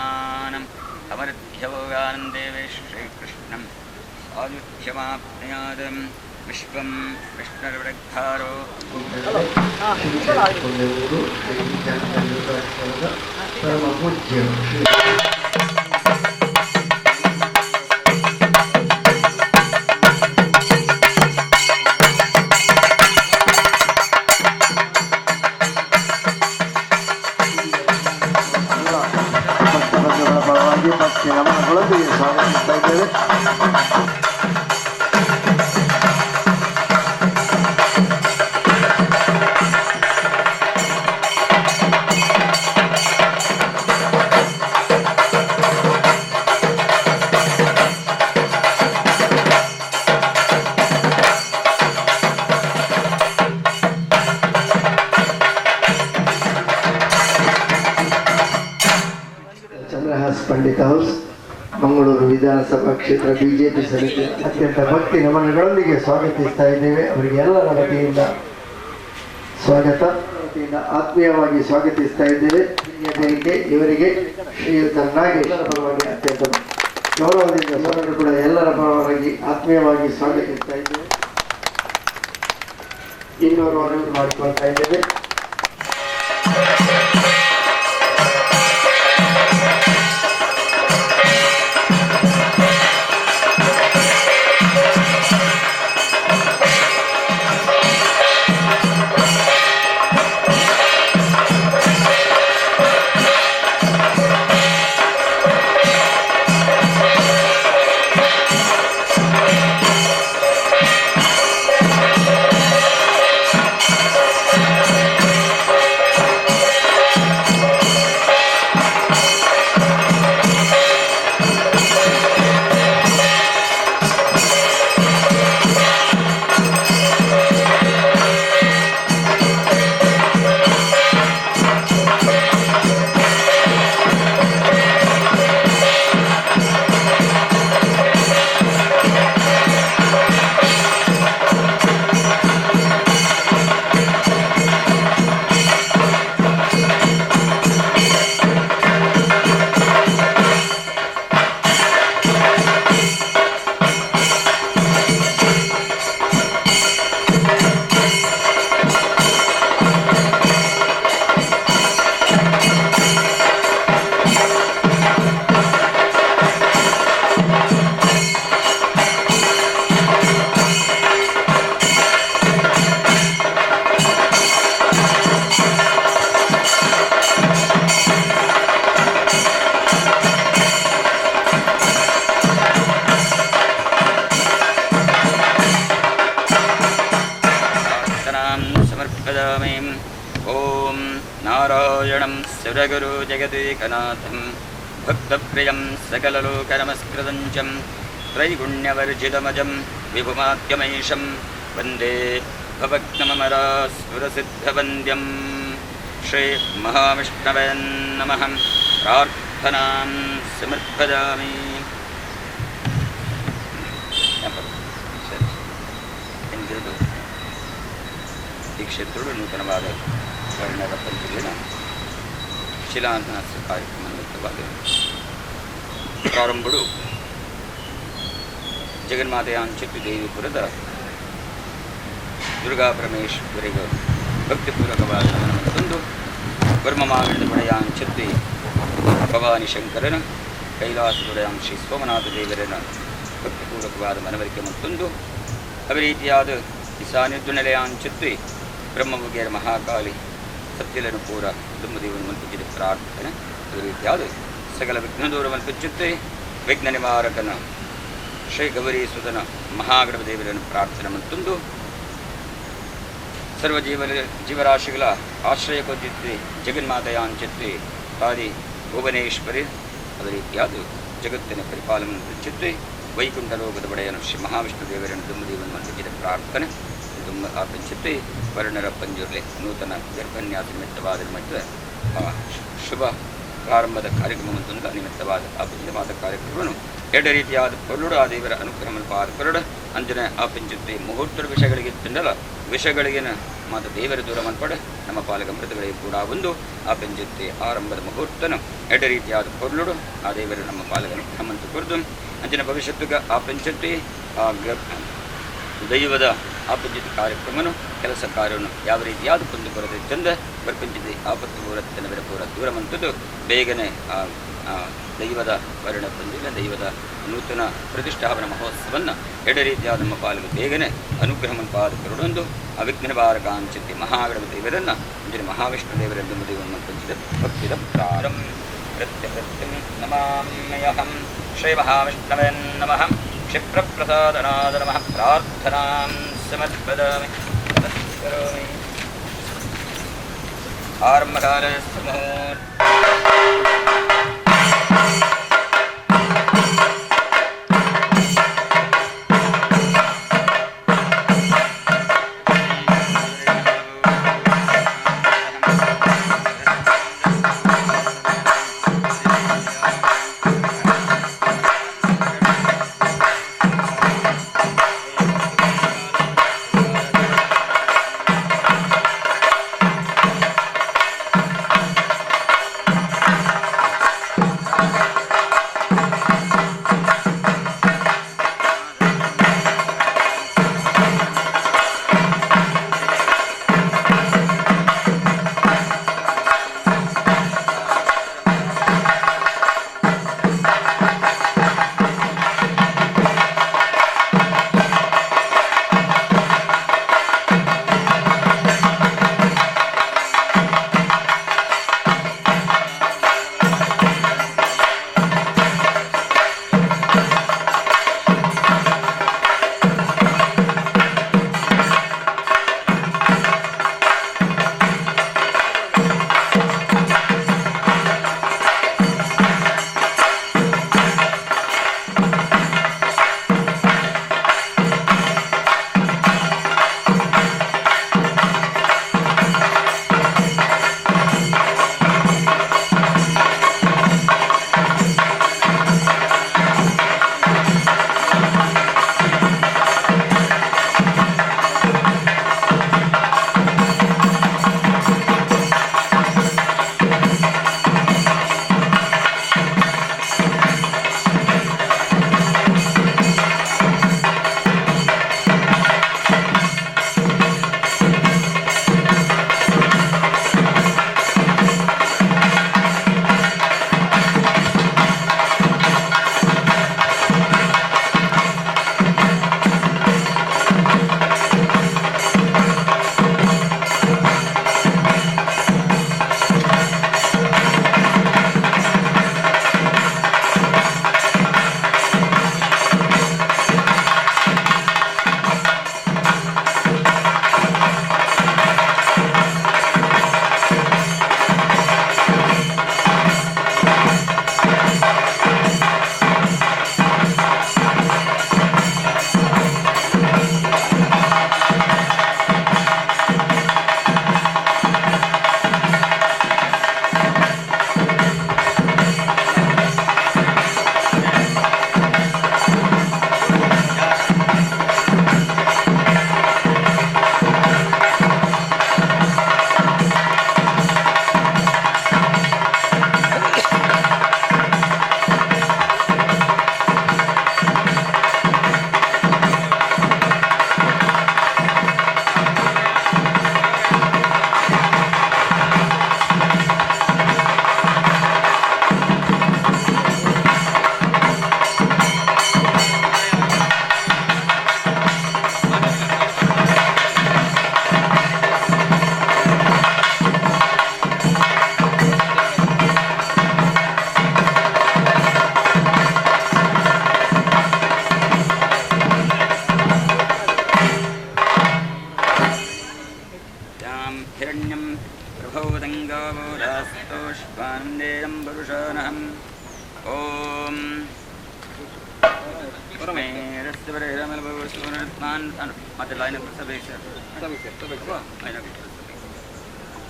ಆತ್ಮಾನಂ ಅಮೃತ್ಯಭೋಗಾನಂದೇವೇ ಶ್ರೀಕೃಷ್ಣಂ ಸಾಯುಧ್ಯಮಾಪ್ನುಯಾದಂ ವಿಶ್ವಂ ವಿಷ್ಣುರ್ವೃದ್ಧಾರೋ. ಪರಮ ಪೂಜ್ಯ ಶ್ರೀ ಎಲ್ಲ ಭಕ್ತ ಬಂಧುಗಳ ಪರವಾಗಿ ಭಕ್ತಿ ನಮನಗಳೊಂದಿಗೆ ಸ್ವಾಗತಿಸ್ತಾ ಇದ್ದೇವೆ. ಚಂದ್ರಹಾಸ್ ಪಂಡಿತ್ ಹೌಸ್, ಮಂಗಳೂರು ವಿಧಾನಸಭಾ ಕ್ಷೇತ್ರ ಬಿಜೆಪಿ ಸಮಿತಿ ಅತ್ಯಂತ ಭಕ್ತಿ ನಮನಗಳೊಂದಿಗೆ ಸ್ವಾಗತಿಸ್ತಾ ಇದ್ದೇವೆ. ಅವರಿಗೆ ಎಲ್ಲರ ವತಿಯಿಂದ ಸ್ವಾಗತ, ವತಿಯಿಂದ ಆತ್ಮೀಯವಾಗಿ ಸ್ವಾಗತಿಸ್ತಾ ಇದ್ದೇವೆ. ಬೇಡಿಕೆ ಇವರಿಗೆ ಶ್ರೀಯುತ ನಾಗೇಶ್ ಪರವಾಗಿ ಅತ್ಯಂತ ಗೌರವದಿಂದ ಅವರನ್ನು ಕೂಡ ಎಲ್ಲರ ಪರವಾಗಿ ಆತ್ಮೀಯವಾಗಿ ಸ್ವಾಗತಿಸ್ತಾ ಇದ್ದೇವೆ. ಇನ್ನೋರು ಅನುಮತಿ ಮಾಡಿಕೊಳ್ತಾ ಇದ್ದೇವೆ. ಪ್ರಾರ್ಥನಾಂ ಸಮರ್ಪಯಾಮಿ. ಓಂ ನಾರಾಯಣಂ ಸುರಗುರು ಜಗದೇಕನಾಥಂ ಭಕ್ತಪ್ರಿಯಂ ಸಕಲಲೋಕನಮಸ್ಕೃತಂ ಚ ತ್ರೈಗುಣ್ಯವರ್ಜಿತಮಜಂ ವಿಭುಮಾತ್ಯಮೈಶಂ ವಂದೇ ಭವಗ್ನಮರಾಸುರಸಿದ್ಧವಂದ್ಯಂ. ಶ್ರೀ ಮಹಾವಿಷ್ಣವೇ ನಮಃ. ಪ್ರಾರ್ಥನಾಂ ಸಮರ್ಪಯಾಮಿ. ಸರಿ, ಎಂದಿರದು ಈ ಕ್ಷೇತ್ರಗಳು ನೂತನವಾದ ವರ್ಣರ ಪಂಚಲಿನ ಶಿಲಾನ್ಯಾಸ ಕಾರ್ಯಕ್ರಮ ನಿಮಿತ್ತವಾದ ಪ್ರಾರಂಭಡು ಜಗನ್ಮಾತೆಯ ಅಂಚೆಟ್ಟು ದೇವಿಪುರದ ದುರ್ಗಾ ಪರಮೇಶ್ವರಿಗೆ ಭಕ್ತಿಪೂರ್ವಕವಾದ ನಮನವನ್ನು ತಂದು, ವರ್ಮಮಾಗಣದ ಒಡೆಯಾಂಚತ್ತಿ ಭವಾನಿ ಶಂಕರನ, ಕೈಲಾಸದೊಡೆಯಾಂ ಶ್ರೀ ಸೋಮನಾಥ ದೇವರನ ಭಕ್ತಿಪೂರ್ವಕವಾದ ಮನವರಿಕೆ ಮತ್ತೊಂದು ಅದೇ ರೀತಿಯಾದ ಈ ಸಾನ್ನಿಧ್ಯ ನೆಲೆಯಾಂಚತ್ತಿ ಬ್ರಹ್ಮಮುಖಿಯರ ಮಹಾಕಾಳಿ ಸತ್ಯಲನು ಪೂರ ದುಮ್ಮದೇವನ ಮಲ್ಪುಜಿದ ಪ್ರಾರ್ಥನೆ. ಅದೇ ರೀತಿಯಾದ ಸಕಲ ವಿಘ್ನದೂರ ಮಲ್ಪುಚ್ಚುತ್ತೆ ವಿಘ್ನ ನಿವಾರಕನ ಶ್ರೀ ಗೌರೀಸುತನ ಮಹಾಗಣಪ ದೇವರನ್ನು ಪ್ರಾರ್ಥನೆ ಮತ್ತೊಂದು ಸರ್ವ ಜೀವರಾಶಿಗಳ ಆಶ್ರಯ ಕೊದ್ದಿತ್ತಿ ಜಗನ್ಮಾತೆಯ ಅಂಚತ್ತಿ ತಾದಿ ಭುವನೇಶ್ವರಿ, ಅದೇ ರೀತಿಯಾದ ಜಗತ್ತಿನ ಪರಿಪಾಲನೆ ಚಿತ್ತಿ ವೈಕುಂಠ ಲೋಕದ ಒಡೆಯನು ಶ್ರೀ ಮಹಾವಿಷ್ಣು ದೇವರನ್ನು ದುಮ್ಮದೇವನ ಮಲ್ಪುಜಿದ ಪ್ರಾರ್ಥನೆ ದುಮ್ಮ ಆಪಂಚಿತ್ತಿ ವರ್ಣರ ಪಂಜುರ್ಲೆ ನೂತನ ಗರ್ಭನ್ಯಾಸ ನಿಮಿತ್ತವಾದ ಮತ್ತು ಆ ಶುಭ ಪ್ರಾರಂಭದ ಕಾರ್ಯಕ್ರಮವನ್ನು ನಿಮಿತ್ತವಾದ ಆ ಪೂಜ್ಯವಾದ ಕಾರ್ಯಕ್ರಮವನ್ನು ಎರಡು ರೀತಿಯಾದ ಪೊರುಡು ಆ ದೇವರ ಅನುಗ್ರಹವನ್ನು ಪಾದ ಪೊರುಡು ಅಂಜನೆ ಆ ಪಂಚುತ್ತಿ ಮುಹೂರ್ತದ ವಿಷಯಗಳಿಗೆ ತಿಂದಲ್ಲ ವಿಷಯಗಳಿಗಿನ ಮಾತ ದೇವರ ದೂರ ಮನ್ಪಡು ನಮ್ಮ ಪಾಲಕ ಮೃತಗಳಿಗೆ ಕೂಡ ಒಂದು ಆ ಪಂಚತೆ ಆರಂಭದ ಮುಹೂರ್ತನು ಎಡ್ಡ ರೀತಿಯಾದ ಪೊರ್ಲುಡು ಆ ದೇವರು ನಮ್ಮ ಪಾಲಕನು ಹಮಂತು ಕುರ್ದು ಅಂಚಿನ ಭವಿಷ್ಯತ್ತುಗ ಆ ಪಂಚತೆ ಆ ದೈವದ ಆಪಂಚಿತ ಕಾರ್ಯಕ್ರಮನು ಕೆಲಸ ಕಾರ್ಯವನ್ನು ಯಾವ ರೀತಿಯಾದ ಕುಂದು ಕೊರತೆ ಚಂದ ಬರ್ಪಂಚಿತ ಆಪತ್ತು ಪೂರತ್ತನ ಪೂರ ದೂರ ಮಂತದ್ದು ಬೇಗನೆ ಆ ದೈವದ ವರ್ಣ ಪಂಜಿನ ದೈವದ ನೂತನ ಪ್ರತಿಷ್ಠಾಪನ ಮಹೋತ್ಸವವನ್ನು ಎಡ ರೀತಿಯಾದ ನಮ್ಮ ಪಾಲಿಗೆ ಬೇಗನೆ ಅನುಗ್ರಹವನ್ನು ಪಾದ ಕರುಡೊಂದು ಅವಿಘ್ನ ಬಾರಕಾಂಚಿತಿ ಮಹಾಗಣಪತಿ ದೇವರನ್ನು ಅಂಜನ ಮಹಾವಿಷ್ಣು ದೇವರೆಂದು ಮುದಿವನ್ನು ಪಂಚಿತ ಭಕ್ತಿದ ಪ್ರಾರಂ ಪ್ರತ್ಯಪ್ರತ್ಯಂ ನಮಾಮ್ಯಹಂ ಶ್ರೀ ಮಹಾವಿಷ್ಣವೇ ನಮಃ ಕ್ಷಿಪ್ರಪ್ರಸಾದನಾದ ನಮಃ ಪ್ರಾರ್ಥನಾಂ ಸಮರ್ಪದಾಮಿ ನಮಸ್ಕರೋಮಿ ಆರಂಭಕಾಲಸ್ಯ ಮುಹೂರ್ತ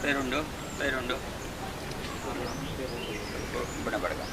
പേരുണ്ടോ പേരുണ്ടോ ഇവിടെ പടക്കാം.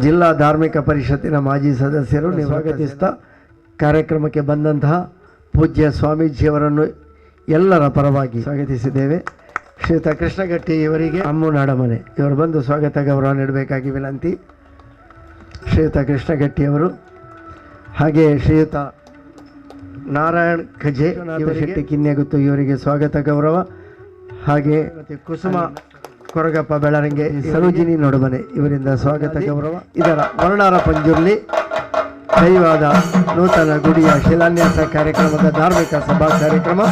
ಜಿಲ್ಲಾ ಧಾರ್ಮಿಕ ಪರಿಷತ್ತಿನ ಮಾಜಿ ಸದಸ್ಯರು ಸ್ವಾಗತಿಸ್ತಾ ಕಾರ್ಯಕ್ರಮಕ್ಕೆ ಬಂದಂತಹ ಪೂಜ್ಯ ಸ್ವಾಮೀಜಿಯವರನ್ನು ಎಲ್ಲರ ಪರವಾಗಿ ಸ್ವಾಗತಿಸಿದ್ದೇವೆ. ಶ್ರೀಯುತ ಕೃಷ್ಣಗಟ್ಟಿ ಇವರಿಗೆ ಅಮ್ಮು ನಾಡಮನೆ ಇವರು ಬಂದು ಸ್ವಾಗತ ಗೌರವ ನೀಡಬೇಕಾಗಿ ವಿನಂತಿ. ಶ್ರೀಯುತ ಕೃಷ್ಣಗಟ್ಟಿಯವರು, ಹಾಗೆ ಶ್ರೀಯುತ ನಾರಾಯಣ್ ಖಜೆ ಶೆಟ್ಟಿ ಕಿನ್ಯಗುತ್ತು ಇವರಿಗೆ ಸ್ವಾಗತ ಗೌರವ. ಹಾಗೆ ಕುಸುಮ ಕೊರಗಪ್ಪ ಬೆಳರಂಗೆ, ಸರೋಜಿನಿ ನೊಡಮನೆ ಇವರಿಂದ ಸ್ವಾಗತ ಗೌರವ. ಇದರ ವರ್ಣಾರ ಪಂಜುರ್ಲಿ ದೈವದ ನೂತನ ಗುಡಿಯ ಶಿಲಾನ್ಯಾಸ ಕಾರ್ಯಕ್ರಮದ ಧಾರ್ಮಿಕ ಸಭಾ ಕಾರ್ಯಕ್ರಮ.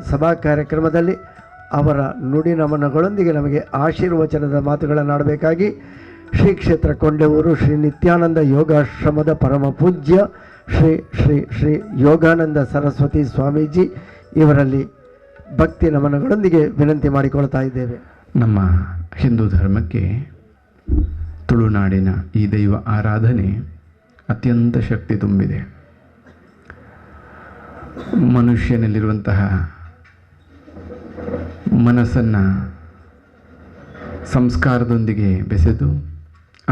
ಸಭಾ ಕಾರ್ಯಕ್ರಮದಲ್ಲಿ ಅವರ ನುಡಿ ನಮನಗಳೊಂದಿಗೆ ನಮಗೆ ಆಶೀರ್ವಚನದ ಮಾತುಗಳನ್ನು ಆಡಬೇಕಾಗಿ ಶ್ರೀ ಕ್ಷೇತ್ರ ಕೊಂಡೆವೂರು ಶ್ರೀ ನಿತ್ಯಾನಂದ ಯೋಗಾಶ್ರಮದ ಪರಮ ಪೂಜ್ಯ ಶ್ರೀ ಶ್ರೀ ಶ್ರೀ ಯೋಗಾನಂದ ಸರಸ್ವತಿ ಸ್ವಾಮೀಜಿ ಇವರಲ್ಲಿ ಭಕ್ತಿ ನಮನಗಳೊಂದಿಗೆ ವಿನಂತಿ ಮಾಡಿಕೊಳ್ತಾ ಇದ್ದೇವೆ. ನಮ್ಮ ಹಿಂದೂ ಧರ್ಮಕ್ಕೆ ತುಳುನಾಡಿನ ಈ ದೈವ ಆರಾಧನೆ ಅತ್ಯಂತ ಶಕ್ತಿ ತುಂಬಿದೆ. ಮನುಷ್ಯನಲ್ಲಿರುವಂತಹ ಮನಸ್ಸನ್ನು ಸಂಸ್ಕಾರದೊಂದಿಗೆ ಬೆಸೆದು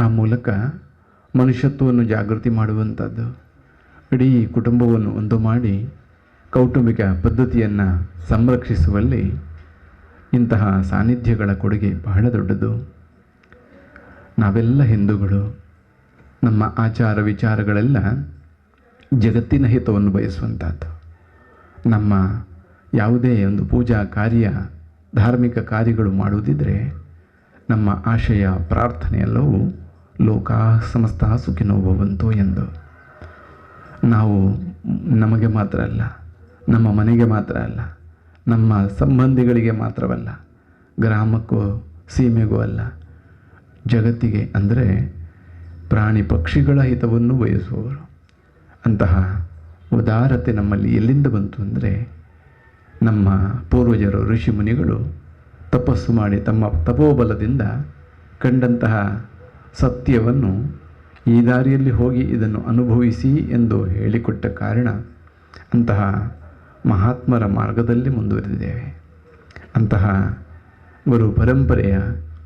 ಆ ಮೂಲಕ ಮನುಷ್ಯತ್ವವನ್ನು ಜಾಗೃತಿ ಮಾಡುವಂಥದ್ದು, ಇಡೀ ಕುಟುಂಬವನ್ನು ಒಂದು ಮಾಡಿ ಕೌಟುಂಬಿಕ ಪದ್ಧತಿಯನ್ನು ಸಂರಕ್ಷಿಸುವಲ್ಲಿ ಇಂತಹ ಸಾನ್ನಿಧ್ಯಗಳ ಕೊಡುಗೆ ಬಹಳ ದೊಡ್ಡದು. ನಾವೆಲ್ಲ ಹಿಂದೂಗಳು, ನಮ್ಮ ಆಚಾರ ವಿಚಾರಗಳೆಲ್ಲ ಜಗತ್ತಿನ ಹಿತವನ್ನು ಬಯಸುವಂಥದ್ದು. ನಮ್ಮ ಯಾವುದೇ ಒಂದು ಪೂಜಾ ಕಾರ್ಯ, ಧಾರ್ಮಿಕ ಕಾರ್ಯಗಳು ಮಾಡುವುದಿದ್ದರೆ ನಮ್ಮ ಆಶಯ ಪ್ರಾರ್ಥನೆಯೆಲ್ಲವೂ ಲೋಕಾ ಸಮಸ್ತ ಸುಖಿನೋ ಭವಂತು ಎಂದು. ನಾವು ನಮಗೆ ಮಾತ್ರ ಅಲ್ಲ, ನಮ್ಮ ಮನೆಗೆ ಮಾತ್ರ ಅಲ್ಲ, ನಮ್ಮ ಸಂಬಂಧಿಗಳಿಗೆ ಮಾತ್ರವಲ್ಲ, ಗ್ರಾಮಕ್ಕೂ ಸೀಮೆಗೂ ಅಲ್ಲ, ಜಗತ್ತಿಗೆ, ಅಂದರೆ ಪ್ರಾಣಿ ಪಕ್ಷಿಗಳ ಹಿತವನ್ನು ಬಯಸುವವರು. ಅಂತಹ ಉದಾರತೆ ನಮ್ಮಲ್ಲಿ ಎಲ್ಲಿಂದ ಬಂತು ಅಂದರೆ, ನಮ್ಮ ಪೂರ್ವಜರು ಋಷಿ ಮುನಿಗಳು ತಪಸ್ಸು ಮಾಡಿ ತಮ್ಮ ತಪೋಬಲದಿಂದ ಕಂಡಂತಹ ಸತ್ಯವನ್ನು ಈ ದಾರಿಯಲ್ಲಿ ಹೋಗಿ ಇದನ್ನು ಅನುಭವಿಸಿ ಎಂದು ಹೇಳಿಕೊಟ್ಟ ಕಾರಣ ಅಂತಹ ಮಹಾತ್ಮರ ಮಾರ್ಗದಲ್ಲಿ ಮುಂದುವರೆದಿದ್ದೇವೆ. ಅಂತಹ ಗುರು ಪರಂಪರೆಯ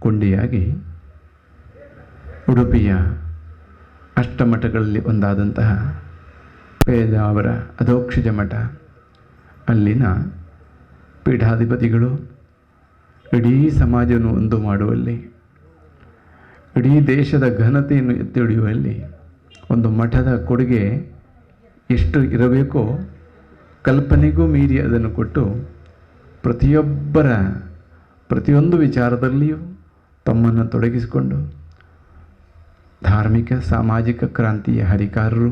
ಕೊಂಡಿಯಾಗಿ ಉಡುಪಿಯ ಅಷ್ಟಮಠಗಳಲ್ಲಿ ಒಂದಾದಂತಹ ಪೇಜಾವರ ಅಧೋಕ್ಷಜ ಮಠ, ಅಲ್ಲಿನ ಪೀಠಾಧಿಪತಿಗಳು ಇಡೀ ಸಮಾಜವನ್ನು ಒಂದು ಮಾಡುವಲ್ಲಿ, ಇಡೀ ದೇಶದ ಘನತೆಯನ್ನು ಎತ್ತಿ ಹಿಡಿಯುವಲ್ಲಿ ಒಂದು ಮಠದ ಕೊಡುಗೆ ಎಷ್ಟು ಇರಬೇಕೋ ಕಲ್ಪನೆಗೂ ಮೀರಿ ಅದನ್ನು ಕೊಟ್ಟು ಪ್ರತಿಯೊಬ್ಬರ ಪ್ರತಿಯೊಂದು ವಿಚಾರದಲ್ಲಿಯೂ ತಮ್ಮನ್ನು ತೊಡಗಿಸಿಕೊಂಡು ಧಾರ್ಮಿಕ ಸಾಮಾಜಿಕ ಕ್ರಾಂತಿಯ ಹರಿಕಾರರು,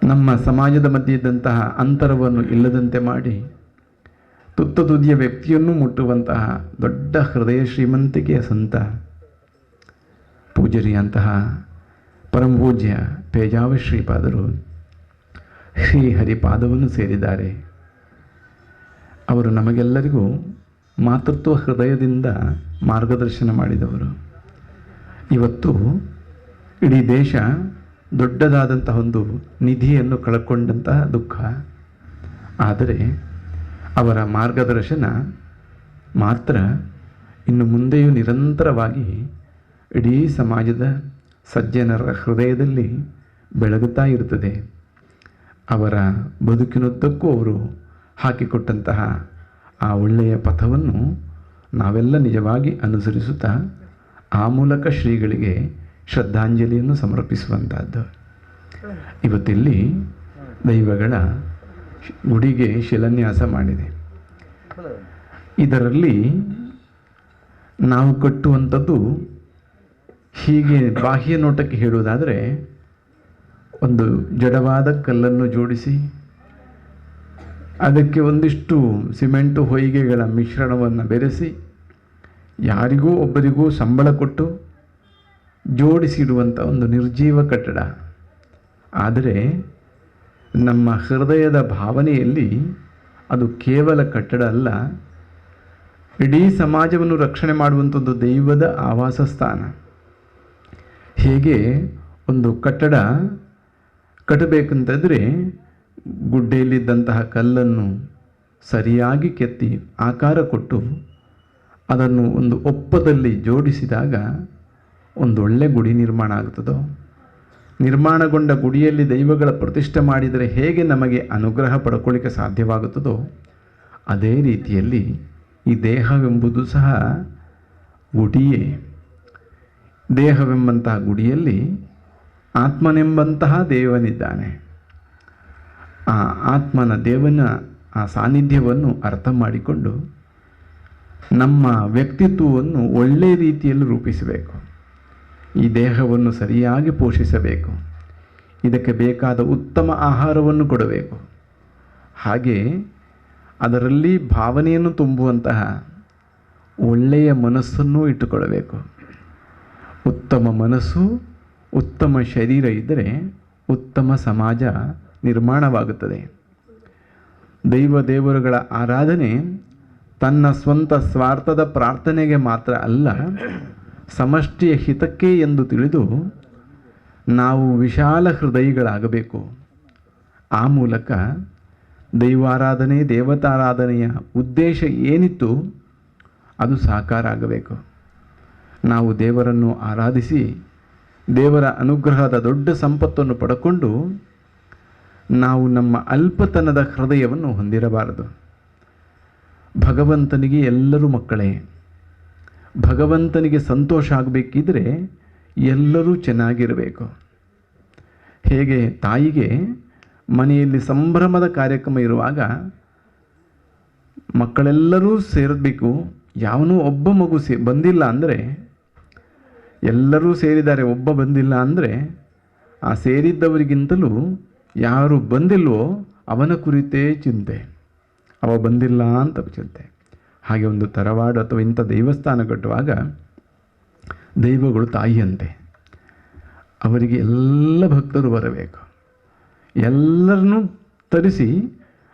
ನಮ್ಮ ಸಮಾಜದ ಮಧ್ಯೆ ಇದ್ದಂತಹ ಅಂತರವನ್ನು ಇಲ್ಲದಂತೆ ಮಾಡಿ ತುತ್ತ ತುದಿಯ ವ್ಯಕ್ತಿಯನ್ನು ಮುಟ್ಟುವಂತಹ ದೊಡ್ಡ ಹೃದಯ ಶ್ರೀಮಂತಿಕೆಯ ಸಂತ ಪೂಜರಿಯಂತಹ ಪರಮಪೂಜ್ಯ ಪೇಜಾವ ಶ್ರೀಪಾದರು ಶ್ರೀಹರಿಪಾದವನ್ನು ಸೇರಿದ್ದಾರೆ. ಅವರು ನಮಗೆಲ್ಲರಿಗೂ ಮಾತೃತ್ವ ಹೃದಯದಿಂದ ಮಾರ್ಗದರ್ಶನ ಮಾಡಿದವರು. ಇವತ್ತು ಇಡೀ ದೇಶ ದೊಡ್ಡದಾದಂತಹ ಒಂದು ನಿಧಿಯನ್ನು ಕಳ್ಕೊಂಡಂತಹ ದುಃಖ. ಆದರೆ ಅವರ ಮಾರ್ಗದರ್ಶನ ಮಾತ್ರ ಇನ್ನು ಮುಂದೆಯೂ ನಿರಂತರವಾಗಿ ಇಡೀ ಸಮಾಜದ ಸಜ್ಜನರ ಹೃದಯದಲ್ಲಿ ಬೆಳಗುತ್ತಾ ಇರುತ್ತದೆ. ಅವರ ಬದುಕಿನುದ್ದಕ್ಕೂ ಅವರು ಹಾಕಿಕೊಟ್ಟಂತಹ ಆ ಒಳ್ಳೆಯ ಪಥವನ್ನು ನಾವೆಲ್ಲ ನಿಜವಾಗಿ ಅನುಸರಿಸುತ್ತಾ ಆ ಮೂಲಕ ಶ್ರೀಗಳಿಗೆ ಶ್ರದ್ಧಾಂಜಲಿಯನ್ನು ಸಮರ್ಪಿಸುವಂತಹದ್ದು. ಇವತ್ತಿಲ್ಲಿ ದೈವಗಳ ಗುಡಿಗೆ ಶಿಲಾನ್ಯಾಸ ಮಾಡಿದೆ. ಇದರಲ್ಲಿ ನಾವು ಕಟ್ಟುವಂಥದ್ದು ಹೀಗೆ ಬಾಹ್ಯ ನೋಟಕ್ಕೆ ಹೇಳುವುದಾದರೆ, ಒಂದು ಜಡವಾದ ಕಲ್ಲನ್ನು ಜೋಡಿಸಿ ಅದಕ್ಕೆ ಒಂದಿಷ್ಟು ಸಿಮೆಂಟು ಹೊಯ್ಗೆಗಳ ಮಿಶ್ರಣವನ್ನು ಬೆರೆಸಿ ಯಾರಿಗೂ ಒಬ್ಬರಿಗೂ ಸಂಬಳ ಕೊಟ್ಟು ಜೋಡಿಸಿಡುವಂಥ ಒಂದು ನಿರ್ಜೀವ ಕಟ್ಟಡ. ಆದರೆ ನಮ್ಮ ಹೃದಯದ ಭಾವನೆಯಲ್ಲಿ ಅದು ಕೇವಲ ಕಟ್ಟಡ ಅಲ್ಲ, ಇಡೀ ಸಮಾಜವನ್ನು ರಕ್ಷಣೆ ಮಾಡುವಂಥದ್ದು ದೈವದ ಆವಾಸ ಸ್ಥಾನ. ಹೇಗೆ ಒಂದು ಕಟ್ಟಡ ಕಟ್ಟಬೇಕಂತಂದರೆ ಗುಡ್ಡೆಯಲ್ಲಿದ್ದಂತಹ ಕಲ್ಲನ್ನು ಸರಿಯಾಗಿ ಕೆತ್ತಿ ಆಕಾರ ಕೊಟ್ಟು ಅದನ್ನು ಒಂದು ಒಪ್ಪದಲ್ಲಿ ಜೋಡಿಸಿದಾಗ ಒಂದೊಳ್ಳೆ ಗುಡಿ ನಿರ್ಮಾಣ ಆಗ್ತದೋ, ನಿರ್ಮಾಣಗೊಂಡ ಗುಡಿಯಲ್ಲಿ ದೈವಗಳ ಪ್ರತಿಷ್ಠೆ ಮಾಡಿದರೆ ಹೇಗೆ ನಮಗೆ ಅನುಗ್ರಹ ಪಡ್ಕೊಳ್ಳಿಕ್ಕೆ ಸಾಧ್ಯವಾಗುತ್ತದೋ, ಅದೇ ರೀತಿಯಲ್ಲಿ ಈ ದೇಹವೆಂಬುದು ಸಹ ಗುಡಿಯೇ. ದೇಹವೆಂಬಂತಹ ಗುಡಿಯಲ್ಲಿ ಆತ್ಮನೆಂಬಂತಹ ದೇವನಿದ್ದಾನೆ. ಆ ಆತ್ಮನ ದೇವನ ಆ ಸಾನ್ನಿಧ್ಯವನ್ನು ಅರ್ಥ ಮಾಡಿಕೊಂಡು ನಮ್ಮ ವ್ಯಕ್ತಿತ್ವವನ್ನು ಒಳ್ಳೆಯ ರೀತಿಯಲ್ಲಿ ರೂಪಿಸಬೇಕು. ಈ ದೇಹವನ್ನು ಸರಿಯಾಗಿ ಪೋಷಿಸಬೇಕು. ಇದಕ್ಕೆ ಬೇಕಾದ ಉತ್ತಮ ಆಹಾರವನ್ನು ಕೊಡಬೇಕು. ಹಾಗೆ ಅದರಲ್ಲಿ ಭಾವನೆಯನ್ನು ತುಂಬುವಂತಹ ಒಳ್ಳೆಯ ಮನಸ್ಸನ್ನು ಇಟ್ಟುಕೊಳ್ಳಬೇಕು. ಉತ್ತಮ ಮನಸ್ಸು, ಉತ್ತಮ ಶರೀರ ಇದ್ದರೆ ಉತ್ತಮ ಸಮಾಜ ನಿರ್ಮಾಣವಾಗುತ್ತದೆ. ದೈವ ದೇವರುಗಳ ಆರಾಧನೆ ತನ್ನ ಸ್ವಂತ ಸ್ವಾರ್ಥದ ಪ್ರಾರ್ಥನೆಗೆ ಮಾತ್ರ ಅಲ್ಲ, ಸಮಷ್ಟಿಯ ಹಿತಕ್ಕೆ ಎಂದು ತಿಳಿದು ನಾವು ವಿಶಾಲ ಹೃದಯಿಗಳಾಗಬೇಕು. ಆ ಮೂಲಕ ದೈವಾರಾಧನೆ, ದೇವತಾರಾಧನೆಯ ಉದ್ದೇಶ ಏನಿತ್ತು ಅದು ಸಾಕಾರ ಆಗಬೇಕು. ನಾವು ದೇವರನ್ನು ಆರಾಧಿಸಿ ದೇವರ ಅನುಗ್ರಹದ ದೊಡ್ಡ ಸಂಪತ್ತನ್ನು ಪಡ್ಕೊಂಡು ನಾವು ನಮ್ಮ ಅಲ್ಪತನದ ಹೃದಯವನ್ನು ಹೊಂದಿರಬಾರದು. ಭಗವಂತನಿಗೆ ಎಲ್ಲರೂ ಮಕ್ಕಳೇ. ಭಗವಂತನಿಗೆ ಸಂತೋಷ ಆಗಬೇಕಿದ್ರೆ ಎಲ್ಲರೂ ಚೆನ್ನಾಗಿರಬೇಕು. ಹೇಗೆ ತಾಯಿಗೆ ಮನೆಯಲ್ಲಿ ಸಂಭ್ರಮದ ಕಾರ್ಯಕ್ರಮ ಇರುವಾಗ ಮಕ್ಕಳೆಲ್ಲರೂ ಸೇರಬೇಕು, ಯಾವನೂ ಒಬ್ಬ ಮಗು ಬಂದಿಲ್ಲ ಅಂದರೆ, ಎಲ್ಲರೂ ಸೇರಿದ್ದಾರೆ ಒಬ್ಬ ಬಂದಿಲ್ಲ ಅಂದರೆ, ಆ ಸೇರಿದ್ದವರಿಗಿಂತಲೂ ಯಾರು ಬಂದಿಲ್ವೋ ಅವನ ಕುರಿತೇ ಚಿಂತೆ, ಅವ ಬಂದಿಲ್ಲ ಅಂತ ಚಿಂತೆ. ಹಾಗೆ ಒಂದು ತರವಾಡು ಅಥವಾ ಇಂಥ ದೇವಸ್ಥಾನ ಕಟ್ಟುವಾಗ ದೈವಗಳು ತಾಯಿಯಂತೆ, ಅವರಿಗೆ ಎಲ್ಲ ಭಕ್ತರು ಬರಬೇಕು. ಎಲ್ಲರನ್ನೂ ತರಿಸಿ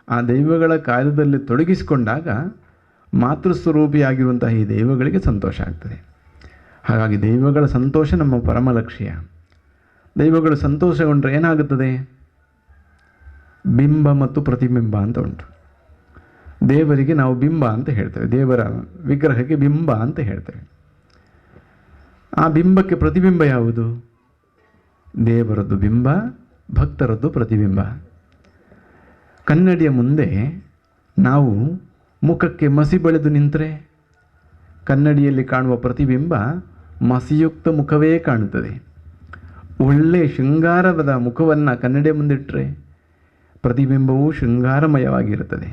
ಆ ದೈವಗಳ ಕಾರ್ಯದಲ್ಲಿ ತೊಡಗಿಸಿಕೊಂಡಾಗ ಮಾತೃಸ್ವರೂಪಿಯಾಗಿರುವಂತಹ ಈ ದೈವಗಳಿಗೆ ಸಂತೋಷ ಆಗ್ತದೆ. ಹಾಗಾಗಿ ದೈವಗಳ ಸಂತೋಷ ನಮ್ಮ ಪರಮ ಲಕ್ಷ್ಯ. ದೈವಗಳು ಸಂತೋಷಗೊಂಡ್ರೆ ಏನಾಗುತ್ತದೆ? ಬಿಂಬ ಮತ್ತು ಪ್ರತಿಬಿಂಬ ಅಂತ ಉಂಟು. ದೇವರಿಗೆ ನಾವು ಬಿಂಬ ಅಂತ ಹೇಳ್ತೇವೆ, ದೇವರ ವಿಗ್ರಹಕ್ಕೆ ಬಿಂಬ ಅಂತ ಹೇಳ್ತೇವೆ. ಆ ಬಿಂಬಕ್ಕೆ ಪ್ರತಿಬಿಂಬ ಯಾವುದು? ದೇವರದ್ದು ಬಿಂಬ, ಭಕ್ತರದ್ದು ಪ್ರತಿಬಿಂಬ. ಕನ್ನಡಿಯ ಮುಂದೆ ನಾವು ಮುಖಕ್ಕೆ ಮಸಿ ಬಳಿದು ನಿಂತರೆ ಕನ್ನಡಿಯಲ್ಲಿ ಕಾಣುವ ಪ್ರತಿಬಿಂಬ ಮಸಿಯುಕ್ತ ಮುಖವೇ ಕಾಣುತ್ತದೆ. ಒಳ್ಳೆಯ ಶೃಂಗಾರದ ಮುಖವನ್ನು ಕನ್ನಡಿಯ ಮುಂದಿಟ್ಟರೆ ಪ್ರತಿಬಿಂಬವು ಶೃಂಗಾರಮಯವಾಗಿರುತ್ತದೆ.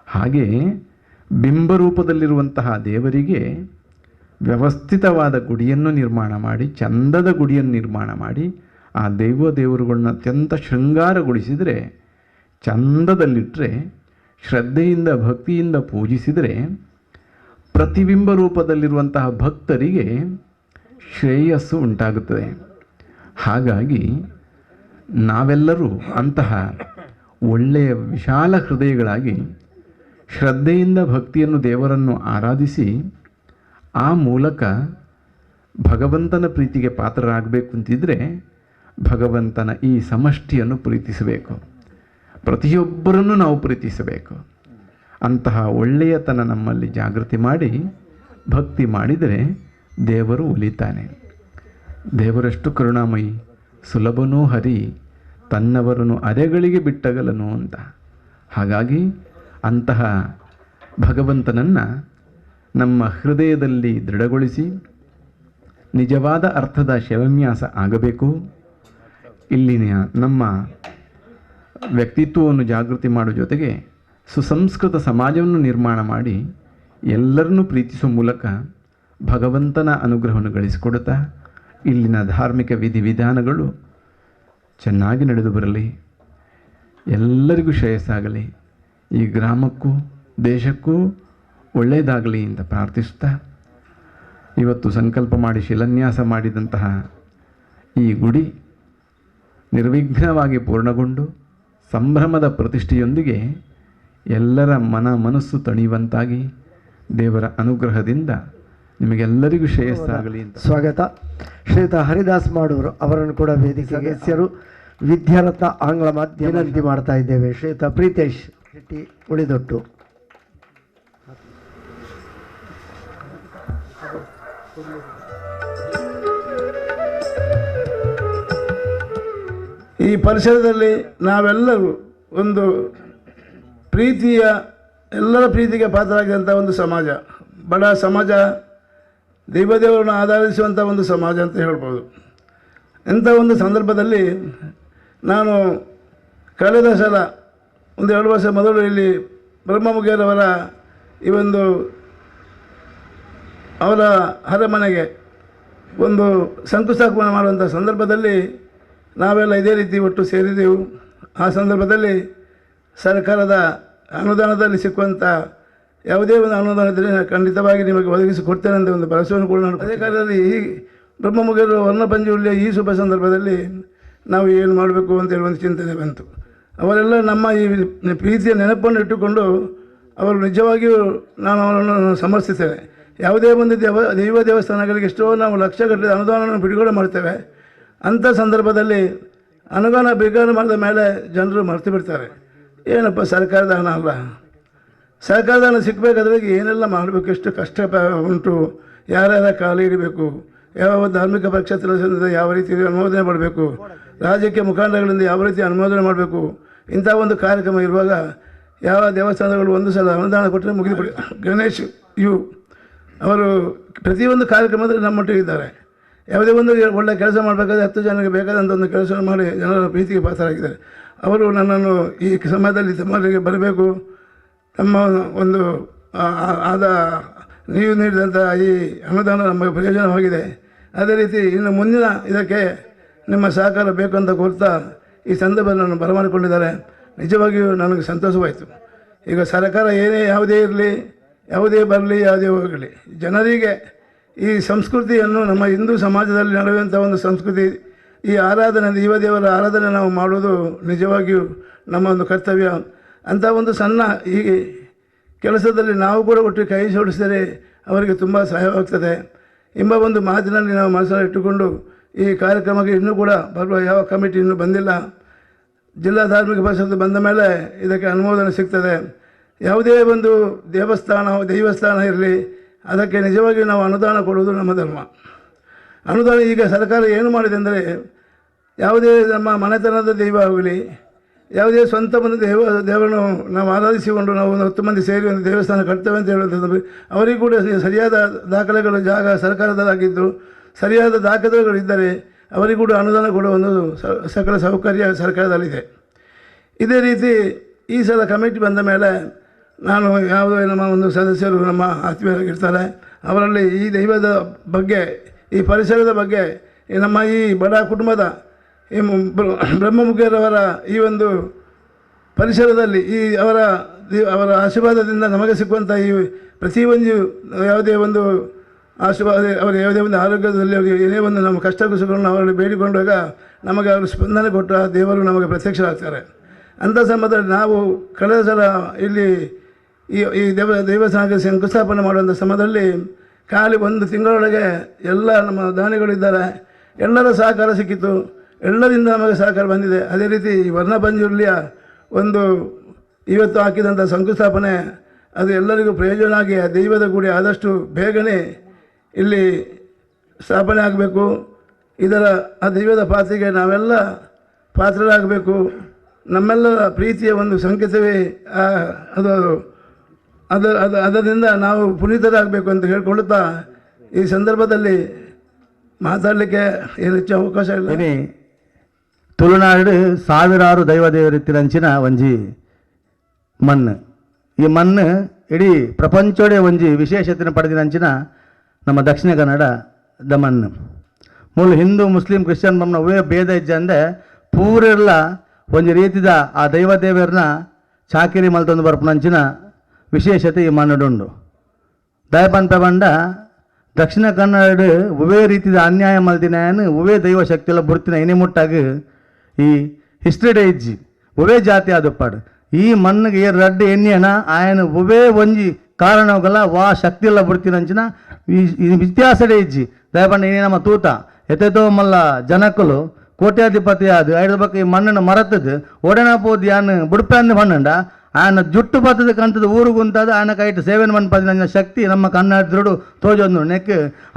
ಹಾಗೆ ಬಿಂಬರೂಪದಲ್ಲಿರುವಂತಹ ದೇವರಿಗೆ ವ್ಯವಸ್ಥಿತವಾದ ಗುಡಿಯನ್ನು ನಿರ್ಮಾಣ ಮಾಡಿ, ಚಂದದ ಗುಡಿಯನ್ನು ನಿರ್ಮಾಣ ಮಾಡಿ, ಆ ದೈವ ದೇವರುಗಳನ್ನ ಅತ್ಯಂತ ಶೃಂಗಾರಗೊಳಿಸಿದರೆ, ಚಂದದಲ್ಲಿಟ್ಟರೆ, ಶ್ರದ್ಧೆಯಿಂದ ಭಕ್ತಿಯಿಂದ ಪೂಜಿಸಿದರೆ ಪ್ರತಿಬಿಂಬ ರೂಪದಲ್ಲಿರುವಂತಹ ಭಕ್ತರಿಗೆ ಶ್ರೇಯಸ್ಸು ಉಂಟಾಗುತ್ತದೆ. ಹಾಗಾಗಿ ನಾವೆಲ್ಲರೂ ಅಂತಹ ಒಳ್ಳೆಯ ವಿಶಾಲ ಹೃದಯಗಳಾಗಿ ಶ್ರದ್ಧೆಯಿಂದ ಭಕ್ತಿಯನ್ನು ದೇವರನ್ನು ಆರಾಧಿಸಿ ಆ ಮೂಲಕ ಭಗವಂತನ ಪ್ರೀತಿಗೆ ಪಾತ್ರರಾಗಬೇಕು ಅಂತಿದ್ದರೆ ಭಗವಂತನ ಈ ಸಮಷ್ಟಿಯನ್ನು ಪ್ರೀತಿಸಬೇಕು. ಪ್ರತಿಯೊಬ್ಬರನ್ನು ನಾವು ಪ್ರೀತಿಸಬೇಕು. ಅಂತಹ ಒಳ್ಳೆಯತನ ನಮ್ಮಲ್ಲಿ ಜಾಗೃತಿ ಮಾಡಿ ಭಕ್ತಿ ಮಾಡಿದರೆ ದೇವರು ಒಲಿತಾನೆ. ದೇವರಷ್ಟು ಕರುಣಾಮಯಿ, ಸುಲಭನೂ ಹರಿ, ತನ್ನವರನ್ನು ಅರೆಗಳಿಗೆ ಬಿಟ್ಟಗಲನು ಅಂತ. ಹಾಗಾಗಿ ಅಂತಹ ಭಗವಂತನನ್ನು ನಮ್ಮ ಹೃದಯದಲ್ಲಿ ದೃಢಗೊಳಿಸಿ ನಿಜವಾದ ಅರ್ಥದ ಶಿಲಾನ್ಯಾಸ ಆಗಬೇಕು. ಇಲ್ಲಿನ ನಮ್ಮ ವ್ಯಕ್ತಿತ್ವವನ್ನು ಜಾಗೃತಿ ಮಾಡುವ ಜೊತೆಗೆ ಸುಸಂಸ್ಕೃತ ಸಮಾಜವನ್ನು ನಿರ್ಮಾಣ ಮಾಡಿ ಎಲ್ಲರನ್ನೂ ಪ್ರೀತಿಸುವ ಮೂಲಕ ಭಗವಂತನ ಅನುಗ್ರಹವನ್ನು ಗಳಿಸಿಕೊಡುತ್ತಾ ಇಲ್ಲಿನ ಧಾರ್ಮಿಕ ವಿಧಿವಿಧಾನಗಳು ಚೆನ್ನಾಗಿ ನಡೆದು ಬರಲಿ, ಎಲ್ಲರಿಗೂ ಶ್ರೇಯಸ್ಸಾಗಲಿ, ಈ ಗ್ರಾಮಕ್ಕೂ ದೇಶಕ್ಕೂ ಒಳ್ಳೆಯದಾಗಲಿ ಅಂತ ಪ್ರಾರ್ಥಿಸುತ್ತಾ ಇವತ್ತು ಸಂಕಲ್ಪ ಮಾಡಿ ಶಿಲಾನ್ಯಾಸ ಮಾಡಿದಂತಹ ಈ ಗುಡಿ ನಿರ್ವಿಘ್ನವಾಗಿ ಪೂರ್ಣಗೊಂಡು ಸಂಭ್ರಮದ ಪ್ರತಿಷ್ಠೆಯೊಂದಿಗೆ ಎಲ್ಲರ ಮನಸ್ಸು ತಣಿಯುವಂತಾಗಿ ದೇವರ ಅನುಗ್ರಹದಿಂದ ನಿಮಗೆಲ್ಲರಿಗೂ ಶ್ರೇಯಸ್ಸಾಗಲಿ ಅಂತ ಸ್ವಾಗತ. ಶ್ರೀಯುತ ಹರಿದಾಸ್ ಮಾಡೂರು ಅವರನ್ನು ಕೂಡ ವೇದಿಕೆ ಸದಸ್ಯರು, ವಿದ್ಯಾರತ್ನ ಆಂಗ್ಲ ಮಾಧ್ಯಮ ವಿನಂತಿ ಮಾಡ್ತಾ ಇದ್ದೇವೆ. ಶ್ರೀಯುತ ಪ್ರೀತೇಶ್ ಶೆಟ್ಟಿ ಉಳಿದೊಟ್ಟು. ಈ ಪರಿಸರದಲ್ಲಿ ನಾವೆಲ್ಲರೂ ಒಂದು ಪ್ರೀತಿಯ, ಎಲ್ಲರ ಪ್ರೀತಿಗೆ ಪಾತ್ರರಾಗಿದ್ದಂಥ ಒಂದು ಸಮಾಜ, ಬಡ ಸಮಾಜ, ದೈವದೇವರನ್ನು ಆಧರಿಸುವಂಥ ಒಂದು ಸಮಾಜ ಅಂತ ಹೇಳ್ಬೋದು. ಇಂಥ ಒಂದು ಸಂದರ್ಭದಲ್ಲಿ ನಾನು ಕಳೆದ ಸಲ ಒಂದು 2 ವರ್ಷ ಮೊದಲು ಇಲ್ಲಿ ಬ್ರಹ್ಮಮುಖಿಯವರ ಈ ಒಂದು ಅವರ ಅರಮನೆಗೆ ಒಂದು ಶಂಕುಸ್ಥಾಪನೆ ಮಾಡುವಂಥ ಸಂದರ್ಭದಲ್ಲಿ ನಾವೆಲ್ಲ ಇದೇ ರೀತಿ ಒಟ್ಟು ಸೇರಿದೆವು. ಆ ಸಂದರ್ಭದಲ್ಲಿ ಸರ್ಕಾರದ ಅನುದಾನದಲ್ಲಿ ಸಿಕ್ಕುವಂಥ ಯಾವುದೇ ಒಂದು ಅನುದಾನ ಇದ್ದರೆ ನಾನು ಖಂಡಿತವಾಗಿ ನಿಮಗೆ ಒದಗಿಸಿಕೊಡ್ತೇನೆ ಅಂತ ಒಂದು ಭರವಸೆಯನ್ನು ಕೂಡ ನಾನು. ಅದೇ ಕಾಲದಲ್ಲಿ ಈ ಬ್ರಹ್ಮಮುಖಿಯರು ವರ್ಣಪಂಜುಳ್ಳಿಯ ಈ ಶುಭ ಸಂದರ್ಭದಲ್ಲಿ ನಾವು ಏನು ಮಾಡಬೇಕು ಅಂತೇಳಿ ಒಂದು ಚಿಂತನೆ ಬಂತು. ಅವರೆಲ್ಲ ನಮ್ಮ ಈ ಪ್ರೀತಿಯ ನೆನಪನ್ನು ಇಟ್ಟುಕೊಂಡು ಅವರು ನಿಜವಾಗಿಯೂ ನಾನು ಅವರನ್ನು ಸಮರ್ಥಿಸ್ತೇನೆ. ಯಾವುದೇ ಒಂದು ದೈವ ದೇವಸ್ಥಾನಗಳಿಗೆ ಎಷ್ಟೋ ನಾವು ಲಕ್ಷಗಟ್ಟಲೆ ಅನುದಾನವನ್ನು ಬಿಡುಗಡೆ ಮಾಡ್ತೇವೆ. ಅಂಥ ಸಂದರ್ಭದಲ್ಲಿ ಅನುದಾನ ಬಿಡುಗಡೆ ಮಾಡಿದ ಮೇಲೆ ಜನರು ಮರೆತು ಬಿಡ್ತಾರೆ, ಏನಪ್ಪ ಸರ್ಕಾರದ ಹಣ ಅಲ್ಲ, ಸರ್ಕಾರದ ಹಣ ಸಿಕ್ಕಬೇಕಾದ್ರೆ ಏನೆಲ್ಲ ಮಾಡಬೇಕು, ಎಷ್ಟು ಕಷ್ಟ ಉಂಟು, ಯಾರ್ಯಾರ ಕಾಲು ಹಿಡಿಬೇಕು, ಯಾವ ಧಾರ್ಮಿಕ ಪಕ್ಷದಿಂದ ಯಾವ ರೀತಿ ಅನುಮೋದನೆ ಮಾಡಬೇಕು, ರಾಜಕೀಯ ಮುಖಂಡಗಳಿಂದ ಯಾವ ರೀತಿ ಅನುಮೋದನೆ ಮಾಡಬೇಕು, ಇಂಥ ಒಂದು ಕಾರ್ಯಕ್ರಮ ಇರುವಾಗ ಯಾವ ದೇವಸ್ಥಾನಗಳು ಒಂದು ಸಲ ಅನುದಾನ ಕೊಟ್ಟರೆ ಮುಗಿದುಬಿಡಿ. ಗಣೇಶ್ you ಅವರು ಪ್ರತಿಯೊಂದು ಕಾರ್ಯಕ್ರಮದಲ್ಲಿ ನಮ್ಮೊಟ್ಟಿಗೆ ಇದ್ದಾರೆ. ಯಾವುದೇ ಒಂದು ಒಳ್ಳೆಯ ಕೆಲಸ ಮಾಡಬೇಕಾದ್ರೆ 10 ಜನಕ್ಕೆ ಬೇಕಾದಂಥ ಒಂದು ಕೆಲಸ ಮಾಡಿ ಜನರ ಪ್ರೀತಿಗೆ ಪಾತ್ರರಾಗಿದ್ದಾರೆ. ಅವರು ನನ್ನನ್ನು ಈ ಸಮಯದಲ್ಲಿ ತಮ್ಮಲ್ಲಿಗೆ ಬರಬೇಕು, ತಮ್ಮ ಒಂದು ಆದ ನೀವು ನೀಡಿದಂಥ ಈ ಅನುದಾನ ನಮಗೆ ಪ್ರಯೋಜನವಾಗಿದೆ. ಅದೇ ರೀತಿ ಇನ್ನು ಮುಂದಿನ ಇದಕ್ಕೆ ನಿಮ್ಮ ಸಹಕಾರ ಬೇಕು ಅಂತ ಕೋರ್ತಾ ಈ ಸಂದರ್ಭದಲ್ಲಿ ನಾನು ಬರಮಾಡಿಕೊಂಡಿದ್ದಾರೆ. ನಿಜವಾಗಿಯೂ ನನಗೆ ಸಂತೋಷವಾಯಿತು. ಈಗ ಸರ್ಕಾರ ಏನೇ ಯಾವುದೇ ಇರಲಿ, ಯಾವುದೇ ಬರಲಿ, ಯಾವುದೇ ಹೋಗಲಿ, ಜನರಿಗೆ ಈ ಸಂಸ್ಕೃತಿಯನ್ನು, ನಮ್ಮ ಹಿಂದೂ ಸಮಾಜದಲ್ಲಿ ನಡೆಯುವಂಥ ಒಂದು ಸಂಸ್ಕೃತಿ, ಈ ಆರಾಧನೆ, ದೇವದೇವರ ಆರಾಧನೆ ನಾವು ಮಾಡೋದು ನಿಜವಾಗಿಯೂ ನಮ್ಮ ಒಂದು ಕರ್ತವ್ಯ. ಅಂಥ ಒಂದು ಸಣ್ಣ ಈ ಕೆಲಸದಲ್ಲಿ ನಾವು ಕೂಡ ಒಟ್ಟು ಕೈ ಜೋಡಿಸಿದರೆ ಅವರಿಗೆ ತುಂಬ ಸಹಾಯವಾಗ್ತದೆ ಎಂಬ ಒಂದು ಮಾತಿನಲ್ಲಿ ನಾವು ಮನಸ್ಸನ್ನು ಇಟ್ಟುಕೊಂಡು ಈ ಕಾರ್ಯಕ್ರಮಕ್ಕೆ ಇನ್ನೂ ಕೂಡ ಬರುವ ಯಾವ ಕಮಿಟಿ ಇನ್ನೂ ಬಂದಿಲ್ಲ. ಜಿಲ್ಲಾ ಧಾರ್ಮಿಕ ಪರಿಷತ್ತು ಬಂದ ಮೇಲೆ ಇದಕ್ಕೆ ಅನುಮೋದನೆ ಸಿಗ್ತದೆ. ಯಾವುದೇ ಒಂದು ದೇವಸ್ಥಾನ ದೈವಸ್ಥಾನ ಇರಲಿ, ಅದಕ್ಕೆ ನಿಜವಾಗಿ ನಾವು ಅನುದಾನ ಕೊಡುವುದು ನಮ್ಮ ಧರ್ಮ. ಅನುದಾನ ಈಗ ಸರ್ಕಾರ ಏನು ಮಾಡಿದೆ ಅಂದರೆ, ಯಾವುದೇ ನಮ್ಮ ಮನೆತನದ ದೈವ ಆಗಲಿ, ಯಾವುದೇ ಸ್ವಂತ ಒಂದು ದೇವರನ್ನು ನಾವು ಆರಾಧಿಸಿಕೊಂಡು ನಾವು ಒಂದು 10 ಮಂದಿ ಸೇರಿ ಒಂದು ದೇವಸ್ಥಾನ ಕಟ್ತೇವೆ ಅಂತ ಹೇಳುವಂಥದ್ದು, ಅವರಿಗೂ ಕೂಡ ಸರಿಯಾದ ದಾಖಲೆಗಳು ಜಾಗ ಸರ್ಕಾರದಲ್ಲಾಗಿದ್ದು ಸರಿಯಾದ ದಾಖಲೆಗಳಿದ್ದರೆ ಅವರಿಗೂ ಕೂಡ ಅನುದಾನ ಕೊಡುವ ಒಂದು ಸಕಲ ಸೌಕರ್ಯ ಸರ್ಕಾರದಲ್ಲಿದೆ. ಇದೇ ರೀತಿ ಈ ಸಲ ಕಮಿಟಿ ಬಂದ ಮೇಲೆ ನಾನು ಯಾವುದೇ ನಮ್ಮ ಒಂದು ಸದಸ್ಯರು ನಮ್ಮ ಆತ್ಮೀಯರಾಗಿರ್ತಾರೆ, ಅವರಲ್ಲಿ ಈ ದೈವದ ಬಗ್ಗೆ, ಈ ಪರಿಸರದ ಬಗ್ಗೆ, ಈ ನಮ್ಮ ಈ ಬಡ ಕುಟುಂಬದ ಈ ಬ್ರಹ್ಮಮುಖಿಯವರ ಈ ಒಂದು ಪರಿಸರದಲ್ಲಿ ಈ ಅವರ ಅವರ ಆಶೀರ್ವಾದದಿಂದ ನಮಗೆ ಸಿಕ್ಕುವಂಥ ಈ ಪ್ರತಿಯೊಂದು ಯಾವುದೇ ಒಂದು ಆಶೀರ್ವಾದ, ಅವರ ಯಾವುದೇ ಒಂದು ಆರೋಗ್ಯದಲ್ಲಿ ಅವರಿಗೆ ಏನೇ ಒಂದು ನಮ್ಮ ಕಷ್ಟ ಸುಖಗಳನ್ನು ಅವರಲ್ಲಿ ಬೇಡಿಕೊಂಡಾಗ ನಮಗೆ ಅವರು ಸ್ಪಂದನೆ ಕೊಟ್ಟ ದೇವರು ನಮಗೆ ಪ್ರತ್ಯಕ್ಷರಾಗ್ತಾರೆ. ಅಂಥ ಸಮಯದಲ್ಲಿ ನಾವು ಕಳೆದ ಸಲ ಇಲ್ಲಿ ಈ ಈ ದೇವಸ್ಥಾನಕ್ಕೆ ಶಂಕುಸ್ಥಾಪನೆ ಮಾಡುವಂಥ ಸಮಯದಲ್ಲಿ ಖಾಲಿ ಒಂದು ತಿಂಗಳೊಳಗೆ ಎಲ್ಲ ನಮ್ಮ ದಾನಿಗಳಿದ್ದಾರೆ, ಎಲ್ಲರ ಸಹಕಾರ ಸಿಕ್ಕಿತು, ಎಲ್ಲರಿಂದ ನಮಗೆ ಸಹಕಾರ ಬಂದಿದೆ. ಅದೇ ರೀತಿ ಈ ವರ್ಣಪಂಜುರ್ಲಿಯ ಒಂದು ಇವತ್ತು ಹಾಕಿದಂಥ ಶಂಕುಸ್ಥಾಪನೆ ಅದು ಎಲ್ಲರಿಗೂ ಪ್ರಯೋಜನ ಆಗಿ ಆ ದೈವದ ಗುಡಿ ಆದಷ್ಟು ಬೇಗನೆ ಇಲ್ಲಿ ಸ್ಥಾಪನೆ ಆಗಬೇಕು. ಇದರ ಆ ದೈವದ ಪಾತ್ರೆಗೆ ನಾವೆಲ್ಲ ಪಾತ್ರರಾಗಬೇಕು. ನಮ್ಮೆಲ್ಲರ ಪ್ರೀತಿಯ ಒಂದು ಸಂಕೇತವೇ ಅದು ಅದು ಅದು ಅದರಿಂದ ನಾವು ಪುನೀತರಾಗಬೇಕು ಅಂತ ಹೇಳಿಕೊಳ್ಳುತ್ತಾ ಈ ಸಂದರ್ಭದಲ್ಲಿ ಮಾತಾಡಲಿಕ್ಕೆ ಏನು ಹೆಚ್ಚು ಅವಕಾಶ ಇಲ್ಲ. ಇನಿ Tulunadu ಸಾವಿರಾರು ದೈವದೇವರಿತ್ತಿನಂಚಿನ ಒಂಜಿ ಮಣ್ಣು. ಈ ಮಣ್ಣು ಇಡೀ ಪ್ರಪಂಚೋಡೆ ಒಂಜಿ ವಿಶೇಷತೆಯನ್ನು ಪಡೆದಿನಂಚಿನ ನಮ್ಮ ದಕ್ಷಿಣ ಕನ್ನಡದ ಮಣ್ಣು. ಮೂಲ ಹಿಂದೂ ಮುಸ್ಲಿಂ ಕ್ರಿಶ್ಚಿಯನ್ ಬಮ್ಮನ ಅವೇ ಭೇದ ಇಜ್ಜಂದೆ ಪೂರೆಲ್ಲ ಒಂಜಿ ರೀತಿದ ಆ ದೈವದೇವರನ್ನ ಚಾಕಿರಿ ಮಲ್ತೊಂದು ಬರ್ಪುನಂಚಿನ ವಿಶೇಷತೆ ಈ ಮಣ್ಣುಡುಂಡು. ದಯಪಂತ ಬಂಡ ದಕ್ಷಿಣ ಕನ್ನಡ ಒವೇ ರೀತಿದ ಅನ್ಯಾಯ ಮಲ್ದಿನ ಒವೇ ದೈವ ಶಕ್ತಿಯೆಲ್ಲ ಬುರ್ತಿನ ಇನಿ ಮುಟ್ಟಾಗ ಈ ಹಿಸ್ಟ್ರಿ ಡೇ ಇಜ್ಜಿ ಒವೇ ಜಾತಿ ಆದುಪ್ಪಾಡು ಈ ಮಣ್ಣಿಗೆ ಏ ರಡ್ಡು ಎಣ್ಣೆನ ఆయన ಒವೇ ಒಂಜಿ ಕಾರಣಗಲ ವಾ ಶಕ್ತಿಯೆಲ್ಲ ಬುರ್ತಿನಂಚಿನ ಈ ವ್ಯತ್ಯಾಸಡೇ ಇಜ್ಜಿ. ದಯಪಂಡ ಇನಿ ನಮ್ಮ ತೂತ ಎತೆತೋ ಮಲ್ಲ ಜನಕ್ಕಲು ಕೋಟ್ಯಾಧಿಪತಿ ಅದು ಐದು ಬಕ್ಕ ಈ ಮಣ್ಣನ್ನು ಮರತದು ಒಡನ ಪೋದು ಯಾನ್ ಬುಡ್ಪಂದು ಮಣ್ಣಂಡ ఆయన ಜುಟ್ಟು ಬತ್ತದ ಕಂತದ ಊರುಗುಂತದ ఆయన ಕೈಟ್ ಸೇವೆನ ಮನ್ಪದಿನ ಶಕ್ತಿ ನಮ್ಮ ಕನ್ನಡದರುಡು ತೋಜೊಂದು ನೆಕ್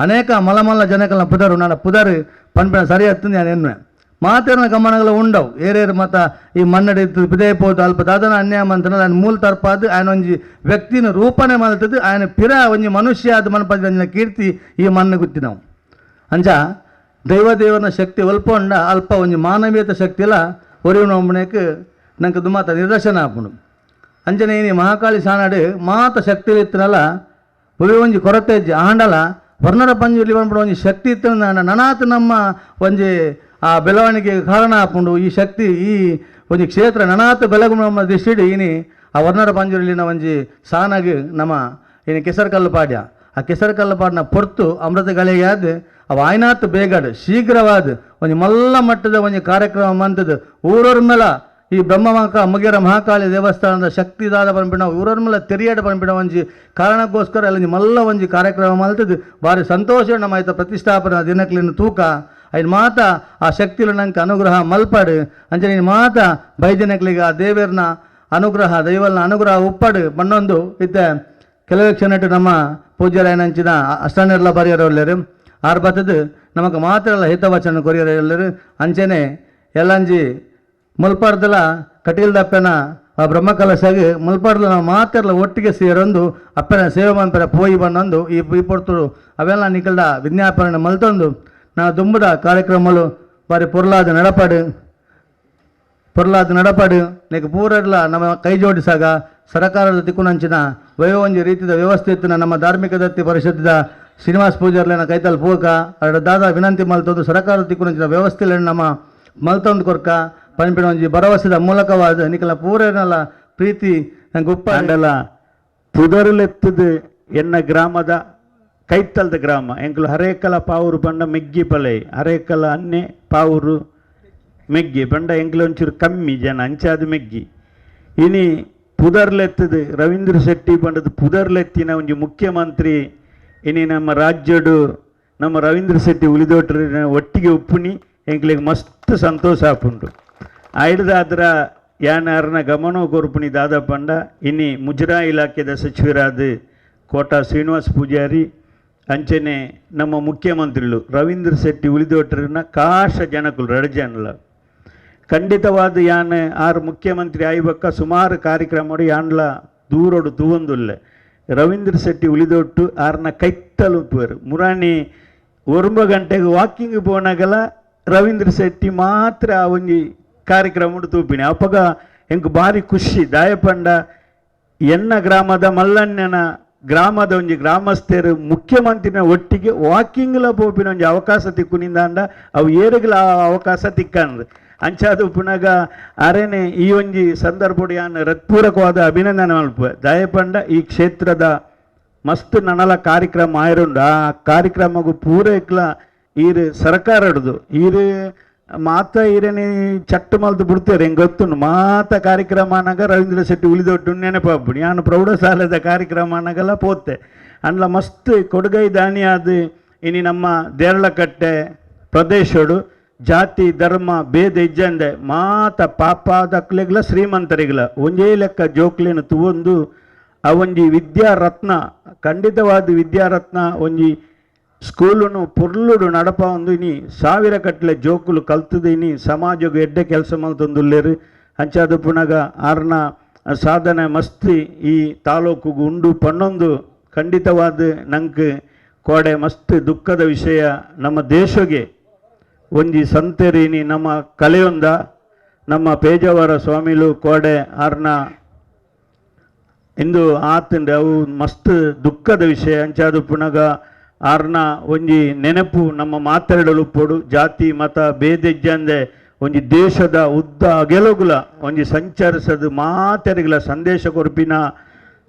ಅನೇಕ ಮಲಮಲ್ಲ ಜನಕಲ್ನ ಪುದರು ನನ್ನ ಪುದರು ಪನ್ಪಿನ ಸರಿ ಹತ್ತಂದು ನಾನು ಎನ್ನುವೆ ಮಾತೇನ ಗಮನಗಳು ఉండవు ಏರೇರು ಮತ ಈ ಮನ್ನಡಿ ಪಿದೇ ಪೋದು ಅಲ್ಪ ದಾದನ ಅನ್ಯಾಯ ಮಂತನ ఆయన ಮೂಲ ತರ್ಪಾದು ఆయన ಒಂಜಿ ವ್ಯಕ್ತಿನ ರೂಪನೆ ಮಲ್ತದು ఆయన ಪಿರ ಒಂಜಿ ಮನುಷ್ಯ ಅದು ಮನ್ಪದಿನ ಕೀರ್ತಿ ಈ ಮಣ್ಣು ಗುತ್ತಿನವು. ಅಂಚ ದೈವದೇವನ ಶಕ್ತಿ ಒಲ್ಪೊಂಡ ಅಲ್ಪ ಒಂಜಿ ಮಾನವೀಯತೆ ಶಕ್ತಿಲ ಒರಿಯುನ ನಂಗೆ ದುಮಾತ ನಿದರ್ಶನ ಆಪುಂಡು. ಅಂಚನೆ ಈ ಮಹಾಕಾಳಿ ಸಾನಾಡು ಮಾತ ಶಕ್ತಿ ಇತ್ತನಲ್ಲ ಒರಿ ಒಂಜಿ ಕೊರತೆ ಇಜ್ಜಿ ಆಂಡಲ ವರ್ಣರ ಪಂಜುರ್ಲಿ ಬಂದ್ಬಿಡು ಒಂಜಿ ಶಕ್ತಿ ಇತ್ತು ನನಾತ್ ನಮ್ಮ ಒಂಜಿ ಆ ಬೆಳವಣಿಗೆ ಕಾರಣ ಆಪುಂಡು. ಈ ಶಕ್ತಿ ಈ ಒಂಜಿ ಕ್ಷೇತ್ರ ನನಾತ್ ಬೆಳಗು ನಮ್ಮ ದೃಷ್ಟಿಡು ಇನಿ ಆ ವರ್ಣರ ಪಂಜುರ್ಲಿನ ಒಂಜಿ ಸಾನಾಗ್ ನಮ್ಮ ಇನಿ ಕೆಸರು ಪಾಡ್ಯ ಆ ಕೆಸರು ಕಲ್ಲು ಪಾಡ್ನ ಪೊರ್ತು ಅಮೃತ ಗಳಿಗೆಯಾದ ಅವು ಆಯ್ನಾತ್ ಬೇಗಡ್ ಶೀಘ್ರವಾದ ಒಂಜಿ ಮಲ್ಲ ಮಟ್ಟದ ಒಂಜಿ ಕಾರ್ಯಕ್ರಮ ಮಂತದ್ದು ಊರವ್ರ ಮೇಲೆ ಈ ಬ್ರಹ್ಮ ಮುಗೇರ ಮಹಾಕಾಳಿ ದೇವಸ್ಥಾನದ ಶಕ್ತಿದಾದ ಬಂದ್ಬಿಡ ಊರವ್ರ ಮೇಲೆ ತೆರಿಯಾಡ ಬಂದ್ಬಿಡ ಒಂಜಿ ಕಾರಣಕ್ಕೋಸ್ಕರ ಅಲ್ಲಿ ಮಲ್ಲ ಒಂಜಿ ಕಾರ್ಯಕ್ರಮ ಮಲ್ತದ್ದು ಭಾರಿ ಸಂತೋಷ ನಮ್ಮ ಆಯ್ತ ಪ್ರತಿಷ್ಠಾಪನಾ ದಿನಕ್ಲಿನ ತೂಕ ಐನ್ ಮಾತ ಆ ಶಕ್ತಿಲು ನಂಗೆ ಅನುಗ್ರಹ ಮಲ್ಪಾಡು. ಅಂಚನೆ ಮಾತ ಬೈಜನಕ್ಲಿಗೆ ಆ ದೇವರನ್ನ ಅನುಗ್ರಹ ದೈವಲ್ನ ಅನುಗ್ರಹ ಉಪ್ಪಾಡು ಬಣ್ಣೊಂದು ಇತ್ತ ಕೆಲವೇ ಕ್ಷಣಟ್ಟು ನಮ್ಮ ಪೂಜ್ಯರಾಯನಂಚಿನ ಅಷ್ಟಾನೆಲ್ಲ ಬರೆಯರು ಆರು ಬತ್ತದು ನಮಗೆ ಮಾತ್ರ ಹಿತವಚನ ಕೊರಿಯರು ಎಲ್ಲರು. ಅಂಚನೆ ಎಲ್ಲಂಜಿ ಮುಲ್ಪಾಡ್ದಲ ಕಟೀಲ್ದಪ್ಪನ ಆ ಬ್ರಹ್ಮಕಲಶಾಗಿ ಮುಲ್ಪಾಡ್ದಲ ನಾವು ಮಾತೆಲ್ಲ ಒಟ್ಟಿಗೆ ಸೇರೊಂದು ಅಪ್ಪನ ಸೇವೆ ಮಂತ್ರ ಪೋಯಿ ಬಂದೊಂದು ಈ ಈ ಪೊರ್ತುಡು ಅವೆಲ್ಲ ನಿಕಲ್ದ ವಿಜ್ಞಾಪನೆ ಮಲ್ತೊಂದು ನಾವು ದುಂಬುದ ಕಾರ್ಯಕ್ರಮಗಳು ಬಾರಿ ಪೊರ್ಲಾದ ನಡಪಾಡು ಪೊರ್ಲಾದ ನಡಪಾಡು ನೆಕ್ ಪೂರೆಲ್ಲ ನಮ್ಮ ಕೈ ಜೋಡಿಸಾಗ ಸರಕಾರದ ತಿಕ್ಕುನಂಚಿನ ವಯೋಂಜಿ ರೀತಿಯ ವ್ಯವಸ್ಥೆ ಇತ್ತು. ನಮ್ಮ ಧಾರ್ಮಿಕ ದತ್ತಿ ಪರಿಷತ್ತಿದ ಶ್ರೀನಿವಾಸ ಪೂಜಾರ್ಲೆನ ಕೈತಲ್ ಪೂಕ ಅಡ ದಾದಾ ವಿನಂತಿ ಮಲ್ತೊಂದು ಸರಕಾರದ ತಿಕ್ಕುನಂಚಿನ ವ್ಯವಸ್ಥೆಗಳನ್ನು ನಮ್ಮ ಮಲ್ತೊಂದು ಕೊರ್ಕ ಪನ್ಪಿನ ಒಂಜಿ ಭರವಸೆದ ಮೂಲಕವಾದ ನಿಕಲ ಪೂರೇನಲ್ಲ ಪ್ರೀತಿ ನಂಗೆ ಉಪ್ಪಾಂಡಲ ಪುದರುಲೆತ್ತದು ಎನ್ನ ಗ್ರಾಮದ ಕೈತಲ್ದ ಗ್ರಾಮ ಎಂಕುಲು ಹರೇಕಲ ಪಾವೂರು ಬಂಡ ಮೆಗ್ಗಿ ಪಲೈ ಹರೇಕಲ ಅನ್ನೆ ಪಾವೂರು ಮೆಗ್ಗಿ ಬಂಡ ಎಂಕುಲು ಒಂಚೂರು ಕಮ್ಮಿ ಜನ ಅಂಚಾದ ಮೆಗ್ಗಿ. ಇನಿ ಪುದರ್ಲೆತ್ತದು ರವೀಂದ್ರ ಶೆಟ್ಟಿ ಬಂಡದ ಪುದರ್ಲೆತ್ತಿನ ಒಂಜಿ ಮುಖ್ಯಮಂತ್ರಿ ಇನಿ ನಮ್ಮ ರಾಜ್ಯಡು ನಮ್ಮ ರವೀಂದ್ರ ಶೆಟ್ಟಿ ಉಳಿದೋಟ್ರ ಒಟ್ಟಿಗೆ ಉಪ್ಪುನಿ ಎಂಕ್ಲಿಗೆ ಮಸ್ತ್ ಸಂತೋಷ ಆಪುಂಡು. ಆಯ್ದಾದ್ರ ಯಾನಾರನ ಗಮನ ಕೊರ್ಪುನಿ ದಾದ ಪಂಡ ಇನಿ ಮುಜರಾ ಇಲಾಖೆದ ಸಚಿವರಾದ ಕೋಟಾ ಶ್ರೀನಿವಾಸ ಪೂಜಾರಿ ಅಂಚನೆ ನಮ್ಮ ಮುಖ್ಯಮಂತ್ರಿಗಳು ರವೀಂದ್ರ ಶೆಟ್ಟಿ ಉಳಿದೋಟ್ರನ್ನ ಕಾಶ ಜನಕುಲು ರಡ್ ಜನಲ ಖಂಡಿತವಾದ ಯಾನ್ ಆರು ಮುಖ್ಯಮಂತ್ರಿ ಆಯ್ಬಕ್ಕ ಸುಮಾರು ಕಾರ್ಯಕ್ರಮ ಯಾನ್ಲ ದೂರೋಡು ತೂವೊಂದುಲ್ಲೆ ರವೀಂದ್ರ ಶೆಟ್ಟಿ ಉಳಿದೊಟ್ಟು ಆರ್ನ ಕೈತಲುಪುವರು ಮುರಾಣಿ 9 ಗಂಟೆಗೆ ವಾಕಿಂಗ್ ಪೋನಾಗಲ ರವೀಂದ್ರ ಶೆಟ್ಟಿ ಮಾತ್ರ ಆ ಒಂಜಿ ಕಾರ್ಯಕ್ರಮ ತೂಪಿನಿ. ಅಪ್ಪಗ ಎಂಕ್ ಭಾರಿ ಖುಷಿ ದಾಯಪಂಡ ಎನ್ನ ಗ್ರಾಮದ ಮಲ್ಲಣ್ಣನ ಗ್ರಾಮದ ಒಂಜಿ ಗ್ರಾಮಸ್ಥರು ಮುಖ್ಯಮಂತ್ರಿನ ಒಟ್ಟಿಗೆ ವಾಕಿಂಗ್ಲ ಪೋಪಿನ ಒಂಜಿ ಅವಕಾಶ ತಿಕ್ಕುನಿಂದಾಂಡ ಅವು ಏರುಗಳ ಅವಕಾಶ ತಿಕ್ಕಂದು ಅಂಚಾದ ಪುನಗ ಅರೆನೆ ಈ ಒಂಜಿ ಸಂದರ್ಭಡು ಯಾನ್ ಹೃತ್ಪೂರ್ವಕವಾದ ಅಭಿನಂದನೆ ಮಲ್ಪ ದಯಪಂಡ ಈ ಕ್ಷೇತ್ರದ ಮಸ್ತ್ ನನಲ ಕಾರ್ಯಕ್ರಮ ಆಯರುಂಡು. ಆ ಕಾರ್ಯಕ್ರಮಗೂ ಪೂರೈಕ್ಲ ಈರು ಸರ್ಕಾರ ಹಿಡ್ದು ಈರು ಮಾತ ಈರನೆ ಚಟ್ಟು ಮಲ್ತು ಬಿಡ್ತಾರೆ ಹೆಂಗೆ ಗೊತ್ತುಂಡು ಮಾತ ಕಾರ್ಯಕ್ರಮ ಅನ್ನಾಗ ರವೀಂದ್ರ ಶೆಟ್ಟಿ ಉಳಿದೊಟ್ಟು ನೆನಪಾಪುಡು ಯಾನು ಪ್ರೌಢಶಾಲೆದ ಕಾರ್ಯಕ್ರಮ ಅನ್ನಾಗೆಲ್ಲ ಪೋತೆ ಅಂಡ್ಲ ಮಸ್ತ್ ಕೊಡುಗೈ ದಾನಿಯಾದ ಇನಿ ನಮ್ಮ ದೇರಳಕಟ್ಟೆ ಪ್ರದೇಶಡು ಜಾತಿ ಧರ್ಮ ಭೇದ ಇಜ್ಜಂದೆ ಮಾತ ಪಾಪದಕ್ಲೆಗ್ಲ ಶ್ರೀಮಂತರಿಗ್ಲ ಒಂಜೇ ಲೆಕ್ಕ ಜೋಕ್ಲೇನು ತುವೊಂದು ಆ ಒಂಜಿ ವಿದ್ಯಾರತ್ನ ಖಂಡಿತವಾದ ವಿದ್ಯಾರತ್ನ ಒಂಜಿ ಸ್ಕೂಲುನು ಪೊರ್ಲುಡು ನಡಪ ಒಂದು ಇನಿ ಸಾವಿರ ಕಟ್ಲೆ ಜೋಕುಲು ಕಲ್ತದ ಇನಿ ಸಮಾಜಗ್ ಎಡ್ಡೆ ಕೆಲಸ ಮಲ್ತೊಂದುಲ್ಲೆರ್ ಅಂಚಾದ ಪುನಗ ಆರ್ನ ಸಾಧನೆ ಮಸ್ತಿ ಈ ತಾಲೂಕುಗು ಉಂಡು ಪನ್ನೊಂದು ಖಂಡಿತವಾದ ನಂಗೆ ಕೋಡೆ ಮಸ್ತ್ ದುಃಖದ ವಿಷಯ ನಮ್ಮ ದೇಶಗೆ ಒಂಜಿ ಸಂತೆರಿನಿ ನಮ್ಮ ಕಲೆಯೊಂದ ನಮ್ಮ ಪೇಜಾವರ ಸ್ವಾಮಿಲು ಕೋಡೆ ಆರ್ನ ಇಂದು ಆತಂಡೆ ಅವು ಮಸ್ತ್ ದುಃಖದ ವಿಷಯ. ಅಂಚಾದು ಪುನಗ ಆರ್ನ ಒಂಜಿ ನೆನಪು ನಮ್ಮ ಮಾತೆರಡಲು ಪೊಡು ಜಾತಿ ಮತ ಭೇದೆಜ್ಜಂದೆ ಒಂಜಿ ದೇಶದ ಉದ್ದ ಅಗೆಲುಗುಲ ಒಂಜಿ ಸಂಚರಿಸದು ಮಾತೆರಿಗಲ ಸಂದೇಶ ಕೊರ್ಪಿನ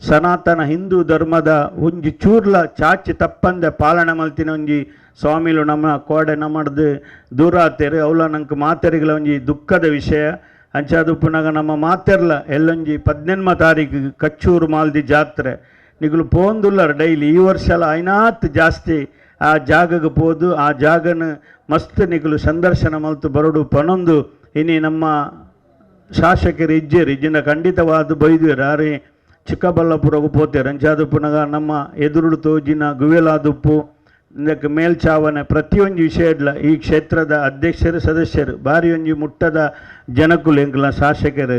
ಸನಾತನ ಹಿಂದೂ ಧರ್ಮದ ಒಂಜಿ ಚೂರ್ಲ ಚಾಚಿ ತಪ್ಪಂದೆ ಪಾಲನೆ ಮಲ್ತಿನ ಒಂಜಿ ಸ್ವಾಮಿಲು ನಮ್ಮ ಕೋಡೆ ನಮ್ಮಡ್ದು ದೂರ ಆತೇರು. ಅವಲ ನಂಗೆ ಮಾತೆರಿಗಲ ಒಂಜಿ ದುಃಖದ ವಿಷಯ. ಅಂಚಾದು ಪುನಗ ನಮ್ಮ ಮಾತೆರ್ಲ ಎಲ್ಲೊಂಜಿ 18 ತಾರೀಕು ಕಚ್ಚೂರು ಮಾಲ್ದಿ ಜಾತ್ರೆ ನಿಗುಲು ಪೋಂದುಲ್ಲರ್ ಡೈಲಿ ಈ ವರ್ಷಲ ಐನಾತ್ ಜಾಸ್ತಿ ಆ ಜಾಗಕ್ಕೆ ಪೋದು ಆ ಜಾಗನ ಮಸ್ತ್ ನಿಗುಲು ಸಂದರ್ಶನ ಮಲ್ತು ಬರಡು ಪನೊಂದು ಇನಿ ನಮ್ಮ ಶಾಸಕರು ಇಜ್ಜೇರು ಇಜ್ಜಿನ ಖಂಡಿತವಾದ ಬೈದುವೆರು ಆರೆ ಚಿಕ್ಕಬಳ್ಳಾಪುರಕ್ಕೆ ಪೋತೇರು. ಅಂಚಾದು ಪುನಗ ನಮ್ಮ ಎದುರುಡು ತೋಜಿನ ಗುವೆಲಾದುಪ್ಪು ಇದಕ್ಕೆ ಮೇಲ್ಚಾವನೆ ಪ್ರತಿಯೊಂದು ವಿಷಯ ಇಡ್ಲ ಈ ಕ್ಷೇತ್ರದ ಅಧ್ಯಕ್ಷರು ಸದಸ್ಯರು ಭಾರಿ ಒಂಜಿ ಮುಟ್ಟದ ಜನಕುಲು ಎಂಕಲ ಶಾಸಕರು.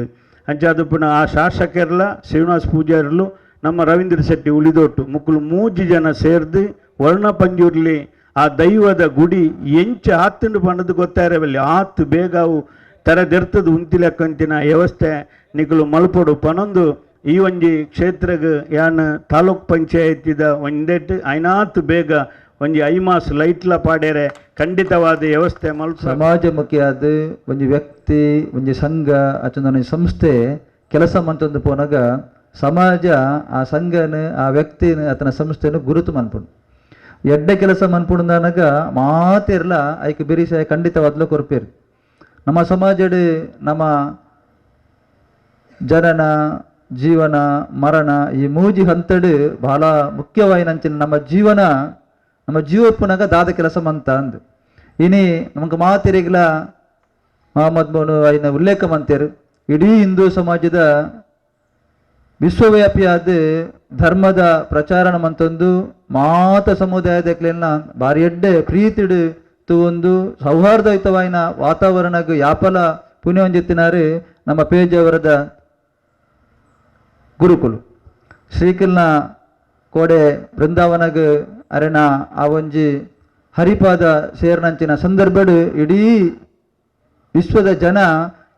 ಅಂಚಾದು ಪುನಃ ಆ ಶಾಸಕರ್ಲ ಶ್ರೀನಿವಾಸ ಪೂಜಾರ್ಲು ನಮ್ಮ ರವೀಂದ್ರ ಶೆಟ್ಟಿ ಉಳಿದೊಟ್ಟು ಮುಕ್ಕುಲು ಮೂಜಿ ಜನ ಸೇರ್ದು ವರ್ಣ ಪಂಜುರ್ಲಿ ಆ ದೈವದ ಗುಡಿ ಎಂಚ ಆತಂಡು ಪಂಡದು ಗೊತ್ತಾರವಲ್ಲಿ ಆತು ಬೇಗ ಅವು ತೆರೆದೆರ್ತದು ಉಂತಿಲಕ್ಕಂತಿನ ವ್ಯವಸ್ಥೆ ನಿಕುಲು ಮಲ್ಪೊಡು ಪನೊಂದು ಈ ಒಂಜಿ ಕ್ಷೇತ್ರಗ್ ಯಾನ್ ತಾಲೂಕ್ ಪಂಚಾಯತಿದ ಒಂದೆಟ್ ಐನಾತ್ ಬೇಗ ಒಂಜಿ ಐಮಾಸ್ ಲೈಟ್ಲ ಪಾಡೇರೆ ಖಂಡಿತವಾದ ವ್ಯವಸ್ಥೆ ಮಲ್ಪ. ಸಮಾಜಮುಖಿಯಾದ ಒಂಜಿ ವ್ಯಕ್ತಿ ಒಂಜಿ ಸಂಘ ಅಚೊಂದು ಸಂಸ್ಥೆ ಕೆಲಸ ಮಂತೊಂದು ಪೋನಾಗ ಸಮಾಜ ಆ ಸಂಘನ ಆ ವ್ಯಕ್ತಿನ ಆತನ ಸಂಸ್ಥೆನ ಗುರುತು ಮನ್ಪುಂಡು. ಎಡ್ಡೆ ಕೆಲಸ ಮನ್ಪುಂಡಾನಾಗ ಮಾತಿರ್ಲ ಐಕ್ ಬಿರಿಸಾಯ ಖಂಡಿತವಾದ್ಲೂ ಕೊರ್ಪೇರು. ನಮ್ಮ ಸಮಾಜಡ್ ನಮ್ಮ ಜನನ ಜೀವನ ಮರಣ ಈ ಮೂಜಿ ಹಂತಡು ಬಹಳ ಮುಖ್ಯವಾಯಿನಂಚಿನ ನಮ್ಮ ಜೀವನ ನಮ್ಮ ಜೀವಪ್ಪನಾಗ ದಾದ ಕೆಲಸ ಮಂತ ಅಂದು ಇನಿ ನಮಗೆ ಮಾತಿರಿಗ್ಲ ಮಹಮ್ಮದ್ ಮೋನು ಐನ ಉಲ್ಲೇಖ ಮಂತೇರು. ಇಡೀ ಹಿಂದೂ ಸಮಾಜದ ವಿಶ್ವವ್ಯಾಪಿಯಾದ ಧರ್ಮದ ಪ್ರಚಾರಣ ಮಂತೊಂದು ಮಾತ ಸಮುದಾಯದ ಕ್ಲೇನ ಭಾರಿ ಎಡ್ಡೆ ಪ್ರೀತಿಡು ತೂವೊಂದು ಸೌಹಾರ್ದಯುತವಾಯಿನ ವಾತಾವರಣಗ್ ಯಾಪಲ ಪುಣ್ಯವಂಜಿತ್ತಿನಾರು ನಮ್ಮ ಪೇಜಾವರದ ಗುರುಕುಲು ಶ್ರೀಕಲ್ನ ಕೋಡೆ ಬೃಂದಾವನಗ್ ಅರೆನ ಆ ಒಂಜಿ ಹರಿಪಾದ ಸೇರ್ನಂಚಿನ ಸಂದರ್ಭಡು ಇಡೀ ವಿಶ್ವದ ಜನ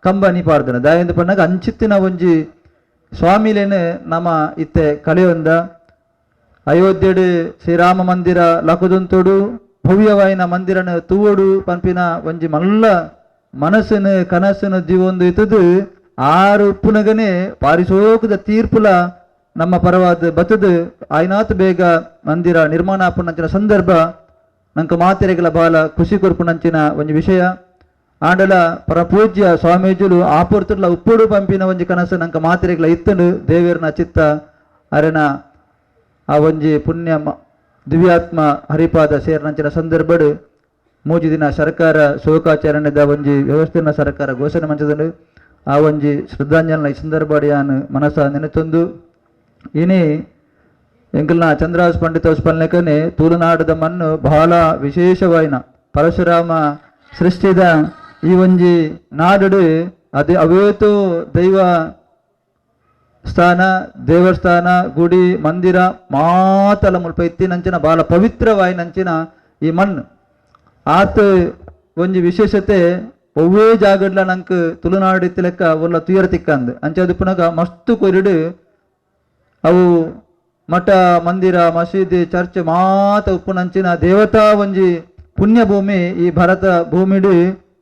ಕಂಬನಿ ಪಾರ್ದನ ದಾಯಂದು ಪಣ್ಣಾಗ ಅಂಚಿತ್ತಿನ ಒಂಜಿ ಸ್ವಾಮಿಲೇನು ನಮ್ಮ ಇತ್ತೆ ಕಲೆಯೊಂದ ಅಯೋಧ್ಯೆಡು ಶ್ರೀರಾಮ ಮಂದಿರ ಲಕುದಂತೋಡು ಭವ್ಯವಾಯಿನ ಮಂದಿರನ ತೂವೋಡು ಪಂಪಿನ ಒಂಜಿ ಮಲ್ಲ ಮನಸ್ಸಿನ ಕನಸಿನ ಜೀವೊಂದು ಇತ್ತದು ಆರು ಉಪ್ಪುನಗನೆ ಪಾರಿಸೋಕದ ತೀರ್ಪುಲ ನಮ್ಮ ಪರವಾದ ಬತ್ತದು ಆಯ್ನಾತ್ ಬೇಗ ಮಂದಿರ ನಿರ್ಮಾಣ ಆಪುನಂಚಿನ ಸಂದರ್ಭ ನಂಕ ಮಾತೆರೆಗಳ ಬಾಲ ಖುಷಿ ಕೊರ್ಪುನಂಚಿನ ಒಂಜಿ ವಿಷಯ. ಆಂಡಲ ಪರಪೂಜ್ಯ ಸ್ವಾಮೀಜುಲು ಆಪುರ್ತುಲ ಉಪ್ಪುಡು ಪಂಪಿನ ಒಂಜಿ ಕನಸು ನಂಕ ಮಾತೆರೆಗಳ ಇತ್ತನು ದೇವೇರ್ನ ಚಿತ್ತ ಅರೆನ ಆ ಒಂಜಿ ಪುಣ್ಯ ದಿವ್ಯಾತ್ಮ ಹರಿಪಾದ ಸೇರ್ನಂಚಿನ ಸಂದರ್ಭಡು ಮೂಜಿ ದಿನ ಸರ್ಕಾರ ಶೋಕಾಚರಣೆದ ಒಂಜಿ ವ್ಯವಸ್ಥೆನ ಸರ್ಕಾರ ಘೋಷಣೆ ಮಂಚದಂಡು ಆ ಒಂಜಿ ಶ್ರದ್ಧಾಂಜಲಿನ ಈ ಸಂದರ್ಭಡಿಯಾನು ಮನಸ್ಸ ನೆನೆತೊಂದು ಇನಿ ಎಂಕಲ್ನ ಚಂದ್ರಹಾಸ್ ಪಂಡಿತ ಪಲ್ಲೆಕನೆ ತುಳುನಾಡದ ಮಣ್ಣು ಬಹಳ ವಿಶೇಷವಾಯಿನ ಪರಶುರಾಮ ಸೃಷ್ಟಿದ ಈ ಒಂಜಿ ನಾಡು ಅದೇ ಅವೇತು ದೈವ ಸ್ಥಾನ ದೇವಸ್ಥಾನ ಗುಡಿ ಮಂದಿರ ಮಾತಲ ಮುಲ್ಪ ಇತ್ತಿನಂಚಿನ ಬಹಳ ಪವಿತ್ರವಾಯಿನಂಚಿನ ಈ ಮಣ್ಣು ಆತ ಒಂಜಿ ವಿಶೇಷತೆ ಒವ್ವೇ ಜಾಗಡ್ಲ ನಂಕ್ ತುಳುನಾಡು ಇತ್ತಿಲೆಕ್ಕ ಒಲ್ಲ ತುಯರ್ ತಿಕ್ಕಂದು ಅಂಚಾದ ಪುನಗ ಮಸ್ತು ಕೊರಿಡು ಅವು ಮಠ ಮಂದಿರ ಮಸೀದಿ ಚರ್ಚ್ ಮಾತ ಉಪ್ಪುನಂಚಿನ ದೇವತಾ ಒಂಜಿ ಪುಣ್ಯಭೂಮಿ ಈ ಭರತ ಭೂಮಿಡು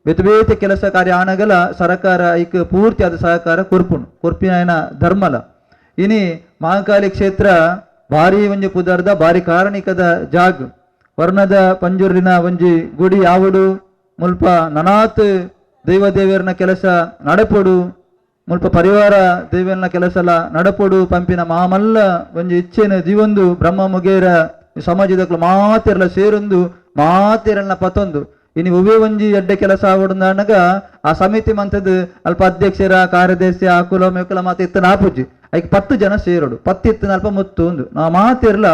ಬೇತೆ ಬೇತೆ ಕೆಲಸ ಕಾರ್ಯ ಆನಗಲ ಸರಕಾರ ಐಕ್ ಪೂರ್ತಿ ಆದ ಸಹಕಾರ ಕೊರ್ಪುಣು ಕೊರ್ಪಿನ ಧರ್ಮಲ. ಇನಿ ಮಹಾಕಾಳಿ ಕ್ಷೇತ್ರ ಭಾರಿ ಒಂಜಿ ಪುದರ್ದ ಭಾರಿ ಕಾರಣಿಕದ ಜಾಗ್ ವರ್ಣದ ಪಂಜುರ್ಲಿನ ಒಂಜಿ ಗುಡಿ ಯಾವಡು ಮುಲ್ಪ ನನಾತ್ ದೈವ ದೇವರನ ಕೆಲಸ ನಡಪೊಡು ಮುಲ್ಪ ಪರಿವಾರ ದೇವರನ ಕೆಲಸಲ ನಡಪೊಡು ಪಂಪಿನ ಮಾಮಲ್ಲ ಒಂಜಿ ಇಚ್ಛೆನ ಜೀವೊಂದು ಬ್ರಹ್ಮ ಮುಗೇರ ಸಮಾಜದಕ್ಲು ಮಾತೆರ್ಲ ಸೇರೊಂದು ಮಾತೆರನ್ನ ಪತೊಂದು ಇನಿ ಒವ್ವೇ ಒಂಜಿ ಎಡ್ಡೆ ಕೆಲಸ ಆವಡುಂದಾನಗ ಆ ಸಮಿತಿ ಮಂತದ್ದು ಅಲ್ಪ ಅಧ್ಯಕ್ಷರ ಕಾರ್ಯದರ್ಶಿ ಆ ಕುಲ ಮೇಕುಲ ಮಾತ ಇತ್ತನ ಆಪುಜಿ ಐಕ್ 10 ಜನ ಸೇರೋಡು 10 ಇತ್ತನ ಅಲ್ಪ ಮುತ್ತು ಒಂದು ನಾವು ಮಾತಿರ್ಲ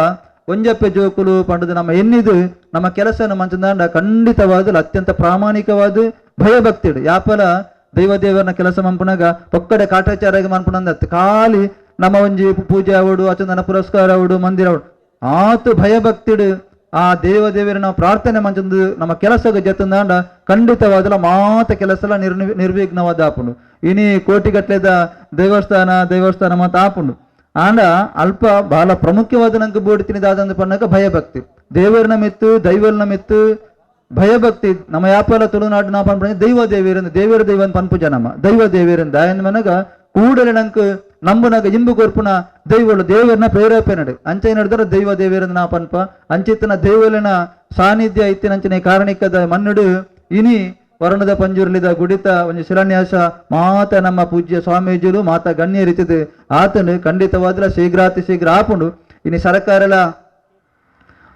ಒಂಜಪ್ಪೆ ಜೋಕುಲು ಪಂಡದು ನಮ್ಮ ಎನ್ನಿದು ನಮ್ಮ ಕೆಲಸನ ಮಂಚಂದಾಂಡ ಖಂಡಿತವಾದಲು ಅತ್ಯಂತ ಪ್ರಾಮಾಣಿಕವಾದ ಭಯಭಕ್ತಿಡು ಯಾಪಲ ದೈವ ದೇವರನ ಕೆಲಸ ಮನ್ಪುನಾಗ ಪೊಕ್ಕಡೆ ಕಾಟಾಚಾರಾಗಿ ಮನ್ಪುನಂದತ್ತು ಖಾಲಿ ನಮ್ಮ ಒಂಜಿ ಪೂಜೆ ಅವಡು ಅಚಂದನ ಪುರಸ್ಕಾರ ಅವಡು ಮಂದಿರ ಅವಡು ಆತು ಭಯಭಕ್ತಿಡು ಆ ದೇವದೇವರ ನಾವು ಪ್ರಾರ್ಥನೆ ಮಂಚಂದು ನಮ್ಮ ಕೆಲಸದ ಜೊತೆಂದಾಂಡ ಖಂಡಿತವಾದಲ ಮಾತ ಕೆಲಸಲ ನಿರ್ವಿಘ್ನವಾದ ಆಪುಂಡು. ಇನಿ ಕೋಟಿಗಟ್ಲೆದ ದೇವಸ್ಥಾನ ದೇವಸ್ಥಾನ ಮಾತ ಆಪುಂಡು. ಆಂಡ ಅಲ್ಪ ಬಹಳ ಪ್ರಮುಖವಾದ ನಂಗೆ ಬೋಡಿತೀನಿ ದಾದಂದು ಪನ್ನಕ ಭಯಭಕ್ತಿ, ದೇವರನ ಮಿತ್ತು ದೈವರ್ನ ಮಿತ್ತು ಭಯಭಕ್ತಿ. ನಮ್ಮ ಯಾಪಲ ತುಳುನಾಡು ನಾ ಪನ್ಪು ದೈವ ದೇವಿಯರಿಂದ ದೇವರ ದೈವ ಪನ್ಪುಜ ನಮ್ಮ ದೈವ ದೇವಿಯರಿಂದ ಆಯನ ಮನಗ ಕೂಡಲೇ ನಂಗೆ ನಂಬುನಾಗ ಇಂಬು ಕೊರ್ಪುನ ದೈವಳು ದೇವರನ್ನ ಪ್ರೇರೇಪಣೆ ನಡು ಅಂಚೆ ನಡೆದರೆ ದೈವ ದೇವಿಯರಿಂದ ನಾ ಪನ್ಪ ಅಂಚಿತನ ದೇವಲಿನ ಸಾನ್ನಿಧ್ಯ ಇತ್ತಿನಂಚನೆ ಕಾರಣಿಕದ ಮನ್ನುಡು ಇನಿ ವರ್ಣದ ಪಂಜುರ್ಲಿದ ಗುಡಿತ ಒಂದು ಶಿಲಾನ್ಯಾಸ ಮಾತ ನಮ್ಮ ಪೂಜ್ಯ ಸ್ವಾಮೀಜಿಲು ಮಾತ ಗಣ್ಯ ರೀತಿದು ಆತನು ಖಂಡಿತವಾದ್ರ ಶೀಘ್ರಾತಿ ಶೀಘ್ರ ಆಪುಂಡು. ಇನಿ ಸರ್ಕಾರಲ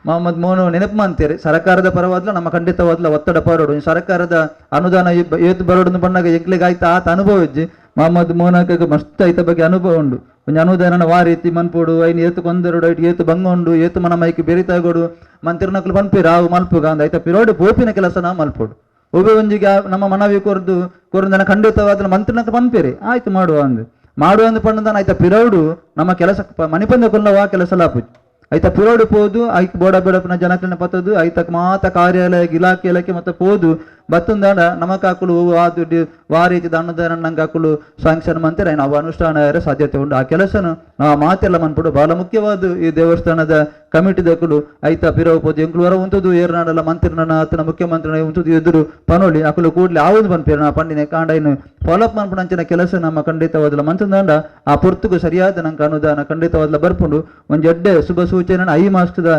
ಮೊಹಮ್ಮದ್ ಮೋನು ನೆನಪು ಮಾಡ್ತೀರಿ, ಸರ್ಕಾರದ ಪರವಾದ್ಲ ನಮ್ಮ ಖಂಡಿತವಾದ್ಲ ಒತ್ತಡ ಪರೋಡು, ಸರ್ಕಾರದ ಅನುದಾನ ಏತು ಬರೋಡು ಬಣ್ಣಾಗ ಎಂಕ್ಲಿಗೆ ಆಯ್ತು ಆತ ಅನುಭವ ಇಜ್ಜಿ. ಮೊಹಮ್ಮದ್ ಮೋನಕ ಮಸ್ತ್ ಐತ ಬಗ್ಗೆ ಅನುಭವ ಉಂಡು. ಒಂಜಿ ಅನುದಾನ ವಾ ರೀತಿ ಮನ್ಪೋಡು ಐನ್ ಏತು ಕೊಂದರುಡು ಐಟ್ ಏತು ಬಂಗ ಉಂಡು ಏತು ಮನ ಮೈಕ್ ಬೆರಿತಾಗೋಡು ಮಂತಿರ್ನಕ್ಲು ಪನ್ಪಿ ರಾವು ಮಲ್ಪುಗ ಅಂದ ಐತ ಪಿರೋಡು ಪೋಪಿನ ಕೆಲಸ ನಾವು ಮಲ್ಪೋಡು. ಒಬ್ಬ ಒಂಜಿಗೆ ನಮ್ಮ ಮನವಿ ಕೊರ್ದು ಕೊರ್ದು ಖಂಡಿತವಾದ ಮಂತ್ರಿನಕ್ಲು ಪನ್ಪೇರಿ ಆಯ್ತು ಮಾಡುವ ಅಂದು ಮಾಡುವ ಅಂದು ಪಣ್ಣದಾನ ಆಯ್ತಾ ಪಿರೌಡು ನಮ್ಮ ಕೆಲಸ ಮಣಿಪಂದ ಕೊಲ್ಲವಾ ಕೆಲಸ ಲಾಪುಜಿ. ಐತ ಪಿರೋಡು ಪೋದು ಐಕ್ ಬೋಡ ಬೇಡಪ್ಪನ ಜನಕನ ಪತ್ತದು ಐತಕ್ ಮಾತ ಕಾರ್ಯಾಲಯ ಇಲಾಖೆ ಇಲಾಖೆ ಮತ್ತೆ ಪೋದು ಬತ್ತಂದಾಡ ನಮಕಾಕುಲು ಆ ದುಡ್ಡು ವಾ ರೀತಿದ ಅನುದಾನ ನಂಗೆ ಹಾಕಲು ಸ್ಯಾಂಕ್ಷನ್ ಮಂತಾರೆ ನಾವು ಅನುಷ್ಠಾನ ಸಾಧ್ಯತೆ ಉಂಟು. ಆ ಕೆಲಸನು ನಾವು ಮಾತೆಲ್ಲ ಮನ್ಪುಡು ಬಹಳ ಮುಖ್ಯವಾದ ಈ ದೇವಸ್ಥಾನದ ಕಮಿಟಿದಕುಲು ಐತ ಪಿರವು ಪೋದು ಎಂಕ್ಲು ವರ ಉಂಟದು ಏರ್ನಾಡಲ್ಲ ಮಂತ್ರಿನ ಆತನ ಮುಖ್ಯಮಂತ್ರಿನ ಉಂಟದು ಎದುರು ಪನೋಳಿ ಅಕುಲು ಕೂಡ್ಲಿ ಆವುದು ಪನ್ಪೇರು ನಾ ಪಂಡಿನ ಕಾಂಡ ಇನ್ನು ಫಾಲೋಅಪ್ ಮನ್ಪುಣಂಚಿನ ಕೆಲಸ ನಮ್ಮ ಖಂಡಿತವಾದಲ ಮಂಚಂದಾಂಡ ಆ ಪೊರ್ತುಗು ಸರಿಯಾದ ನಂಗೆ ಅನುದಾನ ಖಂಡಿತವಾದಲ ಬರ್ಪುಂಡು. ಒಂಜಿ ಎಡ್ಡೆ ಶುಭ ಸೂಚನೆ I ಮಾಸ್ಕದ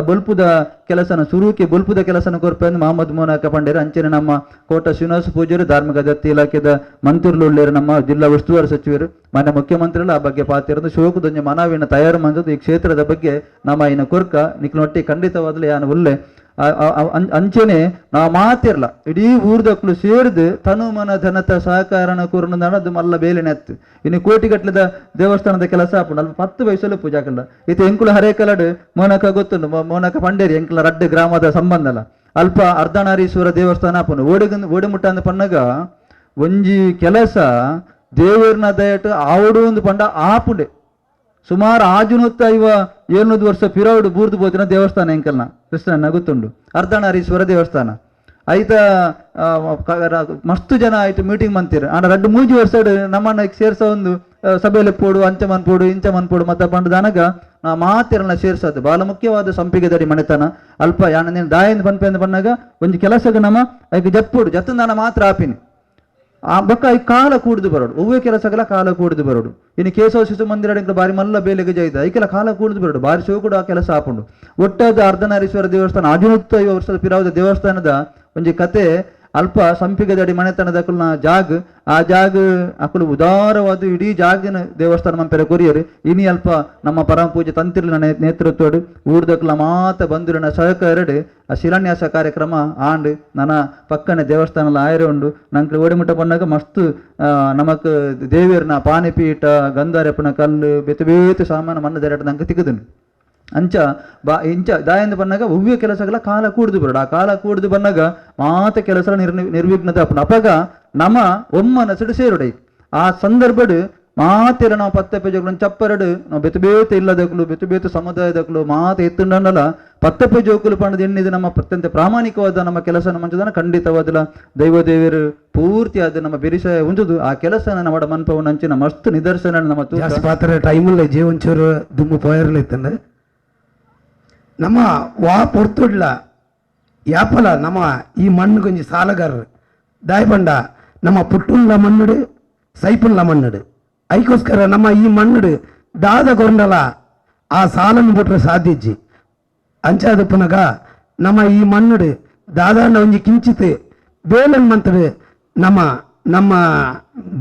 ಬೊಲ್ಪುದ ಕೆಲಸನ ಸುರುಕಿ ಬೊಲ್ಪುದ ಕೆಲಸನ ಕೊರ್ಪೆಂದು ಮೊಹಮ್ಮದ್ ಮೋನಾಕ ಪಂಡೇರು. ಅಂಚನೆ ನಮ್ಮ ಕೋಟ ಶ್ರೀನಿವಾಸ ಪೂಜಾರಿ ಧಾರ್ಮಿಕ ದತ್ತಿ ಇಲಾಖೆದ ಮಂತ್ರಿಲು ನಮ್ಮ ಜಿಲ್ಲಾ ಉಸ್ತುವಾರಿ ಸಚಿವರು ಮಾನ್ಯ ಮುಖ್ಯಮಂತ್ರಿಗಳು ಆ ಬಗ್ಗೆ ಪಾತಿರೋದು ಶೋಕದೊಂಜಿ ಮನವಿನ ತಯಾರು ಮಾಡಿದ್ದು ಈ ಕ್ಷೇತ್ರದ ಬಗ್ಗೆ ನಮ್ಮ ಇನ್ನ ಕೊರ್ಕ ನಿಕ್ನೊಟ್ಟಿ ಖಂಡಿತವಾದಲು ಯಾನು ಉಲ್ಲೆ ಅಂಚೆನೆ ನಾವು ಮಾತಿರ್ಲ ಇಡೀ ಊರ್ದಕ್ಲು ಸೇರಿದು ತನು ಮನ ಧನತ ಸಹಕಾರನ ಕೂರ್ನ ಅದು ಮಲ್ಲ ಬೇಲೆ ನೆತ್ತು. ಇನ್ನು ಕೋಟಿಗಟ್ಲದ ದೇವಸ್ಥಾನದ ಕೆಲಸ ಆಪುಂಡು ಅಲ್ಪ 10 ವಯಸ್ಸಲ್ಲೂ ಪೂಜೆ ಹಾಕಲ್ಲ ಇತ್ತು ಎಂಕುಲು ಹರೇಕಲಡು ಮೋನಕ ಗೊತ್ತುಂಡು ಮೋನಕ ಪಂಡೇರಿ ಎಂಕುಲ ರಡ್ಡು ಗ್ರಾಮದ ಸಂಬಂಧಲ ಅಲ್ಪ ಅರ್ಧನಾರೀಶ್ವರ ದೇವಸ್ಥಾನ ಆಪುಂಡು. ಓಡಿಮುಟ್ಟ ಅಂದ ಪಣ್ಣಗ ಒಂಜಿ ಕೆಲಸ ದೇವರನ ದಯಟು ಆವಡು ಒಂದು ಪಂಡ ಆಪುಂಡೆ ಸುಮಾರು 650 ವರ್ಷ ಪಿರೌಡು ಬೂರ್ದು ಪೋತಿನ ದೇವಸ್ಥಾನ ಎಂಕಲ್ನ ಕೃಷ್ಣನ ಗೊತ್ತುಂಡು ಅರ್ಧನಾರೀಶ್ವರ ದೇವಸ್ಥಾನ ಐತ ಮಸ್ತು ಜನ ಆಯ್ತು ಮೀಟಿಂಗ್ ಮಂತೀರ ಆಂಡ ರಡ್ಡು ಮೂಜಿ ವರ್ಷ ನಮ್ಮನ್ನ ಸೇರ್ಸ ಒಂದು ಸಭೆಯಲ್ಲಿ ಪೋಡು ಅಂಚ ಮನ್ಪೋಡು ಇಂಚ ಮನ್ಪೋಡು ಮತ್ತೆ ಪಂಡದಾನಗ ನಾ ಮಾತಿರನ್ನ ಸೇರ್ಸದು ಬಹಳ ಮುಖ್ಯವಾದ ಸಂಪಿಗೆದಡಿ ಮನೆತನ ಅಲ್ಪ ಯಾನ ದಾಯಿಂದ ಪನ್ಪೆಂದು ಬಣ್ಣಾಗ ಒಂಜಿ ಕೆಲಸಗ ನಮ್ಮ ಐಕ್ ಜಪ್ಪೋಡು ಜತ್ತಂದಾನ ಮಾತ್ರ ಆಪಿನಿ ಆ ಬೊಕ್ಕ ಈ ಕಾಲ ಕೂಡ್ದು ಬರೋಡು ಒವ್ವೇ ಕೆಲಸಗಳ ಕಾಲ ಕೂಡ್ದು ಬರೋಡು. ಇನ್ನು ಕೇಶವ ಶಿಶು ಮಂದಿರ ಬಾರಿ ಮಲ್ಲ ಬೇಲೆಗೆ ಜೈದ ಐಕೆಲ್ಲ ಕಾಲ ಕೂಡ್ದು ಬರೋಡು ಬಾರಿ ಶಿವ ಕೂಡ ಆ ಕೆಲಸ ಆಪುಂಡು. ಒಟ್ಟಾದ ಅರ್ಧನಾರೀಶ್ವರ ದೇವಸ್ಥಾನ 650 ವರ್ಷದ ಪಿರಾವದ ದೇವಸ್ಥಾನದ ಒಂಜಿ ಕತೆ ಅಲ್ಪ ಸಂಪಿಗೆದಡಿ ಮನೆತನದ ಅಕುಲ್ನ ಜಾಗ್ ಆ ಜಾಗ್ ಅಕುಲು ಉದಾರವಾದ ಇಡೀ ಜಾಗಿನ ದೇವಸ್ಥಾನ ಮಂಪೆರ ಕೊರಿಯರು. ಇನಿ ಅಲ್ಪ ನಮ್ಮ ಪರಮ ಪೂಜೆ ತಂತಿರ್ಲಿನ ನೇತೃತ್ವಡು ಊರ್ದಕ್ಲ ಮಾತ ಬಂದಿರನ ಸಹಕಾರಡು ಆ ಶಿಲಾನ್ಯಾಸ ಕಾರ್ಯಕ್ರಮ ಆಂಡ್ ನನ್ನ ಪಕ್ಕನೆ ದೇವಸ್ಥಾನಲ ಆಯರೆ ಉಂಡು. ನಂಗೆ ಓಡಿಮುಟ್ಟ ಪನ್ನಾಗ ಮಸ್ತ್ ನಮಕ್ ದೇವಿಯರ್ನ ಪಾನಿಪೀಠ ಗಂಧಾರೆಪ್ಪನ ಕಲ್ಲು ಬೇತೆ ಬೇತೆ ಸಾಮಾನು ಮಣ್ಣು ದೆರಟ ನಂಗೆ ತಿಕ್ಕದನು ಅಂಚ ಬಾ ಇಂಚ ದಾಯಂದ ಬನ್ನಾಗ ಒವ್ವೇ ಕೆಲಸಗಳ ಕಾಲ ಕೂಡ್ದು ಬರೋಡು. ಆ ಕಾಲ ಕೂಡ್ದು ಬನ್ನಾಗ ಮಾತ ಕೆಲಸ ನಿರ್ವಿಘ್ನದ ಅಪಗ ನಮ್ಮ ಒಮ್ಮನಸುಡು ಸೇರುಡೈ ಆ ಸಂದರ್ಭಡು ಮಾತೆಲ್ಲ ನಾವು ಪತ್ತೆ ಪೇಜಗಳು ಚಪ್ಪರಡು ನಾವು ಬೆತು ಬೇತೆ ಇಲ್ಲದಕ್ಕಲು ಬೆತು ಬೇತೆ ಸಮುದಾಯದಕ್ಕಲು ಮಾತೆ ಎತ್ತುಂಡಲ್ಲ ಪತ್ತೆ ಪೇಜೋಕುಲು ಪಂಡದ ಎಣ್ಣಿದು ನಮ್ಮ ಅತ್ಯಂತ ಪ್ರಾಮಾಣಿಕವಾದ ನಮ್ಮ ಕೆಲಸ ನಮ್ಮ ಖಂಡಿತವಾದಲ ದೈವ ದೇವರು ಪೂರ್ತಿ ಆದ ನಮ್ಮ ಬೆರಿಸಾಯ ಉಂಟುದು ಆ ಕೆಲಸನ ನಮ್ಮ ಮನ್ಪವನ ಅಂಚಿನ ಮಸ್ತ್ ನಿದರ್ಶನ ನಮ್ಮ ಪಾತ್ರ ಟೈಮಲ್ಲ ಜೀವಂಚೂರು ದುಮ್ಮು ಪೋಯರ್ಲ ಇತ್ತಂದ್ರೆ ನಮ್ಮ ವಾ ಪೊರ್ತುಡ್ಲ ಯಾಪಲ ನಮ್ಮ ಈ ಮಣ್ಣು ಕೊಂಚ ಸಾಲಗಾರರು ದಾಯಪಂಡ ನಮ್ಮ ಪುಟ್ಟುಲ್ಲ ಮಣ್ಣುಡು ಸೈಪುಲ್ಲ ಮಣ್ಣುಡು ಐಕೋಸ್ಕರ ನಮ್ಮ ಈ ಮಣ್ಣುಡು ದಾದ ಕೊಂಡಲ ಆ ಸಾಲನ್ನು ಬಿಟ್ರೆ ಸಾಧ್ಯಜ್ಜಿ ಅಂಚಾದ ಪುನಗ ನಮ್ಮ ಈ ಮಣ್ಣುಡು ದಾದಾಂಡ ಒಂಜಿ ಕಿಂಚಿತ್ ಬೇಲನ್ ಮಂತಡು ನಮ್ಮ ನಮ್ಮ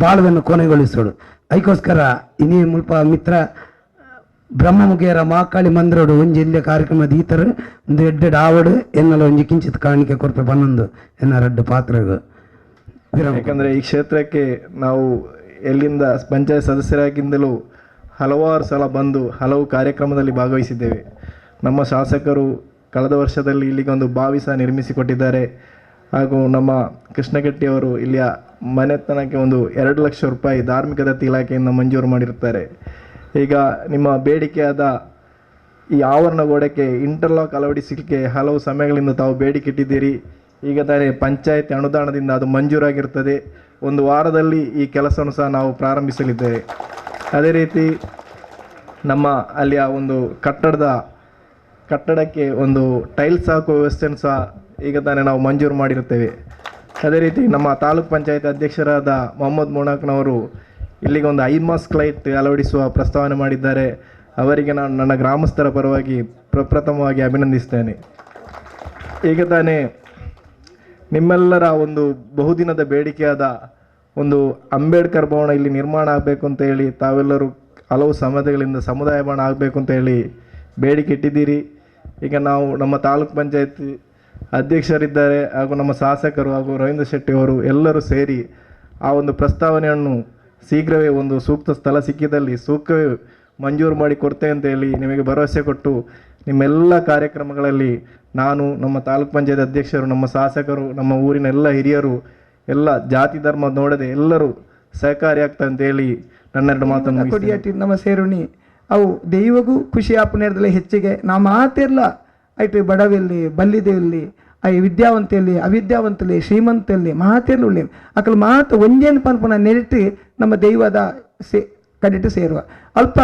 ಬಾಳವನ್ನು ಕೊನೆಗೊಳಿಸೋಡು. ಐಕೋಸ್ಕರ ಇನ್ನೇ ಮುಲ್ಪ ಮಿತ್ರ ಬ್ರಹ್ಮಮುಖೇರ ಮಹಾಕಾಳಿ ಮಂದಿರೋಡು ಒಂಜಿ ಇಲ್ಲೇ ಕಾರ್ಯಕ್ರಮ ದೀತರು ಒಂದು ಎಡ್ಡೆಡ್ ಆವಡು ಎನ್ನಲ ಒಂಜಿ ಕಿಂಚಿತ್ ಕಾಣಿಕೆ ಕೊರ್ಪೆ ಪನ್ನೊಂದು ಎನ್ನ ರಡ್ಡು ಪಾತ್ರಗಳು. ಯಾಕಂದರೆ ಈ ಕ್ಷೇತ್ರಕ್ಕೆ ನಾವು ಎಲ್ಲಿಂದ ಪಂಚಾಯತ್ ಸದಸ್ಯರಾಗಿಂದಲೂ ಹಲವಾರು ಸಲ ಬಂದು ಹಲವು ಕಾರ್ಯಕ್ರಮದಲ್ಲಿ ಭಾಗವಹಿಸಿದ್ದೇವೆ. ನಮ್ಮ ಶಾಸಕರು ಕಳೆದ ವರ್ಷದಲ್ಲಿ ಇಲ್ಲಿಗೆ ಒಂದು ಬಾವಿ ಸಹ ನಿರ್ಮಿಸಿಕೊಟ್ಟಿದ್ದಾರೆ. ಹಾಗೂ ನಮ್ಮ ಕೃಷ್ಣಗಟ್ಟಿಯವರು ಇಲ್ಲಿಯ ಮನೆತನಕ್ಕೆ ಒಂದು 2 ಲಕ್ಷ ರೂಪಾಯಿ ಧಾರ್ಮಿಕ ದತ್ತಿ ಇಲಾಖೆಯಿಂದ ಮಂಜೂರು ಮಾಡಿರ್ತಾರೆ. ಈಗ ನಿಮ್ಮ ಬೇಡಿಕೆಯಾದ ಈ ಆವರಣ ಗೋಡೆಗೆ ಇಂಟರ್ಲಾಕ್ ಅಳವಡಿಸಲಿಕ್ಕೆ ಹಲವು ಸಮಯಗಳಿಂದ ತಾವು ಬೇಡಿಕೆ ಇಟ್ಟಿದ್ದೀರಿ. ಈಗ ತಾನೇ ಪಂಚಾಯತ್ ಅನುದಾನದಿಂದ ಅದು ಮಂಜೂರಾಗಿರ್ತದೆ. ಒಂದು ವಾರದಲ್ಲಿ ಈ ಕೆಲಸವನ್ನು ಸಹ ನಾವು ಪ್ರಾರಂಭಿಸಲಿದ್ದೇವೆ. ಅದೇ ರೀತಿ ನಮ್ಮ ಅಲ್ಲಿಯ ಒಂದು ಕಟ್ಟಡಕ್ಕೆ ಒಂದು ಟೈಲ್ಸ್ ಹಾಕುವ ವ್ಯವಸ್ಥೆಯನ್ನು ಸಹ ಈಗ ತಾನೇ ನಾವು ಮಂಜೂರು ಮಾಡಿರುತ್ತೇವೆ. ಅದೇ ರೀತಿ ನಮ್ಮ ತಾಲೂಕು ಪಂಚಾಯತ್ ಅಧ್ಯಕ್ಷರಾದ ಮೊಹಮ್ಮದ್ ಮೊಣಾಕ್ನವರು ಇಲ್ಲಿಗೆ ಒಂದು high mast light ಅಳವಡಿಸುವ ಪ್ರಸ್ತಾವನೆ ಮಾಡಿದ್ದಾರೆ. ಅವರಿಗೆ ನಾನು ನನ್ನ ಗ್ರಾಮಸ್ಥರ ಪರವಾಗಿ ಪ್ರಪ್ರಥಮವಾಗಿ ಅಭಿನಂದಿಸ್ತೇನೆ. ಈಗ ತಾನೇ ನಿಮ್ಮೆಲ್ಲರ ಒಂದು ಬಹುದಿನದ ಬೇಡಿಕೆಯಾದ ಒಂದು ಅಂಬೇಡ್ಕರ್ ಭವನ ಇಲ್ಲಿ ನಿರ್ಮಾಣ ಆಗಬೇಕು ಅಂತ ಹೇಳಿ ತಾವೆಲ್ಲರೂ ಹಲವು ಸಮಾಜಗಳಿಂದ ಸಮುದಾಯ ಭವನ ಆಗಬೇಕು ಅಂತ ಹೇಳಿ ಬೇಡಿಕೆ ಇಟ್ಟಿದ್ದೀರಿ. ಈಗ ನಾವು ನಮ್ಮ ತಾಲೂಕು ಪಂಚಾಯತ್ ಅಧ್ಯಕ್ಷರಿದ್ದಾರೆ ಹಾಗೂ ನಮ್ಮ ಶಾಸಕರು ಹಾಗೂ ರವೀಂದ್ರ ಶೆಟ್ಟಿಯವರು ಎಲ್ಲರೂ ಸೇರಿ ಆ ಒಂದು ಪ್ರಸ್ತಾವನೆಯನ್ನು ಶೀಘ್ರವೇ ಒಂದು ಸೂಕ್ತ ಸ್ಥಳ ಸಿಕ್ಕಿದಲ್ಲಿ ಸೂಕ್ತವೇ ಮಂಜೂರು ಮಾಡಿ ಕೊಡ್ತೇವೆ ಅಂತ ಹೇಳಿ ನಿಮಗೆ ಭರವಸೆ ಕೊಟ್ಟು ನಿಮ್ಮೆಲ್ಲ ಕಾರ್ಯಕ್ರಮಗಳಲ್ಲಿ ನಾನು, ನಮ್ಮ ತಾಲೂಕು ಪಂಚಾಯತ್ ಅಧ್ಯಕ್ಷರು, ನಮ್ಮ ಶಾಸಕರು, ನಮ್ಮ ಊರಿನ ಎಲ್ಲ ಹಿರಿಯರು, ಎಲ್ಲ ಜಾತಿ ಧರ್ಮ ನೋಡದೆ ಎಲ್ಲರೂ ಸಹಕಾರಿಯಾಗ್ತದೆ ಅಂತ ಹೇಳಿ ನನ್ನೆರಡು ಮಾತನ್ನು ಕೊಡಿಯಾಟಿ ನಮ್ಮ ಸೇರುಣಿ ಅವು ದೈವಗೂ ಖುಷಿ ಆಪುನೇರ್ದಲ್ಲ ಹೆಚ್ಚಿಗೆ ನಾ ಮಾತಿರ್ಲ ಐಟು ಬಡವಿಲ್ಲಿ ಬಲ್ಲಿದೇವಿಲ್ಲಿ I ವಿದ್ಯಾವಂತೆಯಲ್ಲಿ ಅವಿದ್ಯಾವಂತಲ್ಲಿ ಶ್ರೀಮಂತಲ್ಲಿ ಮಾತಿರ್ಲು ಅಕಲ್ ಮಾತು ಒಂಜೇನು ಪನ್ಪುನ ನೆರಿಟ್ಟು ನಮ್ಮ ದೈವದ ಸೇ ಕಡಿಟ್ಟು ಸೇರುವ ಅಲ್ಪ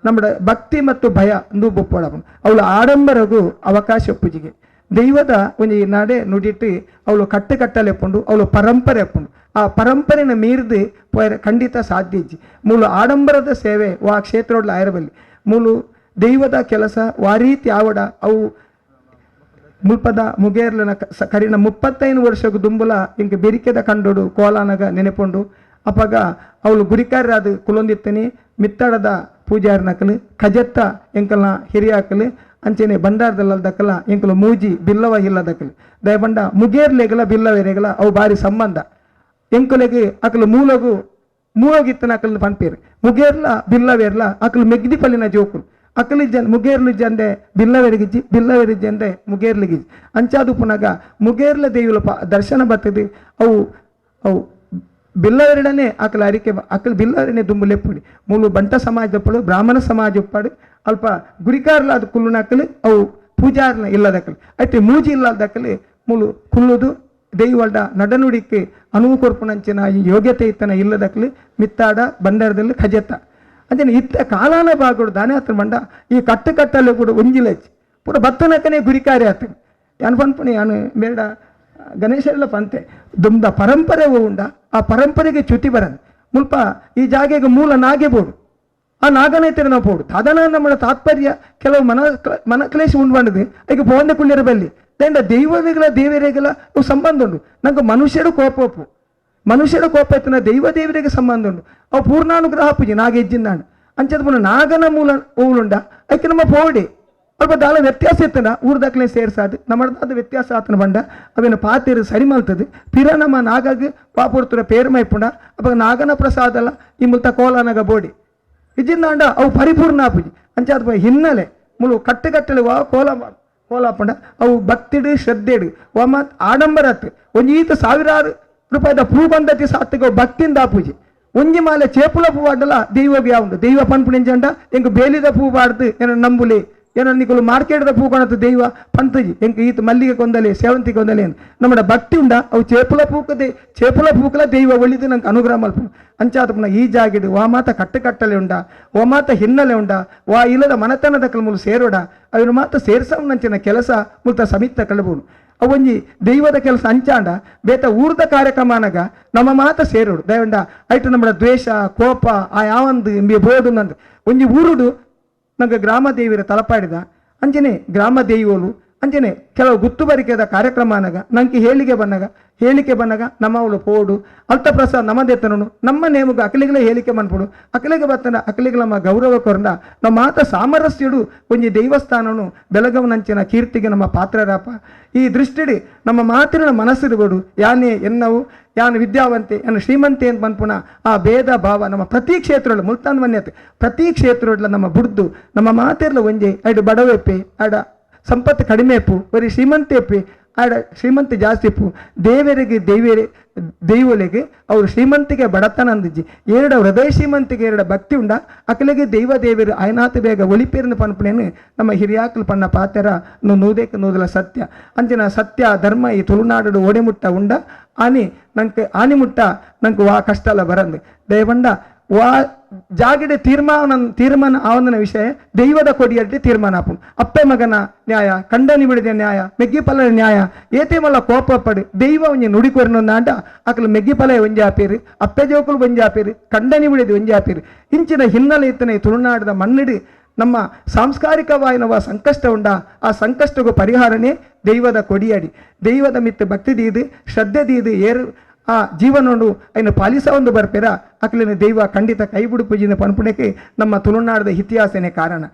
ನಮ್ಮ ಭಕ್ತಿ ಮತ್ತು ಭಯ ಬೊಪ್ಪಡ ಅವಳು ಆಡಂಬರಗೂ ಅವಕಾಶ ಪೂಜೆಗೆ ದೈವದ ಒಂಜಿ ನಡೆ ನುಡಿಟ್ಟು ಅವಳು ಕಟ್ಟು ಕಟ್ಟಲೆಪ್ಪುಂಡು ಅವಳು ಪರಂಪರೆ ಎಪ್ಪುಂಡು ಆ ಪರಂಪರೆನ ಮೀರಿದು ಪೋಯರೆ ಖಂಡಿತ ಸಾಧ್ಯ ಇಜ್ಜಿ. ಮೂಲು ಆಡಂಬರದ ಸೇವೆ ವಾ ಕ್ಷೇತ್ರೋಡ್ಲ ಆಯರಬಲ್ಲಿ ಮೂಲು ದೈವದ ಕೆಲಸ ವಾ ರೀತಿ ಆವಡ ಅವು ಮುಲ್ಪದ ಮುಗೇರ್ಲನ ಕರಿನ 35 ವರ್ಷಕ್ಕೆ ದುಂಬುಲ ಇಂಕ ಬೆರಿಕೆದ ಕಂಡೋಡು ಕೋಲಾನಗ ನೆನೆಪೊಂಡು ಅಪಗ ಅವಳು ಗುರಿಕಾರ್ಯರಾದ ಕುಲೊಂದಿತ್ತನಿ ಮಿತ್ತಡದ ಪೂಜಾರನಕಲು ಕಜತ್ತ ಎಂಕಲ್ನ ಹಿರಿಯಾಕಲು ಅಂಚೆನೆ ಬಂಡಾರದಲ್ಲದಕ್ಕಲ ಎಂಕಲು ಮೂಜಿ ಬಿಲ್ಲವ ಇಲ್ಲದಕ್ಕಲು ದಯಬಂಡ ಮುಗೇರ್ಲೆಗಲ ಬಿಲ್ಲವೇರೆಗಲ ಅವು ಬಾರಿ ಸಂಬಂಧ ಎಂಕುಲೆಗೆ ಅಕಲು ಮೂಲಗು ಮೂವಗಿತ್ತನ ಅಕಲು ಪನ್ಪೇರು ಮುಗೇರ್ಲ ಬಿಲ್ಲವೇರ್ಲ ಅಕಲು ಮೆಗ್ದಿ ಪಲ್ಲಿನ ಜೋಕುಲು ಅಕಲಿ ಜನ್ ಮುಗೇರ್ಲು ಜಂದೆ ಬಿಲ್ಲವೆರಿಗಿಜ್ಜಿ ಬಿಲ್ಲವೆರಿ ಜಂದೆ ಮುಗೇರ್ಲಿಗಿಜ್ಜಿ ಅಂಚಾದು ಪುನಗ ಮುಗೇರ್ಲ ದೇವಿಲ ದರ್ಶನ ಬರ್ತದೆ ಅವು ಅವು ಬಿಲ್ಲವೆರಡನೆ ಅಕಲ ಅರಿಕೆ ಅಕಲ್ ಬಿಲ್ಲವರನೇ ದುಂಬುಲೆಪ್ಪುಡಿ ಮೂಲು ಬಂಟ ಸಮಾಜದಪ್ಪಳು ಬ್ರಾಹ್ಮಣ ಸಮಾಜ ಉಪ್ಪಾಡು ಅಲ್ಪ ಗುರಿಕಾರ್ಲ ಅದು ಕುಲ್ಲುನಕಲು ಅವು ಪೂಜಾರ್ನ ಇಲ್ಲದಕ್ಕಲು ಐತೆ ಮೂಜಿ ಇಲ್ಲದಕ್ಕಲು ಮೂಲು ಕುಲ್ಲುದು ದೈವಲ್ಡ ನಡನುಡಿಕ್ಕೆ ಅನುವು ಕೊರ್ಪುನಂಚಿನ ಯೋಗ್ಯತೆ ಇತ್ತನ ಇಲ್ಲದಕ್ಕಲು ಮಿತ್ತಾಡ ಬಂಡಾರದಲ್ಲಿ ಖಜೆತ್ತ ಅಂಚನೆ ಇತ್ತ ಕಾಲಾನ ಬಾಗುಡು ದಾನೆ ಆತನ ಬಂಡ ಈ ಕಟ್ಟು ಕಟ್ಟಲ್ಲಿ ಕೂಡ ಒಂಜಿಲಚ್ಚಿ ಪೂರ ಬತ್ತನಕನೇ ಗುರಿಕಾರಿ ಆತನ ಯಾನು ಪನ್ಪುಣಿ ಯಾನು ಮೇಡ ಗಣೇಶರೆಲ್ಲ ಪಂತೆ ದುಂದ ಪರಂಪರೆ ಉಂಡ ಆ ಪರಂಪರೆಗೆ ಚ್ಯುತಿ ಬರದು ಮುಲ್ಪ ಈ ಜಾಗೆಗೆ ಮೂಲ ನಾಗೆ ಬೋಡು ಆ ನಾಗನೈತರ ನಾವು ಪೋಡು ತದನ ನಮ್ಮ ತಾತ್ಪರ್ಯ ಕೆಲವು ಮನ ಕ್ಲೇಶ ಉಂಡು ಬಂಡದು ಈಗ ಪೋಂದೆ ಕುಳ್ಳಿರ ಬಲ್ಲಿ ದಂಡ ದೈವವಿಗಳ ದೇವರಿಗೆಲ್ಲ ಅವು ಸಂಬಂಧ ಉಂಡು ನಂಗೆ ಮನುಷ್ಯರು ಕೋಪೋಪು ಮನುಷ್ಯರ ಕೋಪ ಎತ್ತನ ದೈವ ದೇವರಿಗೆ ಸಂಬಂಧ ಉಂಡು ಅವು ಪೂರ್ಣಾನುಗ್ರಹ ಪೂಜೆ ನಾಗೆಜ್ಜಿಂದಾಂಡು ಅಂಚದ ಪುನಃ ನಾಗನ ಮೂಲ ಓವುಲುಂಡ ಅದಕ್ಕೆ ನಮ್ಮ ಪೋಡಿ ಅಲ್ಪ ದಾಳ ವ್ಯತ್ಯಾಸ ಇತ್ತನ ಊರ್ದಾಕ್ಲೆ ಸೇರ್ಸಾದು ನಮ್ಮದು ವ್ಯತ್ಯಾಸ ಆತನ ಬಂಡ ಅವೇನು ಪಾತಿರು ಸರಿ ಮಲ್ತದೆ ಪಿರ ನಮ್ಮ ನಾಗಾಗ ಪಾಪುಡ್తుರ ಪೇರು ಮೈಪುಂಡ ಅಪ್ಪ ನಾಗನ ಪ್ರಸಾದಲ್ಲ ಈ ಮುಲ್ತ ಕೋಲನಗ ಬೋಡಿ ಇಜ್ಜಿಂದಾಂಡ ಅವು ಪರಿಪೂರ್ಣ ಪೂಜೆ ಅಂಚಾದ ಹಿನ್ನೆಲೆ ಮುಳು ಕಟ್ಟುಕಟ್ಟಲೆ ವಾ ಕೋಲ ಕೋಲಾಪಂಡ ಅವು ಭಕ್ತಿಡು ಶ್ರದ್ಧೆಡು ವಾ ಮಾತ್ ಆಡಂಬರತ್ತು ಒಂಜೀತ ಸಾವಿರಾರು ರೂಪಾಯಿದ ಪೂ ಬಂದತಿ ಸಾತ್ತಿಗೆ ಭಕ್ತಿಯಿಂದ ಪೂಜೆ ಒಂಜಿ ಮಾಲೆ ಚೇಪುಲ ಪೂ ಆಡಲ್ಲ ದೈವಗೆ ಯಾവുಂಡು ದೈವ ಪನ್ಪುಣಿಂಜಂಡ ಎಂಕ್ ಬೇಲಿದ ಪೂ ಬಾಡ್ದು ಏನೋ ನಂಬುಲಿ ಏನೋ ನಿಕುಲು ಮಾರ್ಕೆಟ್ದ ಪೂ ಕೊಣತು ದೈವ ಪಂತಜಿ ಎಂಕ್ ಈತ ಮಲ್ಲಿಗೆ ಕೊಂದಲೆ ಸೇವಂತಿ ಕೊಂದಲೆ ಅಂತ ನಮ್ಮ ಭಕ್ತಿ ಉಂಡ ಅವು ಚೇಪುಲ ಪೂಕದೆ ಚೇಪುಲ ಪೂಕಲ ದೈವ ಒಳಿದು ನಂಗೆ ಅನುಗ್ರಹ ಮಲ್ಪ ಅಂಚಾದ ಪುನಃ ಈ ಜಾಗಿಡು ವಾ ಮಾತ ಕಟ್ಟುಕಟ್ಟಲೆ ಉಂಡ ವಾ ಮಾತ ಹಿನ್ನೆಲೆ ಉಂಡ ವಾ ಇಲ್ಲದ ಮನತನದ ಕಲ್ಮೂಲು ಸೇರೋಡ ಅವನು ಮಾತ ಸೇರ್ಸವನಂಚಿನ ಕೆಲಸ ಮುಲ್ತ ಸಮಿತ ಕಳಬಹುದು ಅವೊಂಜಿ ದೈವದ ಕೆಲಸ ಅಂಚಾಂಡ ಬೇತ ಊರ್ದ ಕಾರ್ಯಕ್ರಮನಾಗ ನಮ್ಮ ಮಾತ ಸೇರೋಡು ದಯವಂಡ ಐಟು ನಮ್ಮ ದ್ವೇಷ ಕೋಪ ಆ ಯಾವಂದು ಇಂಬಿ ಬೋದು ನಂದು ಒಂಜಿ ಊರುಡು ನಂಗೆ ಗ್ರಾಮ ದೇವಿರ ತಲಪಾಡಿದ ಅಂಚನೆ ಗ್ರಾಮ ದೇವಿಗಳು ಅಂಚನೆ ಕೆಲವು ಗುತ್ತು ಬರಿಕೆದ ಕಾರ್ಯಕ್ರಮ ಅನಾಗ ನಂಗೆ ಹೇಳಿಕೆ ಬಂದಾಗ ನಮ್ಮ ಅವಳು ಪೋಡು ಅಲ್ತ ಪ್ರಸಾದ್ ನಮ್ಮದೆತ್ತನನು ನಮ್ಮ ನೇಮಗ ಅಕಲಿಗಲೇ ಹೇಳಿಕೆ ಮನ್ಪುಡು ಅಕಲಿಗೆ ಬತ್ತನ ಅಕಲಿಗೆ ನಮ್ಮ ಗೌರವ ಕೊರಂಡ ನಮ್ಮ ಮಾತ ಸಾಮರಸ್ಯಡು ಒಂಜಿ ದೇವಸ್ಥಾನನು ಬೆಳಗವನಂಚಿನ ಕೀರ್ತಿಗೆ ನಮ್ಮ ಪಾತ್ರರಾಪ ಈ ದೃಷ್ಟಿಡಿ ನಮ್ಮ ಮಾತಿನ ಮನಸ್ಸಿರುಗೋಡು ಯಾನೇ ಎನ್ನವು ಯಾನು ವಿದ್ಯಾವಂತೆ ಯಾನು ಶ್ರೀಮಂತೆ ಅಂತ ಪನ್ಪುಣ ಆ ಭೇದ ಭಾವ ನಮ್ಮ ಪ್ರತಿ ಕ್ಷೇತ್ರಗಳು ಮುಲ್ತಾನ್ ಮನ್ಯತೆ ಪ್ರತಿ ಕ್ಷೇತ್ರಗಳ ನಮ್ಮ ಬುಡ್ದು ನಮ್ಮ ಮಾತಿರ್ಲ ಒಂಜೆ ಅಡು ಬಡವೆಪ್ಪೆ ಅಡ ಸಂಪತ್ತು ಕಡಿಮೆ ಎಪ್ಪು ಬರೀ ಶ್ರೀಮಂತೆ ಎಪ್ಪೆ ಆಡ ಶ್ರೀಮಂತ ಜಾಸ್ತಿ ಇಪ್ಪು ದೇವರಿಗೆ ದೇವರೇ ದೈವಲೆಗೆ ಅವರು ಶ್ರೀಮಂತಿಗೆ ಬಡತನ ಅಂದಿಜ್ಜಿ ಏರಡ ಹೃದಯ ಶ್ರೀಮಂತಿಗೆ ಏರಡ ಭಕ್ತಿ ಉಂಡ ಅಕಲೆಗೆ ದೈವ ದೇವರು ಆಯನಾಥ ಬೇಗ ಒಳಿಪೇರಿನ ಪನ್ಪುನೇನು ನಮ್ಮ ಹಿರಿಯಾಕಲು ಪಣ್ಣ ಪಾತೆರ ನೂದೇಕ ನೂದಲ ಸತ್ಯ ಅಂಚಿನ ಸತ್ಯ ಧರ್ಮ ಈ ತುಳುನಾಡು ಓಡೆಮುಟ್ಟ ಉಂಡ ಆನಿ ನಂಗೆ ಆನಿ ಮುಟ್ಟ ನಂಗೆ ವಾ ಕಷ್ಟಲ ಬರಂದು ದಯವಂಡ ವಾ ಜಾಗಡೆ ತೀರ್ಮಾನ ತೀರ್ಮಾನ ಆವಂದನ ವಿಷಯ ದೈವದ ಕೊಡಿಯಡ್ಡಿ ತೀರ್ಮಾನ ಆಪುಂಡು ಅಪ್ಪೆ ಮಗನ ನ್ಯಾಯ ಕಂಡನಿ ಬಿಡಿದ ನ್ಯಾಯ ಮೆಗ್ಗಿಪಲನ ನ್ಯಾಯ ಏತೆ ಮಲ್ಲ ಕೋಪ ಪಡು ದೈವ ಒಂಜಿ ನುಡಿಕೊರ್ನೊಂದಾಂಡ ಅಕಲು ಮೆಗ್ಗಿಪಲ ಒಂಜಿ ಆಪೇರು ಅಪ್ಪೆ ಜೋಕುಲು ಒಂಜಿ ಆಪೇರು ಕಂಡನಿ ಬಿಡಿದ ಒಂಜಿ ಆಪೇರು ಇಂಚಿನ ಹಿನ್ನೆಲೆ ಇತ್ತನೆ ತುಳುನಾಡದ ಮಣ್ಣಿಡು ನಮ್ಮ ಸಾಂಸ್ಕಾರಿಕವಾಯಿನವ ಸಂಕಷ್ಟ ಉಂಡ ಆ ಸಂಕಷ್ಟಕ್ಕೂ ಪರಿಹಾರನೇ ದೈವದ ಕೊಡಿಯಡಿ ದೈವದ ಮಿತ್ತು ಭಕ್ತಿ ದೀದು ಶ್ರದ್ಧೆ ದೀದು ಏರು ಆ ಜೀವನೋಡು ಐನು ಪಾಲಿಸ ಒಂದು ಬರ್ಪೇರ ಅಕ್ಲಿನ ದೈವ ಖಂಡಿತ ಕೈ ಬಿಡುಪುಜಿನ ಪನ್ಪುಣಕ್ಕೆ ನಮ್ಮ ತುಳುನಾಡದ ಇತಿಹಾಸನೇ ಕಾರಣ.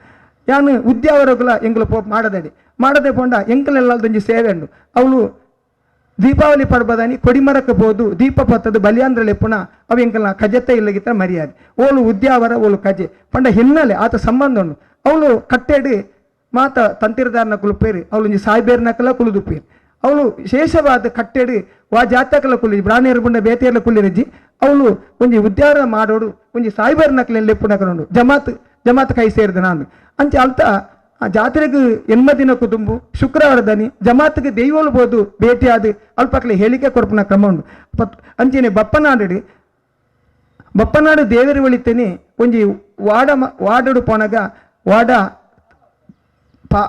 ಯಾನು ಉದ್ಯಾವರಗುಲ ಎಂಗುಲು ಪೋಪ್ ಮಾಡದಡಿ ಮಾಡದೆ ಪೋಂಡ ಎಂಕಲೆಲ್ಲದೊಂಜಿ ಸೇವೆ ಉಂಡು ಅವಳು ದೀಪಾವಳಿ ಪರ್ಬದಾನಿ ಕೊಡಿಮರಕ್ಕೆ ಬೋದು ದೀಪ ಪತ್ತದ ಬಲಿಯಾಂದ್ರಲೆ ಪುಣ ಅವು ಎಂಕಲ್ನ ಕಜತೆ ಇಲ್ಲಗಿತ್ತ ಮರ್ಯಾದೆ ಓಲು ಉದ್ಯಾವರ ಓಲು ಕಜೆ ಪಂಡ ಹಿನ್ನೆಲೆ ಆತ ಸಂಬಂಧ ಉಂಡು ಅವಳು ಕಟ್ಟೆಡು ಮಾತ ತಂತಿರದಾರನ ಕುಲುಪೇರು ಅವಳು ಒಂಜಿ ಸಾಯ್ಬೇರ್ನಕಲ ಕುಲುದುಪೇರು ಅವಳು ವಿಶೇಷವಾದ ಕಟ್ಟೆಡು ವಾ ಜಾತಕಲ ಕುಲಿ ಬ್ರಾಣಿಯರು ಬುಂಡ ಬೇತೆಯರ್ಲ ಕುಲಿರಜ್ಜಿ ಅವಳು ಒಂಜಿ ಉದ್ಯಾರ ಮಾಡೋಡು ಒಂಜಿ ಸಾಯ್ಬೇರ್ ನಕಲೆಲ್ಲ ಲೆಪ್ಪುನಕಲುಂಡು ಜಮಾತ್ ಜಮಾತ್ ಕೈ ಸೇರಿದ ನಾನು ಅಂಚೆ ಅಲ್ತ ಆ ಜಾತ್ರೆಗೆ ಎನ್ಮ ದಿನ ಕುಟುಂಬ ಶುಕ್ರವಾರದನಿ ಜಮಾತ್ಗೆ ದೈವಲು ಬೋದು ಭೇಟಿಯಾದ ಅಲ್ಪಕ್ಲೆ ಹೇಳಿಕೆ ಕೊರ್ಪುನ ಕ್ರಮ ಉಂಡು ಅಂಚೆನೆ ಬಪ್ಪನಾಡು ಬಪ್ಪನಾಡು ದೇವರು ಒಳಿತೇನೆ ಒಂಜಿ ವಾಡ ವಾಡಡು ಪೋನಗ ವಾಡ ಪಾ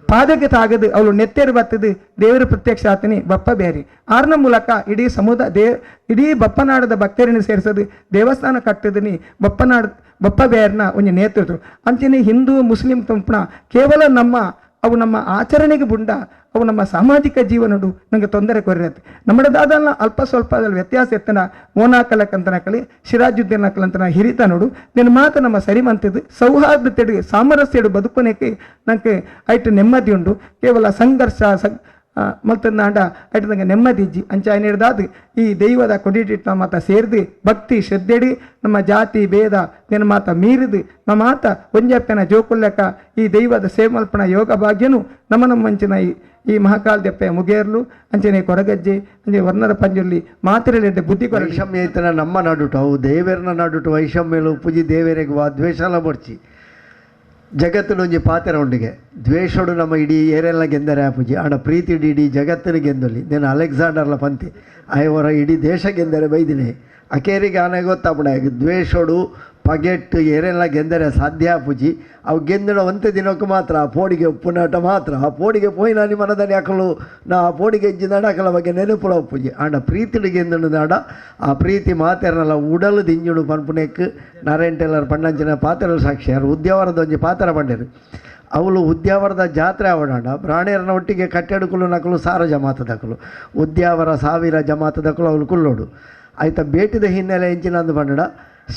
ಪಾದಕ್ಕೆ ತಾಗದು ಅವಳು ನೆತ್ತೇರು ಬತ್ತದು ದೇವರು ಪ್ರತ್ಯಕ್ಷ ಆತನಿ ಬಪ್ಪ ಬೇರಿ ಆರ್ನ ಮೂಲಕ ಇಡೀ ಸಮುದಾಯ ಇಡೀ ಬಪ್ಪನಾಡದ ಭಕ್ತರನ್ನು ಸೇರಿಸೋದು ದೇವಸ್ಥಾನ ಕಟ್ಟದನಿ ಬಪ್ಪನಾಡ ಬಪ್ಪ ಬೇರ್ನ ಒಂಜಿ ನೇತೃತ್ವ ಅಂಚನೆ ಹಿಂದೂ ಮುಸ್ಲಿಂ ತಂಪಣ ಕೇವಲ ನಮ್ಮ ಅವು ನಮ್ಮ ಆಚರಣೆಗೆ ಬುಂಡ ಅವು ನಮ್ಮ ಸಾಮಾಜಿಕ ಜೀವನಡು ನಂಗೆ ತೊಂದರೆ ಕೊರಿರತ್ತೆ ನಮ್ಮದಾದಲ್ಲ ಅಲ್ಪ ಸ್ವಲ್ಪ ಅದ್ರಲ್ಲಿ ವ್ಯತ್ಯಾಸ ಎತ್ತನ ಮೋನಾಕಲಕ್ಕಂತನಕಲಿ ಸಿರಾಜುದ್ದೀನ್ ಅಕಲಂತನ ಹಿರಿತ ನೋಡು ನಿನ್ನ ಮಾತು ನಮ್ಮ ಸರಿಮಂತಿದ್ದು ಸೌಹಾರ್ದತೆಡು ಸಾಮರಸ್ಯಡು ಬದುಕುನೇಕೆ ನಂಗೆ ಐಟು ನೆಮ್ಮದಿ ಉಂಡು ಕೇವಲ ಸಂಘರ್ಷ ಮಲ್ತನಾಂಡ ಐಟು ನಂಗೆ ನೆಮ್ಮದಿ ಇಜ್ಜಿ ಅಂಚ ಹಿಡ್ದಾದ ಈ ದೈವದ ಕೊಡಿಟಿಟ್ಟು ನಮ್ಮ ಮಾತ ಸೇರಿದು ಭಕ್ತಿ ಶ್ರದ್ಧೆಡಿ ನಮ್ಮ ಜಾತಿ ಭೇದ ನಿನ್ನ ಮಾತ ಮೀರಿದು ನಮ್ಮ ಮಾತ ಒಂಜಪ್ಪನ ಜೋಕುಲ್ಲಕ ಈ ದೈವದ ಸೇವಲ್ಪನ ಯೋಗ ಭಾಗ್ಯನು ನಮ್ಮ ನಮ್ಮಂಚಿನ ಈ ಈ ಮಹಾಕಾಲದೆಪ್ಪೆ ಮುಗೇರ್ಲು ಅಂಚನೆ ಕೊರಗಜ್ಜೆ ಅಂಚೆ ವರ್ಣರ ಪಂಜುರ್ಲಿ ಮಾತಿರಲಿದ್ದ ಬುದ್ಧಿ ವೈಷಮ್ಯ ಐತನ ನಮ್ಮ ನಡುಟು ಅವು ದೇವೆರ್ನ ನಡುಟು ವೈಷಮ್ಯಲು ಪುಜಿ ದೇವರಿಗೆ ವಾ ದ್ವೇಷಲ ಬೊಡ್ಚಿ ಜಗತ್ತಿನೊಂಜಿ ಪಾತೆರ ಉಂಡಿಗೆ ದ್ವೇಷಡು ನಮ್ಮ ಇಡೀ ಏರೆಲ್ಲ ಗೆಂದರೆ ಆ ಪೂಜೆ ಆಂಡ ಪ್ರೀತಿ ಇಡೀ ಇಡೀ ಜಗತ್ತಿನ ಗೆಂದೊಲಿ నేను ಅಲೆಕ್ಸಾಂಡರ್ಲ ಪಂತಿ ಆಯವರ ಇಡೀ ದೇಶ ಗೆಂದರೆ ಬೈದಿನಿ ಅಕೇರಿಗೆ ಆನೆ ಗೊತ್ತಾಪುಣ ದ್ವೇಷಡು ಪಗೆಟ್ಟು ಏರೆಲ್ಲ ಗೆಂದರೆ ಸಾಧ್ಯ ಪೂಜಿ ಅವು ಗೆಂದಿನ ಒಂತೆ ದಿನಕ್ಕೂ ಮಾತ್ರ ಆ ಪೋಡಿಗೆ ಉಪ್ಪುನಾಟ ಮಾತ್ರ ಆ ಪೋಡಿಗೆ ಪೋಯಿನ ಮನದಲ್ಲಿ ಅಕಲು ನಾ ಆ ಪೋಡಿಗೆ ಎಜ್ಜಿನಾಡ ಅಕಲ ಬಗ್ಗೆ ನೆನಪುಲ ಉಪ್ಪುಜಿ ಆಂಡ ಪ್ರೀತಿಡು ಗೆಂದಿನ ನಾಡ ಆ ಪ್ರೀತಿ ಮಾತೆರನಲ್ಲ ಉಡಲು ದಿಂಜುಡು ಪನ್ಪುನೆಕ್ ನಾರಾಯಣ ಟೇಲರ್ ಪಣ್ಣಂಚಿನ ಪಾತ್ರ ಸಾಕ್ಷಿಯಾರು ಉದ್ಯಾವರದ ಒಂಜಿ ಪಾತ್ರ ಪಂಡೇರು ಅವಳು ಉದ್ಯಾವರದ ಜಾತ್ರೆ ಅವಡಾಂಡ ಬ್ರಾಣೇರನ ಒಟ್ಟಿಗೆ ಕಟ್ಟೆಡುಕುಲು ನಕಲು ಸಾರ ಜಮಾತದಕಲು ಉದ್ಯಾವರ ಸಾವಿರ ಜಮಾತದಕಲು ಅವಳು ಕುಲ್ಲೋಡು ಆಯ್ತ ಭೇಟಿದ ಹಿನ್ನೆಲೆ ಎಂಚಿನಂದು ಪಂಡಡ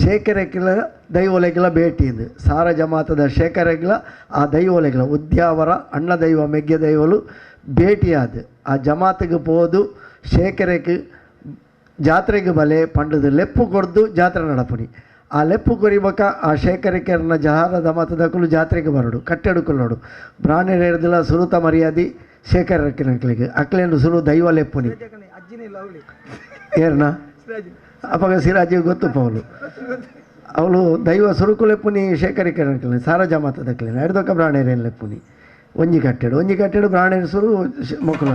ಶೇಖರಕ್ಕಿಲ ದೈವೊಲೆಗಿಲ ಭೇಟಿ ಇಂದು ಸಾರ ಜಮಾತದ ಶೇಖರಕ್ಕಿಲ ಆ ದೈವೊಲೆಗಿಲ ಉದ್ಯಾವರ ಅಣ್ಣ ದೈವ ಮೆಗ್ಗೆ ದೈವಲು ಭೇಟಿಯಾದ ಆ ಜಮಾತಿಗೆ ಪೋದು ಶೇಖರಕ್ಕೆ ಜಾತ್ರೆಗೆ ಬಲೆ ಪಂಡದು ಲೆಪ್ಪು ಕೊಡ್ದು ಜಾತ್ರೆ ನಡಪುನಿ ಆ ಲೆಪ್ಪು ಕೊರಿಬಕ ಆ ಶೇಖರಕೆರ್ನ ಜಹಾರ ಜಮಾತದಕಲು ಜಾತ್ರೆಗೆ ಬರಡು ಕಟ್ಟೆಡುಕುಲ್ಲೋಡು ಬ್ರಾಣಿ ಹಿಡ್ದಿಲ್ಲ ಸುರುತ ಮರ್ಯಾದೆ ಶೇಖರಕ್ಕಿನಕ್ಲಿಗೆ ಅಕ್ಲೇನು ಸುರು ದೈವ ಲೆಪ್ಪುನಿ ಏರ್ನ ಅಪಗ ಸಿರಾಜಿ ಗೊತ್ತು ಅವಳು ಅವಳು ದೈವ ಸುರುಕು ಲೆಪ್ಪುನಿ ಶೇಖರಿಕರಕ್ಲಿನ ಸಾರ ಜಮಾತದಕ್ಲಿನ ಎಡ್ದೊಕ್ಕ ಬ್ರಾಣೇರೇನು ಲೆಪ್ಪುನಿ ಒಂಜಿ ಕಟ್ಟೆಡು ಒಂಜಿ ಕಟ್ಟೆಡು ಬ್ರಾಣೇರು ಸುರು ಮೊಕ್ಕಲು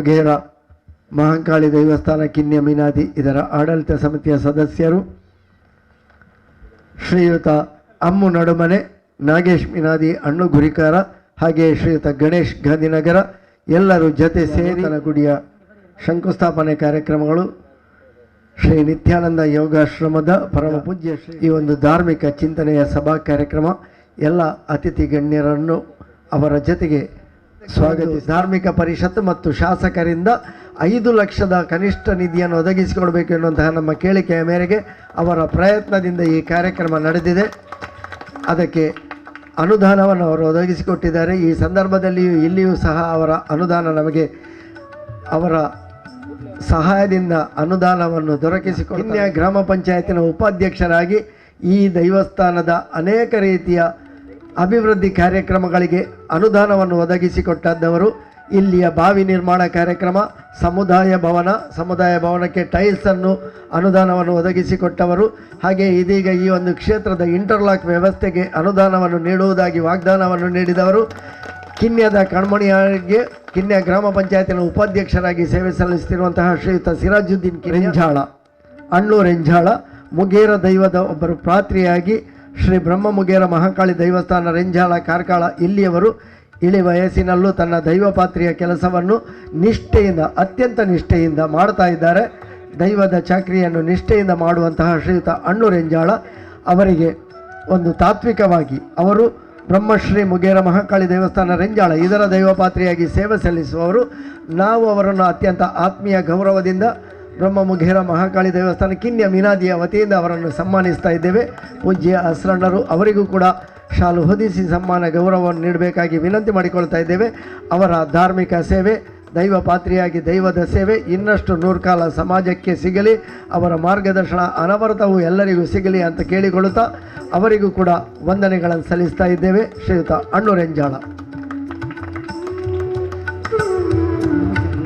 Mugera Mahankali ದೇವಸ್ಥಾನ ಕಿನ್ಯ ಮೀನಾದಿ ಇದರ ಆಡಳಿತ ಸಮಿತಿಯ ಸದಸ್ಯರು, ಶ್ರೀಯುತ ಅಮ್ಮು ನಡುಮನೆ, ನಾಗೇಶ್ ಮಿನಾದಿ ಅಣ್ಣು ಗುರಿಕಾರ, ಹಾಗೆಯೇ ಶ್ರೀಯುತ ಗಣೇಶ್ ಗಾಂಧಿನಗರ ಎಲ್ಲರೂ ಜೊತೆ ಸೇರಿ ಗುಡಿಯ ಶಂಕುಸ್ಥಾಪನೆ ಕಾರ್ಯಕ್ರಮಗಳು ಶ್ರೀ ನಿತ್ಯಾನಂದ ಯೋಗಾಶ್ರಮದ ಪರಮ ಪೂಜ್ಯ ಶ್ರೀ ಈ ಒಂದು ಧಾರ್ಮಿಕ ಚಿಂತನೆಯ ಸಭಾ ಕಾರ್ಯಕ್ರಮ ಎಲ್ಲ ಅತಿಥಿ ಗಣ್ಯರನ್ನು ಅವರ ಜೊತೆಗೆ ಸ್ವಾಗತ. ಧಾರ್ಮಿಕ ಪರಿಷತ್ತು ಮತ್ತು ಶಾಸಕರಿಂದ 5 ಲಕ್ಷದ ಕನಿಷ್ಠ ನಿಧಿಯನ್ನು ಒದಗಿಸಿಕೊಡಬೇಕು ಎನ್ನುವಂತಹ ನಮ್ಮ ಕೇಳಿಕೆಯ ಮೇರೆಗೆ ಅವರ ಪ್ರಯತ್ನದಿಂದ ಈ ಕಾರ್ಯಕ್ರಮ ನಡೆದಿದೆ. ಅದಕ್ಕೆ ಅನುದಾನವನ್ನು ಅವರು ಒದಗಿಸಿಕೊಟ್ಟಿದ್ದಾರೆ. ಈ ಸಂದರ್ಭದಲ್ಲಿಯೂ ಇಲ್ಲಿಯೂ ಸಹ ಅವರ ಅನುದಾನ ನಮಗೆ ಅವರ ಸಹಾಯದಿಂದ ಅನುದಾನವನ್ನು ದೊರಕಿಸಿಕೊಂಡು ಕಿನ್ಯ ಗ್ರಾಮ ಪಂಚಾಯತಿನ ಉಪಾಧ್ಯಕ್ಷರಾಗಿ ಈ ದೈವಸ್ಥಾನದ ಅನೇಕ ರೀತಿಯ ಅಭಿವೃದ್ಧಿ ಕಾರ್ಯಕ್ರಮಗಳಿಗೆ ಅನುದಾನವನ್ನು ಒದಗಿಸಿಕೊಟ್ಟದ್ದವರು. ಇಲ್ಲಿಯ ಬಾವಿ ನಿರ್ಮಾಣ ಕಾರ್ಯಕ್ರಮ, ಸಮುದಾಯ ಭವನ, ಸಮುದಾಯ ಭವನಕ್ಕೆ ಟೈಲ್ಸನ್ನು ಅನುದಾನವನ್ನು ಒದಗಿಸಿಕೊಟ್ಟವರು. ಹಾಗೆ ಇದೀಗ ಈ ಒಂದು ಕ್ಷೇತ್ರದ ಇಂಟರ್ಲಾಕ್ ವ್ಯವಸ್ಥೆಗೆ ಅನುದಾನವನ್ನು ನೀಡುವುದಾಗಿ ವಾಗ್ದಾನವನ್ನು ನೀಡಿದವರು. ಕಿನ್ಯದ ಕಣ್ಮಣಿಯಾಗಿ ಕಿನ್ಯ ಗ್ರಾಮ ಪಂಚಾಯತಿನ ಉಪಾಧ್ಯಕ್ಷರಾಗಿ ಸೇವೆ ಸಲ್ಲಿಸುತ್ತಿರುವಂತಹ ಶ್ರೀಯುತ ಸಿರಾಜುದ್ದೀನ್ ರೆಂಜಾಳ, ಅಣ್ಣು ರೆಂಜಾಳ, ಮುಗೇರ ದೈವದ ಒಬ್ಬರು ಪಾತ್ರಿಯಾಗಿ ಶ್ರೀ ಬ್ರಹ್ಮ ಮುಗೇರ ಮಹಾಕಾಳಿ ದೇವಸ್ಥಾನ ರೆಂಜಾಳ ಕಾರ್ಕಳ ಇಲ್ಲಿಯವರು ಇಳಿ ವಯಸ್ಸಿನಲ್ಲೂ ತನ್ನ ದೈವಪಾತ್ರಿಯ ಕೆಲಸವನ್ನು ನಿಷ್ಠೆಯಿಂದ, ಅತ್ಯಂತ ನಿಷ್ಠೆಯಿಂದ ಮಾಡ್ತಾ ಇದ್ದಾರೆ. ದೈವದ ಚಾಕ್ರಿಯನ್ನು ನಿಷ್ಠೆಯಿಂದ ಮಾಡುವಂತಹ ಶ್ರೀಯುತ ಅಣ್ಣು ರೆಂಜಾಳ ಅವರಿಗೆ ಒಂದು ತಾತ್ವಿಕವಾಗಿ ಅವರು ಬ್ರಹ್ಮಶ್ರೀ ಮುಗೇರ ಮಹಾಕಾಳಿ ದೇವಸ್ಥಾನ ರೆಂಜಾಳ ಇದರ ದೈವಪಾತ್ರಿಯಾಗಿ ಸೇವೆ ಸಲ್ಲಿಸುವವರು. ನಾವು ಅವರನ್ನು ಅತ್ಯಂತ ಆತ್ಮೀಯ ಗೌರವದಿಂದ ಬ್ರಹ್ಮ ಮುಗೇರ ಮಹಾಕಾಳಿ ದೇವಸ್ಥಾನ ಕಿನ್ಯ ಮೀನಾದಿಯ ವತಿಯಿಂದ ಅವರನ್ನು ಸನ್ಮಾನಿಸ್ತಾ ಇದ್ದೇವೆ. ಪೂಜ್ಯ ಅಸ್ರಣ್ಣರು ಅವರಿಗೂ ಕೂಡ ಶಾಲು ಹೊದಿಸಿ ಸನ್ಮಾನ ಗೌರವವನ್ನು ನೀಡಬೇಕಾಗಿ ವಿನಂತಿ ಮಾಡಿಕೊಳ್ತಾ ಇದ್ದೇವೆ. ಅವರ ಧಾರ್ಮಿಕ ಸೇವೆ, ದೈವ ಪಾತ್ರಿಯಾಗಿ ದೈವದ ಸೇವೆ ಇನ್ನಷ್ಟು ನೂರ್ಕಾಲ ಸಮಾಜಕ್ಕೆ ಸಿಗಲಿ, ಅವರ ಮಾರ್ಗದರ್ಶನ ಅನವರತವು ಎಲ್ಲರಿಗೂ ಸಿಗಲಿ ಅಂತ ಕೇಳಿಕೊಳ್ಳುತ್ತಾ ಅವರಿಗೂ ಕೂಡ ವಂದನೆಗಳನ್ನು ಸಲ್ಲಿಸ್ತಾ ಇದ್ದೇವೆ. ಶ್ರೀಯುತ ಅಣ್ಣು ರೆಂಜಾಳ.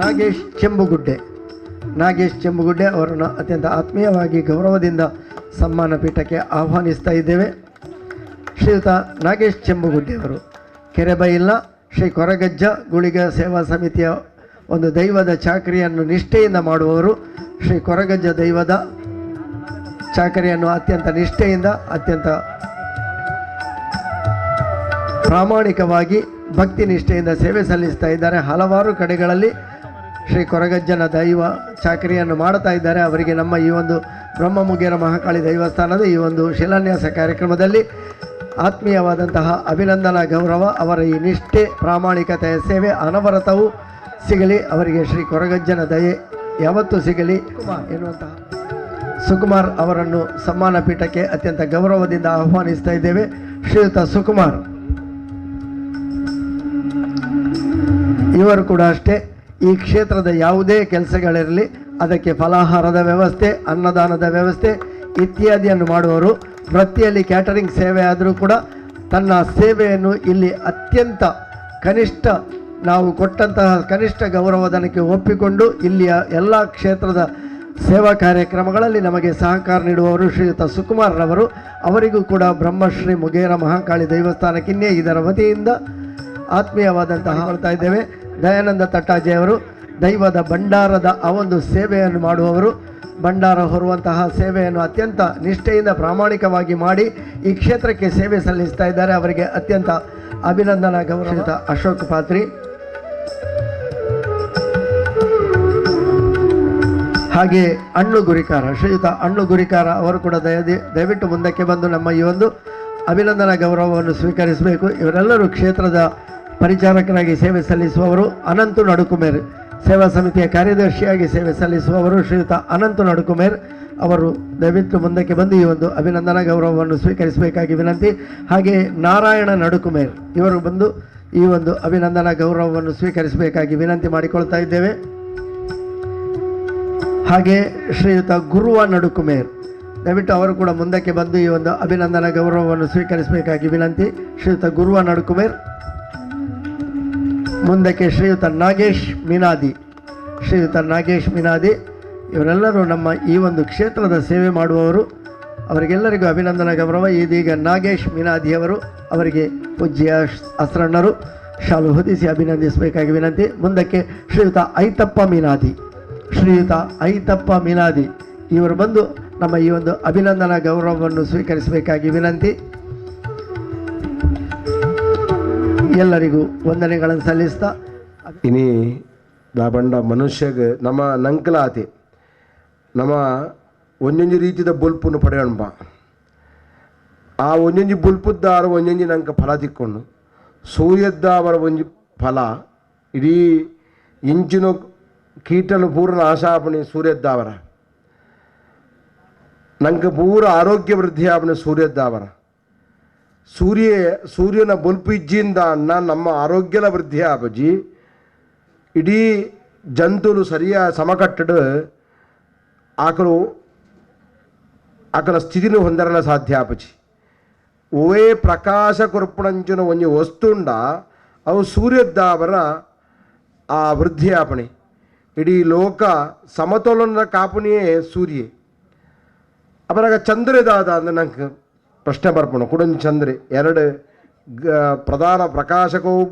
ನಾಗೇಶ್ ಚೆಂಬುಗುಡ್ಡೆ, ನಾಗೇಶ್ ಚೆಂಬುಗುಡ್ಡೆ ಅವರನ್ನು ಅತ್ಯಂತ ಆತ್ಮೀಯವಾಗಿ ಗೌರವದಿಂದ ಸಮ್ಮಾನ ಪೀಠಕ್ಕೆ ಆಹ್ವಾನಿಸ್ತಾ ಇದ್ದೇವೆ. ಶ್ರೀಯುತ ನಾಗೇಶ್ ಚೆಂಬುಗುಡ್ಡೆಯವರು ಕೆರೆಬೈಲ್ನ ಶ್ರೀ ಕೊರಗಜ್ಜ ಗುಳಿಗ ಸೇವಾ ಸಮಿತಿಯ ಒಂದು ದೈವದ ಚಾಕರಿಯನ್ನು ನಿಷ್ಠೆಯಿಂದ ಮಾಡುವವರು. ಶ್ರೀ ಕೊರಗಜ್ಜ ದೈವದ ಚಾಕರಿಯನ್ನು ಅತ್ಯಂತ ನಿಷ್ಠೆಯಿಂದ, ಅತ್ಯಂತ ಪ್ರಾಮಾಣಿಕವಾಗಿ ಭಕ್ತಿ ನಿಷ್ಠೆಯಿಂದ ಸೇವೆ ಸಲ್ಲಿಸ್ತಾ ಇದ್ದಾರೆ. ಹಲವಾರು ಕಡೆಗಳಲ್ಲಿ ಶ್ರೀ ಕೊರಗಜ್ಜನ ದೈವ ಚಾಕರಿಯನ್ನು ಮಾಡ್ತಾ ಇದ್ದಾರೆ. ಅವರಿಗೆ ನಮ್ಮ ಈ ಒಂದು ಬ್ರಹ್ಮ ಮುಗೇರ ಮಹಾಕಾಳಿ ದೇವಸ್ಥಾನದ ಈ ಒಂದು ಶಿಲಾನ್ಯಾಸ ಕಾರ್ಯಕ್ರಮದಲ್ಲಿ ಆತ್ಮೀಯವಾದಂತಹ ಅಭಿನಂದನಾ ಗೌರವ. ಅವರ ಈ ನಿಷ್ಠೆ, ಪ್ರಾಮಾಣಿಕತೆಯ ಸೇವೆ ಅನವರತವೂ ಸಿಗಲಿ, ಅವರಿಗೆ ಶ್ರೀ ಕೊರಗಜ್ಜನ ದಯೆ ಯಾವತ್ತೂ ಸಿಗಲಿ ಎನ್ನುವಂತಹ ಸುಕುಮಾರ್ ಅವರನ್ನು ಸಮ್ಮಾನ ಪೀಠಕ್ಕೆ ಅತ್ಯಂತ ಗೌರವದಿಂದ ಆಹ್ವಾನಿಸ್ತಾ ಇದ್ದೇವೆ. ಶ್ರೀಯುತ ಸುಕುಮಾರ್ ಇವರು ಕೂಡ ಅಷ್ಟೇ, ಈ ಕ್ಷೇತ್ರದ ಯಾವುದೇ ಕೆಲಸಗಳಿರಲಿ ಅದಕ್ಕೆ ಫಲಾಹಾರದ ವ್ಯವಸ್ಥೆ, ಅನ್ನದಾನದ ವ್ಯವಸ್ಥೆ ಇತ್ಯಾದಿಯನ್ನು ಮಾಡುವವರು. ವೃತ್ತಿಯಲ್ಲಿ ಕ್ಯಾಟರಿಂಗ್ ಸೇವೆ ಆದರೂ ಕೂಡ ತನ್ನ ಸೇವೆಯನ್ನು ಇಲ್ಲಿ ಅತ್ಯಂತ ಕನಿಷ್ಠ ನಾವು ಕೊಟ್ಟಂತಹ ಕನಿಷ್ಠ ಗೌರವಧನಕ್ಕೆ ಒಪ್ಪಿಕೊಂಡು ಇಲ್ಲಿಯ ಎಲ್ಲ ಕ್ಷೇತ್ರದ ಸೇವಾ ಕಾರ್ಯಕ್ರಮಗಳಲ್ಲಿ ನಮಗೆ ಸಹಕಾರ ನೀಡುವವರು ಶ್ರೀಯುತ ಸುಕುಮಾರ್ರವರು. ಅವರಿಗೂ ಕೂಡ ಬ್ರಹ್ಮಶ್ರೀ ಮುಗೇರ ಮಹಾಕಾಳಿ ದೇವಸ್ಥಾನಕ್ಕಿನ್ನೇ ಇದರ ವತಿಯಿಂದ ಆತ್ಮೀಯವಾದಂತಹ ಹೇಳ್ತಾ ಇದ್ದೇವೆ. ದಯಾನಂದ ತಟ್ಟಾಜೆಯವರು ದೈವದ ಭಂಡಾರದ ಆ ಒಂದು ಸೇವೆಯನ್ನು ಮಾಡುವವರು. ಭಂಡಾರ ಹೊರುವಂತಹ ಸೇವೆಯನ್ನು ಅತ್ಯಂತ ನಿಷ್ಠೆಯಿಂದ ಪ್ರಾಮಾಣಿಕವಾಗಿ ಮಾಡಿ ಈ ಕ್ಷೇತ್ರಕ್ಕೆ ಸೇವೆ ಸಲ್ಲಿಸ್ತಾ ಇದ್ದಾರೆ. ಅವರಿಗೆ ಅತ್ಯಂತ ಅಭಿನಂದನಾ ಗೌರವ. ಅಶೋಕ್ ಪಾತ್ರಿ ಹಾಗೆ ಅಣ್ಣು ಗುರಿಕಾರ, ಶ್ರೀಯುತ ಅಣ್ಣು ಗುರಿಕಾರ ಅವರು ಕೂಡ ದಯವಿಟ್ಟು ಮುಂದಕ್ಕೆ ಬಂದು ನಮ್ಮ ಈ ಒಂದು ಅಭಿನಂದನಾ ಗೌರವವನ್ನು ಸ್ವೀಕರಿಸಬೇಕು. ಇವರೆಲ್ಲರೂ ಕ್ಷೇತ್ರದ ಪರಿಚಾರಕರಾಗಿ ಸೇವೆ ಸಲ್ಲಿಸುವವರು. ಅನಂತು ನಡುಕುಮೇರ್ ಸೇವಾ ಸಮಿತಿಯ ಕಾರ್ಯದರ್ಶಿಯಾಗಿ ಸೇವೆ ಸಲ್ಲಿಸುವವರು ಶ್ರೀಯುತ ಅನಂತು ನಡುಕುಮೇರ್ ಅವರು ದಯವಿಟ್ಟು ಮುಂದಕ್ಕೆ ಬಂದು ಈ ಒಂದು ಅಭಿನಂದನಾ ಗೌರವವನ್ನು ಸ್ವೀಕರಿಸಬೇಕಾಗಿ ವಿನಂತಿ. ಹಾಗೆಯೇ ನಾರಾಯಣ ನಡುಕುಮೇರ್ ಇವರು ಬಂದು ಈ ಒಂದು ಅಭಿನಂದನಾ ಗೌರವವನ್ನು ಸ್ವೀಕರಿಸಬೇಕಾಗಿ ವಿನಂತಿ ಮಾಡಿಕೊಳ್ತಾ ಇದ್ದೇವೆ. ಹಾಗೆ ಶ್ರೀಯುತ ಗುರುವ ನಡುಕುಮೇರ್ ದಯವಿಟ್ಟು ಅವರು ಕೂಡ ಮುಂದಕ್ಕೆ ಬಂದು ಈ ಒಂದು ಅಭಿನಂದನಾ ಗೌರವವನ್ನು ಸ್ವೀಕರಿಸಬೇಕಾಗಿ ವಿನಂತಿ. ಶ್ರೀಯುತ ಗುರುವ ನಡುಕುಮೇರ್. ಮುಂದಕ್ಕೆ ಶ್ರೀಯುತ ನಾಗೇಶ್ ಮಿನಾದಿ, ಶ್ರೀಯುತ ನಾಗೇಶ್ ಮಿನಾದಿ ಇವರೆಲ್ಲರೂ ನಮ್ಮ ಈ ಒಂದು ಕ್ಷೇತ್ರದ ಸೇವೆ ಮಾಡುವವರು. ಅವರಿಗೆಲ್ಲರಿಗೂ ಅಭಿನಂದನಾ ಗೌರವ. ಇದೀಗ ನಾಗೇಶ್ ಮಿನಾದಿಯವರು ಅವರಿಗೆ ಪೂಜ್ಯ ಅಸ್ರಣ್ಣರು ಶಾಲು ಹೊದಿಸಿ ಅಭಿನಂದಿಸಬೇಕಾಗಿ ವಿನಂತಿ. ಮುಂದಕ್ಕೆ ಶ್ರೀಯುತ ಐತಪ್ಪ ಮೀನಾದಿ, ಶ್ರೀಯುತ ಐತಪ್ಪ ಮೀನಾದಿ ಇವರು ಬಂದು ನಮ್ಮ ಈ ಒಂದು ಅಭಿನಂದನಾ ಗೌರವವನ್ನು ಸ್ವೀಕರಿಸಬೇಕಾಗಿ ವಿನಂತಿ. ಎಲ್ಲರಿಗೂ ವಂದನೆಗಳನ್ನು ಸಲ್ಲಿಸ್ತಾ ಇನಿ ದಾಬಂಡ ಮನುಷ್ಯಗೆ ನಮ್ಮ ನಂಕಲಾತಿ ನಮ್ಮ ಒಂದೊಂದು ರೀತಿಯ ಬೊಲ್ಪನ್ನು ಪಡೆಯೋಣ. ಆ ಒಂದೊಂದು ಬೊಲ್ಪುದ್ದಾರ ಒಂದೊಂದು ನಂಗೆ ಫಲ ತಿಕ್ಕೊಂಡು ಸೂರ್ಯದ್ದಾವರ ಒಂಜಿ ಫಲ ಇಡೀ ಇಂಚಿನ ಕೀಟಲು ಪೂರ್ಣ ಆಶಾಪಣೆ ಸೂರ್ಯದ್ದಾವರ ನಂಗೆ ಪೂರ ಆರೋಗ್ಯ ವೃದ್ಧಿ ಆಪಣೆ ಸೂರ್ಯದ್ದಾವರ ಸೂರ್ಯನ ಬೊಲ್ಪು ಇಜ್ಜಿಂದ ಅಣ್ಣ ನಮ್ಮ ಆರೋಗ್ಯದ ವೃದ್ಧಿ ಆಪಜಿ ಇಡೀ ಜಂತುಲು ಸರಿಯ ಸಮಕಟ್ಟಡು ಆಕಳು ಆಕಳ ಸ್ಥಿತಿನೂ ಹೊಂದರಲ ಸಾಧ್ಯ ಆಪಜಿ. ಓವೇ ಪ್ರಕಾಶ ಕೊರ್ಪಣಂಚಿನ ಒಂಜಿ ವಸ್ತುಂಡ ಅವು ಸೂರ್ಯದ್ದಾವರ ಆ ವೃದ್ಧಿ ಆಪಣೆ ಇಡೀ ಲೋಕ ಸಮತೋಲನ ಕಾಪುಣಿಯೇ ಸೂರ್ಯ. ಅಪರಾಗ ಚಂದ್ರದಾದ ಅಂದ್ರೆ ನಂಗೆ ಪ್ರಶ್ನೆ ಬರ್ಪಣ ಕುಡೊಂಜಿ ಚಂದ್ರೆ ಎರಡು ಪ್ರಧಾನ ಪ್ರಕಾಶಕವು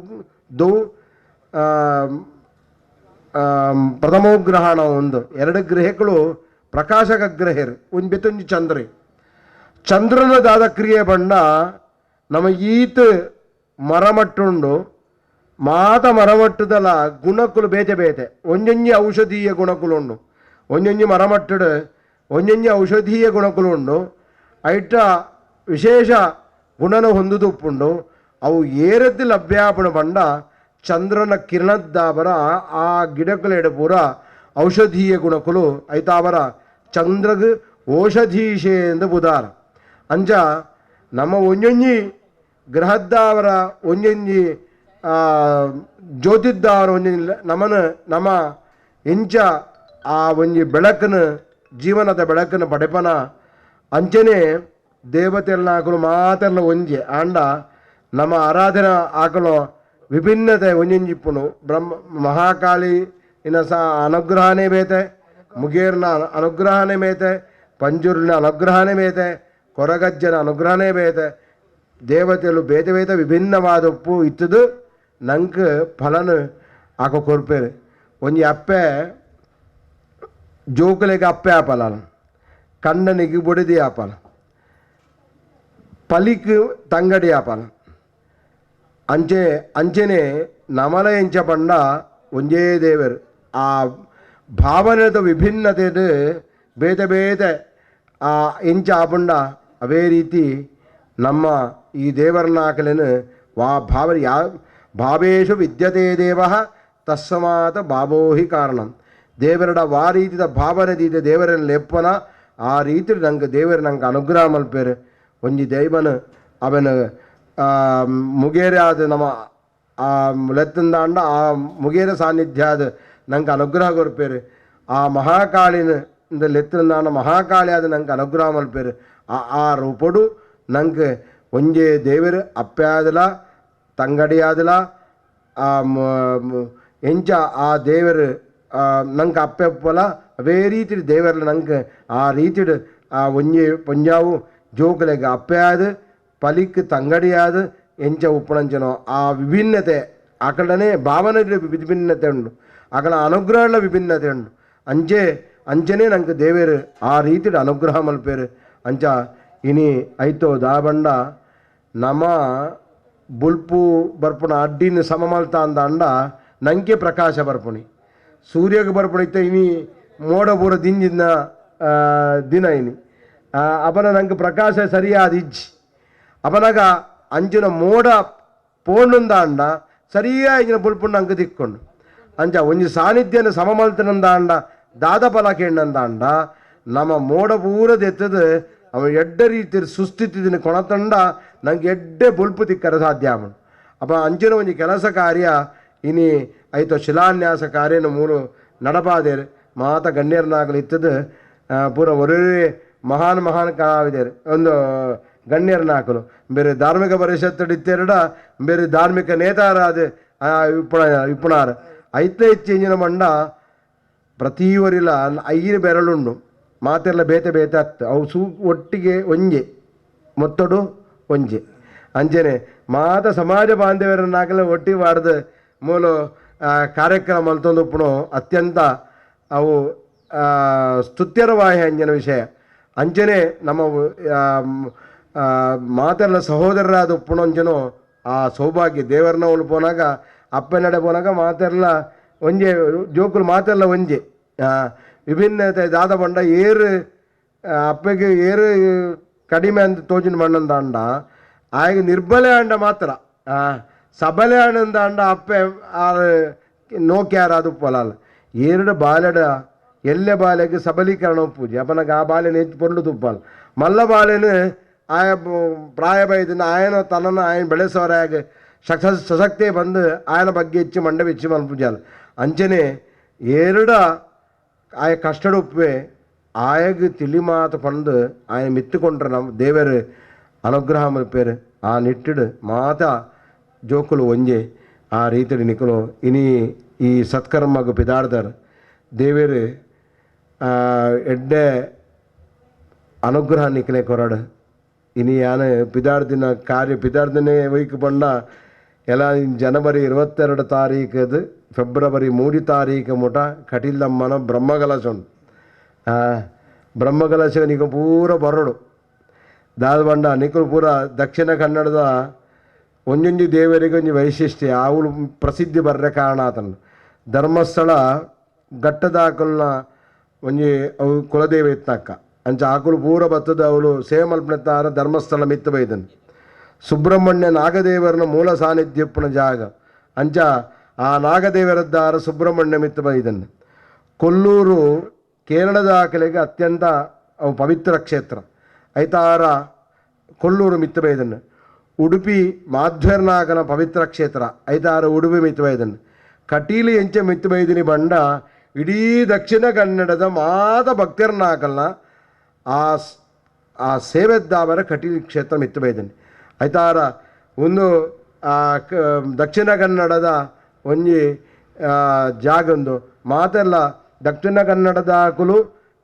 ದೋ ಪ್ರಥಮೋಗ್ರಹಣ ಒಂದು ಎರಡು ಗ್ರಹಗಳು ಪ್ರಕಾಶಕ ಗ್ರಹರು ಒಂದು ಬೆತ್ತೊಂಜಿ ಚಂದ್ರೆ ಚಂದ್ರನ ದಾದ ಕ್ರಿಯೆ ಬಣ್ಣ ನಮ್ಮ ಈತ ಮರಮಟ್ಟುಂಡು ಮಾತ ಮರಮಟ್ಟದಲ್ಲ ಗುಣಕುಲು ಬೇತೆ ಬೇತೆ ಒಂಜೊಂಜಿ ಔಷಧೀಯ ಗುಣಕುಲು ಉಂಡು ಒಂಜೊಂಜಿ ಮರಮಟ್ಟಡು ಒಂಜೊಂಜಿ ಔಷಧೀಯ ಗುಣಕುಲು ಉಂಡು ಐಟ ವಿಶೇಷ ಗುಣನ ಹೊಂದುದುಪ್ಪುಂಡು ಅವು ಏರದ್ದು ಲಭ್ಯಾಪಣ ಬಂಡ ಚಂದ್ರನ ಕಿರಣದ್ದಾಬರ ಆ ಗಿಡಕುಲೆಡೆ ಪೂರ ಔಷಧೀಯ ಗುಣಕುಲು ಐತಾವರ ಚಂದ್ರಗ್ ಔಷಧೀಶೆ ಎಂದು ಬುಧಾರ. ಅಂಚ ನಮ್ಮ ಒಂಜೊಂಜಿ ಗ್ರಹದ್ದಾವರ ಒಂಜೊಂಜಿ ಜ್ಯೋತಿದ್ದಾವರ ಒಂಜೊಂಜಿ ನಮನ ನಮ್ಮ ಇಂಚ ಆ ಒಂಜಿ ಬೆಳಕನ್ನು ಜೀವನದ ಬೆಳಕನ್ನು ಪಡೆಪನ ಅಂಚನೆ ದೇವತೆಲ್ಲ ಹಾಕಲು ಮಾತೆಲ್ಲ ಒಂಜೆ ಆಂಡ ನಮ್ಮ ಆರಾಧನೆ ಹಾಕಲು ವಿಭಿನ್ನತೆ ಒಂಜೊಂಜಿಪ್ಪುನು ಬ್ರಹ್ಮ ಮಹಾಕಾಳಿ ಇನ್ನ ಸಹ ಅನುಗ್ರಹನೇ ಬೇತೆ ಮುಗೇರ್ನ ಅನುಗ್ರಹನೇ ಬೇತೆ ಪಂಜುರ್ನ ಅನುಗ್ರಹನೇ ಬೇತೆ ಕೊರಗಜ್ಜನ ಅನುಗ್ರಹನೇ ಬೇತೆ ದೇವತೆಗಳು ಬೇತೆ ಬೇತೆ ವಿಭಿನ್ನವಾದ ಉಪ್ಪು ಇತ್ತದು ನಂಗೆ ಫಲನ ಆಕ ಕೊರ್ಪೇರು. ಒಂಜಿ ಅಪ್ಪೆ ಜೋಕುಲೆಗೆ ಅಪ್ಪೆ ಆಪಲ ಕಣ್ಣನಿಗೆ ಬೊಡಿದಿ ಆಪಲ ಪಲಿಕ್ ತಂಗಡಿ ಆಪಲ ಅಂಚೆ ಅಂಚೆನೆ ನಮಲ ಎಂಚ ಪಂಡ ಒಂಜೇ ದೇವರು ಆ ಭಾವನೆದ ವಿಭಿನ್ನತೆ ಬೇತೆ ಬೇತೆ ಆ ಎಂಚ ಆಪಂಡ ಅವೇ ರೀತಿ ನಮ್ಮ ಈ ದೇವರನ್ನ ಹಾಕಲೇನು ವಾ ಭಾವ ಯಾ ಭಾವೇಶು ವಿದ್ಯತೆ ದೇವ ತಸ್ಮಾತ್ ಭಾವೋಹಿ ಕಾರಣಂ. ದೇವರಡ ವಾ ರೀತಿದ ಭಾವನೆ ದೀತೆ ದೇವರನ್ನ ಲೆಪ್ಪನ ಆ ರೀತಿ ನಂಗೆ ದೇವರು ನಂಗೆ ಅನುಗ್ರಹ ಮಲ್ಪೇರು. ಒಂಜಿ ದೈವನ ಅವನ ಮುಗೇರೆ ಆದ ನಮ್ಮ ಆ ಲೆತ್ತಂದಾಂಡ ಆ ಮುಗೇರ ಸಾನ್ನಿಧ್ಯ ಆದ ನಂಗೆ ಅನುಗ್ರಹ ಕೊರ್ಪೇರು. ಆ ಮಹಾಕಾಳಿನ ಲೆತ್ತಂದಾಂಡ ಮಹಾಕಾಳಿ ಆದ ನಂಗೆ ಅನುಗ್ರಹ ಮಲ್ಪೇರು. ಆ ಆ ರೂಪಡು ನಂಗೆ ಒಂಜೆ ದೇವರು ಅಪ್ಪೆ ಆದಲ ತಂಗಡಿ ಆದಲ ಆ ಎಂಚ ಆ ದೇವರು ನಂಗೆ ಅಪ್ಪೆ ಅಪ್ಪಲ ಅವೇ ರೀತಿ ದೇವರ ನಂಗೆ ಆ ರೀತಿ ಆ ಒಂಜೆ ಪಂಜಾವು ಜೋಕುಲೆಗೆ ಅಪ್ಪೆ ಆದ ಪಲಿಕ್ ತಂಗಡಿಯಾದ ಎಂಚ ಉಪ್ಪಣಂಚನೋ ಆ ವಿಭಿನ್ನತೆ ಆಕಳನೆ ಭಾವನೆ ವಿಭಿನ್ನತೆ ಉಂಡು ಆಕಳ ಅನುಗ್ರಹಗಳ ವಿಭಿನ್ನತೆ ಉಂಡು ಅಂಚೆ ಅಂಚನೆ ನಂಗೆ ದೇವರು ಆ ರೀತಿ ಅನುಗ್ರಹ ಮಲ್ಪೇರು. ಅಂಚ ಇನಿ ಐತೋ ದಾಬಂಡ ನಮ್ಮ ಬುಲ್ಪು ಬರ್ಪುಣ ಅಡ್ಡಿನ ಸಮ ಮಲ್ತ ಅಂದ ಅಂಡ ನಂಗೆ ಪ್ರಕಾಶ ಬರ್ಪುಣಿ ಸೂರ್ಯಗೆ ಬರ್ಪುಣ ಇನಿ ಮೋಡ ಪೂರ ದಿಂಜಿನ ದಿನ ಇನಿ ಅಪನ ನಂಗೆ ಪ್ರಕಾಶ ಸರಿಯಾದ ಇಜ್ಜಿ ಅಪನಗ ಅಂಚಿನ ಮೋಡ ಪೋಂಡುಂದ ಅಂಡ ಸರಿಯಾಗಿ ಇಂಚಿನ ಬುಲ್ಪುಂಡು ಅಂಕ ತಿಕ್ಕೊಂಡು ಅಂಚ ಒಂಜಿ ಸಾನ್ನಿಧ್ಯನ ಸಮ ಮಲ್ತನಂದ ಅಂಡ ದಾದ ಫಲ ಕೇಂಡಂದ ಅಂಡ ನಮ್ಮ ಮೋಡ ಪೂರ ಎತ್ತದು ಅವ ಎಡ್ಡ ರೀತಿ ಸುಸ್ಥಿತಿನ ಕೊಣತಂಡ ನಂಗೆ ಎಡ್ಡೆ ಬುಲ್ಪು ತಿಕ್ಕರ ಸಾಧ್ಯ ಅವನು. ಅಪ್ಪ ಅಂಚಿನ ಒಂಜಿ ಕೆಲಸ ಕಾರ್ಯ ಇನಿ ಐತೋ ಶಿಲಾನ್ಯಾಸ ಕಾರ್ಯನ ಮೂರು ನಡಪಾದೇರು ಮಾತ ಗಣ್ಯರನ್ನಾಗಲಿ ಇತ್ತದು ಪೂರ ಒರೇ ಮಹಾನ್ ಮಹಾನ್ ಕಲಾವಿದರು ಒಂದು ಗಣ್ಯರನ್ನಾಕಲು ಬೇರೆ ಧಾರ್ಮಿಕ ಪರಿಷತ್ತು ಇತ್ತೆರಡ ಬೇರೆ ಧಾರ್ಮಿಕ ನೇತಾರಾದ ಇಪ್ಪುಣಾರ ಐತ ಹೆಚ್ಚಿನ ಮಂಡ ಪ್ರತಿಯವರಿಲ್ಲ ಐದು ಬೆರಳುಂಡು ಮಾತೆಲ್ಲ ಬೇತೆ ಬೇತೆ ಅತ್ತು ಅವು ಸೂ ಒಟ್ಟಿಗೆ ಒಂಜೆ ಮೊತ್ತಡು ಒಂಜೆ ಅಂಚನೆ ಮಾತ ಸಮಾಜ ಬಾಂಧವ್ಯರನ್ನಾಗಲೇ ಒಟ್ಟಿ ಬಾರ್ದು ಮೂಲ ಕಾರ್ಯಕ್ರಮ ಮಲ್ತೊಂದುಪ್ಪುನು ಅತ್ಯಂತ ಅವು ಸ್ತುತ್ಯರವಾಹಿ ಅಂಜನ ವಿಷಯ. ಅಂಚನೆ ನಮ್ಮ ಮಾತೆಲ್ಲ ಸಹೋದರರಾದ ಉಪ್ಪುನೊಂಜನು ಆ ಸೌಭಾಗ್ಯ ದೇವರನ್ನ ಉಳು ಪೋನಾಗ ಅಪ್ಪನಡೆ ಪೋನಾಗ ಮಾತೆಲ್ಲ ಒಂಜೆ ಜೋಕುಲು ಮಾತೆಲ್ಲ ಒಂಜೆ ವಿಭಿನ್ನತೆ ದಾದ ಬಂಡ ಏರು ಅಪ್ಪಗೆ ಏರು ಕಡಿಮೆ ಅಂತ ತೋಜಿನ ಮಣ್ಣಂದಾಂಡ ಆಗ ನಿರ್ಬಲೆ ಅಂಡ ಮಾತ್ರ ಸಬಲೆ ಆನಂದ ಅಪ್ಪೆ ನೋಕ್ಯಾರ ಅದು ಪೊಲಾಲ ಏರಡ ಬಾಲೆಡ ಎಲ್ಲೆ ಬಾಲೆಗೆ ಸಬಲೀಕರಣ ಪೂಜೆ ಅಪ್ಪನಾಗ ಆ ಬಾಲೆನ ಹೆಚ್ಚು ಪೊರ್ಲು ತುಪ್ಪಾಲ ಮಲ್ಲ ಬಾಲೆನು ಆಯ ಪ್ರಾಯ ಬೈದಿನ ಆಯನ ತನ್ನನ್ನು ಆಯನ ಬೆಳೆಸೋರಾಗ ಸಶಕ್ತಿ ಬಂದು ಆಯನ ಬಗ್ಗೆ ಹೆಚ್ಚು ಮಂಡ ಹೆಚ್ಚು ಮಲ್ಪುಜಾಲ ಅಂಚನೆ ಏರಡ ಆಯ ಕಷ್ಟಡುಪ್ಪೆ ಆಯಗ ತಿಳಿ ಮಾತು ಪಂದು ಆಯನ ಮಿತ್ತುಕೊಂಡ್ರೆ ನಮ್ಮ ದೇವರು ಅನುಗ್ರಹ ಮಲ್ಪೇರು ಆ ನಿಟ್ಟಿಡು ಮಾತಾ ಜೋಕುಲು ಒಂಜೆ ಆ ರೀತಿಯಲ್ಲಿ ನಿಕಲು ಇನಿ ಈ ಸತ್ಕರ್ಮಗು ಪಿದಾಡ್ದಾರ ದೇವರು ಎಡ್ಡೆ ಅನುಗ್ರಹ ನಿಕಲೆ ಕೊರಡು ಇನಿ ಯಾನು ಪಿದಾಡ್ದಿನ ಕಾರ್ಯ ಪಿದಾಡ್ದಿನೇ ವೈಕ್ ಬಂಡ ಎಲ್ಲ ಜನವರಿ 22 ತಾರೀಕದು ಫೆಬ್ರವರಿ 3 ತಾರೀಕು ಮುಟ ಕಟೀಲಮ್ಮನ ಬ್ರಹ್ಮಕಲಶ ಉಂಟು. ಬ್ರಹ್ಮಕಲಶ ನಿಕ ಪೂರ ಬರಡು ದಾದ ಬಂಡ ನಿಕಲು ಪೂರ ದಕ್ಷಿಣ ಕನ್ನಡದ ಒಂಜೊಂಜಿ ದೇವರಿಗೆ ಒಂಜಿ ವೈಶಿಷ್ಟ್ಯ ಆವುಲು ಪ್ರಸಿದ್ಧಿ ಬರ್ರೆ ಕಾರಣ ಆತನು ಧರ್ಮಸ್ಥಳ ಘಟ್ಟದಾಕಲ್ನ ಒಂಜಿ ಅವು ಕುಲದೇವ ಇತ್ತಕ್ಕ ಅಂಚ ಆಕುಲು ಪೂರ ಬತ್ತದ ಅವಳು ಸೇವೆ ಮಲ್ಪನೆತ್ತಾರ ಧರ್ಮಸ್ಥಳ ಮಿತ್ತ ಬೈದನು ಸುಬ್ರಹ್ಮಣ್ಯ ನಾಗದೇವರನ ಮೂಲ ಸಾನ್ನಿಧ್ಯಪ್ಪನ ಜಾಗ ಅಂಚ ಆ ನಾಗದೇವರದ್ದಾರ ಸುಬ್ರಹ್ಮಣ್ಯ ಮಿತ್ತ ಬೈದನು. ಕೊಲ್ಲೂರು ಕೇರಳದ ಆಕಲೆಗೆ ಅತ್ಯಂತ ಅವು ಪವಿತ್ರ ಕ್ಷೇತ್ರ ಐತಾರ ಕೊಲ್ಲೂರು ಮಿತ್ತ ಬೈದನು. ಉಡುಪಿ ಮಾಧ್ವರ್ನಾಗನ ಪವಿತ್ರ ಕ್ಷೇತ್ರ ಐತಾರ ಉಡುಪಿ ಮಿತ್ತ ಬೈದನು. ಕಟೀಲು ಎಂಚ ಮಿತ್ತ ಬೈದಿನಿ ಬಂಡ ಇಡೀ ದಕ್ಷಿಣ ಕನ್ನಡದ ಮಾತ ಭಕ್ತರನ್ನಾಕಲ್ನ ಆ ಸೇವೆದ್ದಾವರ ಕಟೀಲು ಕ್ಷೇತ್ರ ಮಿತ್ತ ಬೈದನಿ ಐತಾರ ಒಂದು ದಕ್ಷಿಣ ಕನ್ನಡದ ಒಂಜಿ ಜಾಗೊಂದು ಮಾತೆಲ್ಲ ದಕ್ಷಿಣ ಕನ್ನಡದ ಹಾಕಲು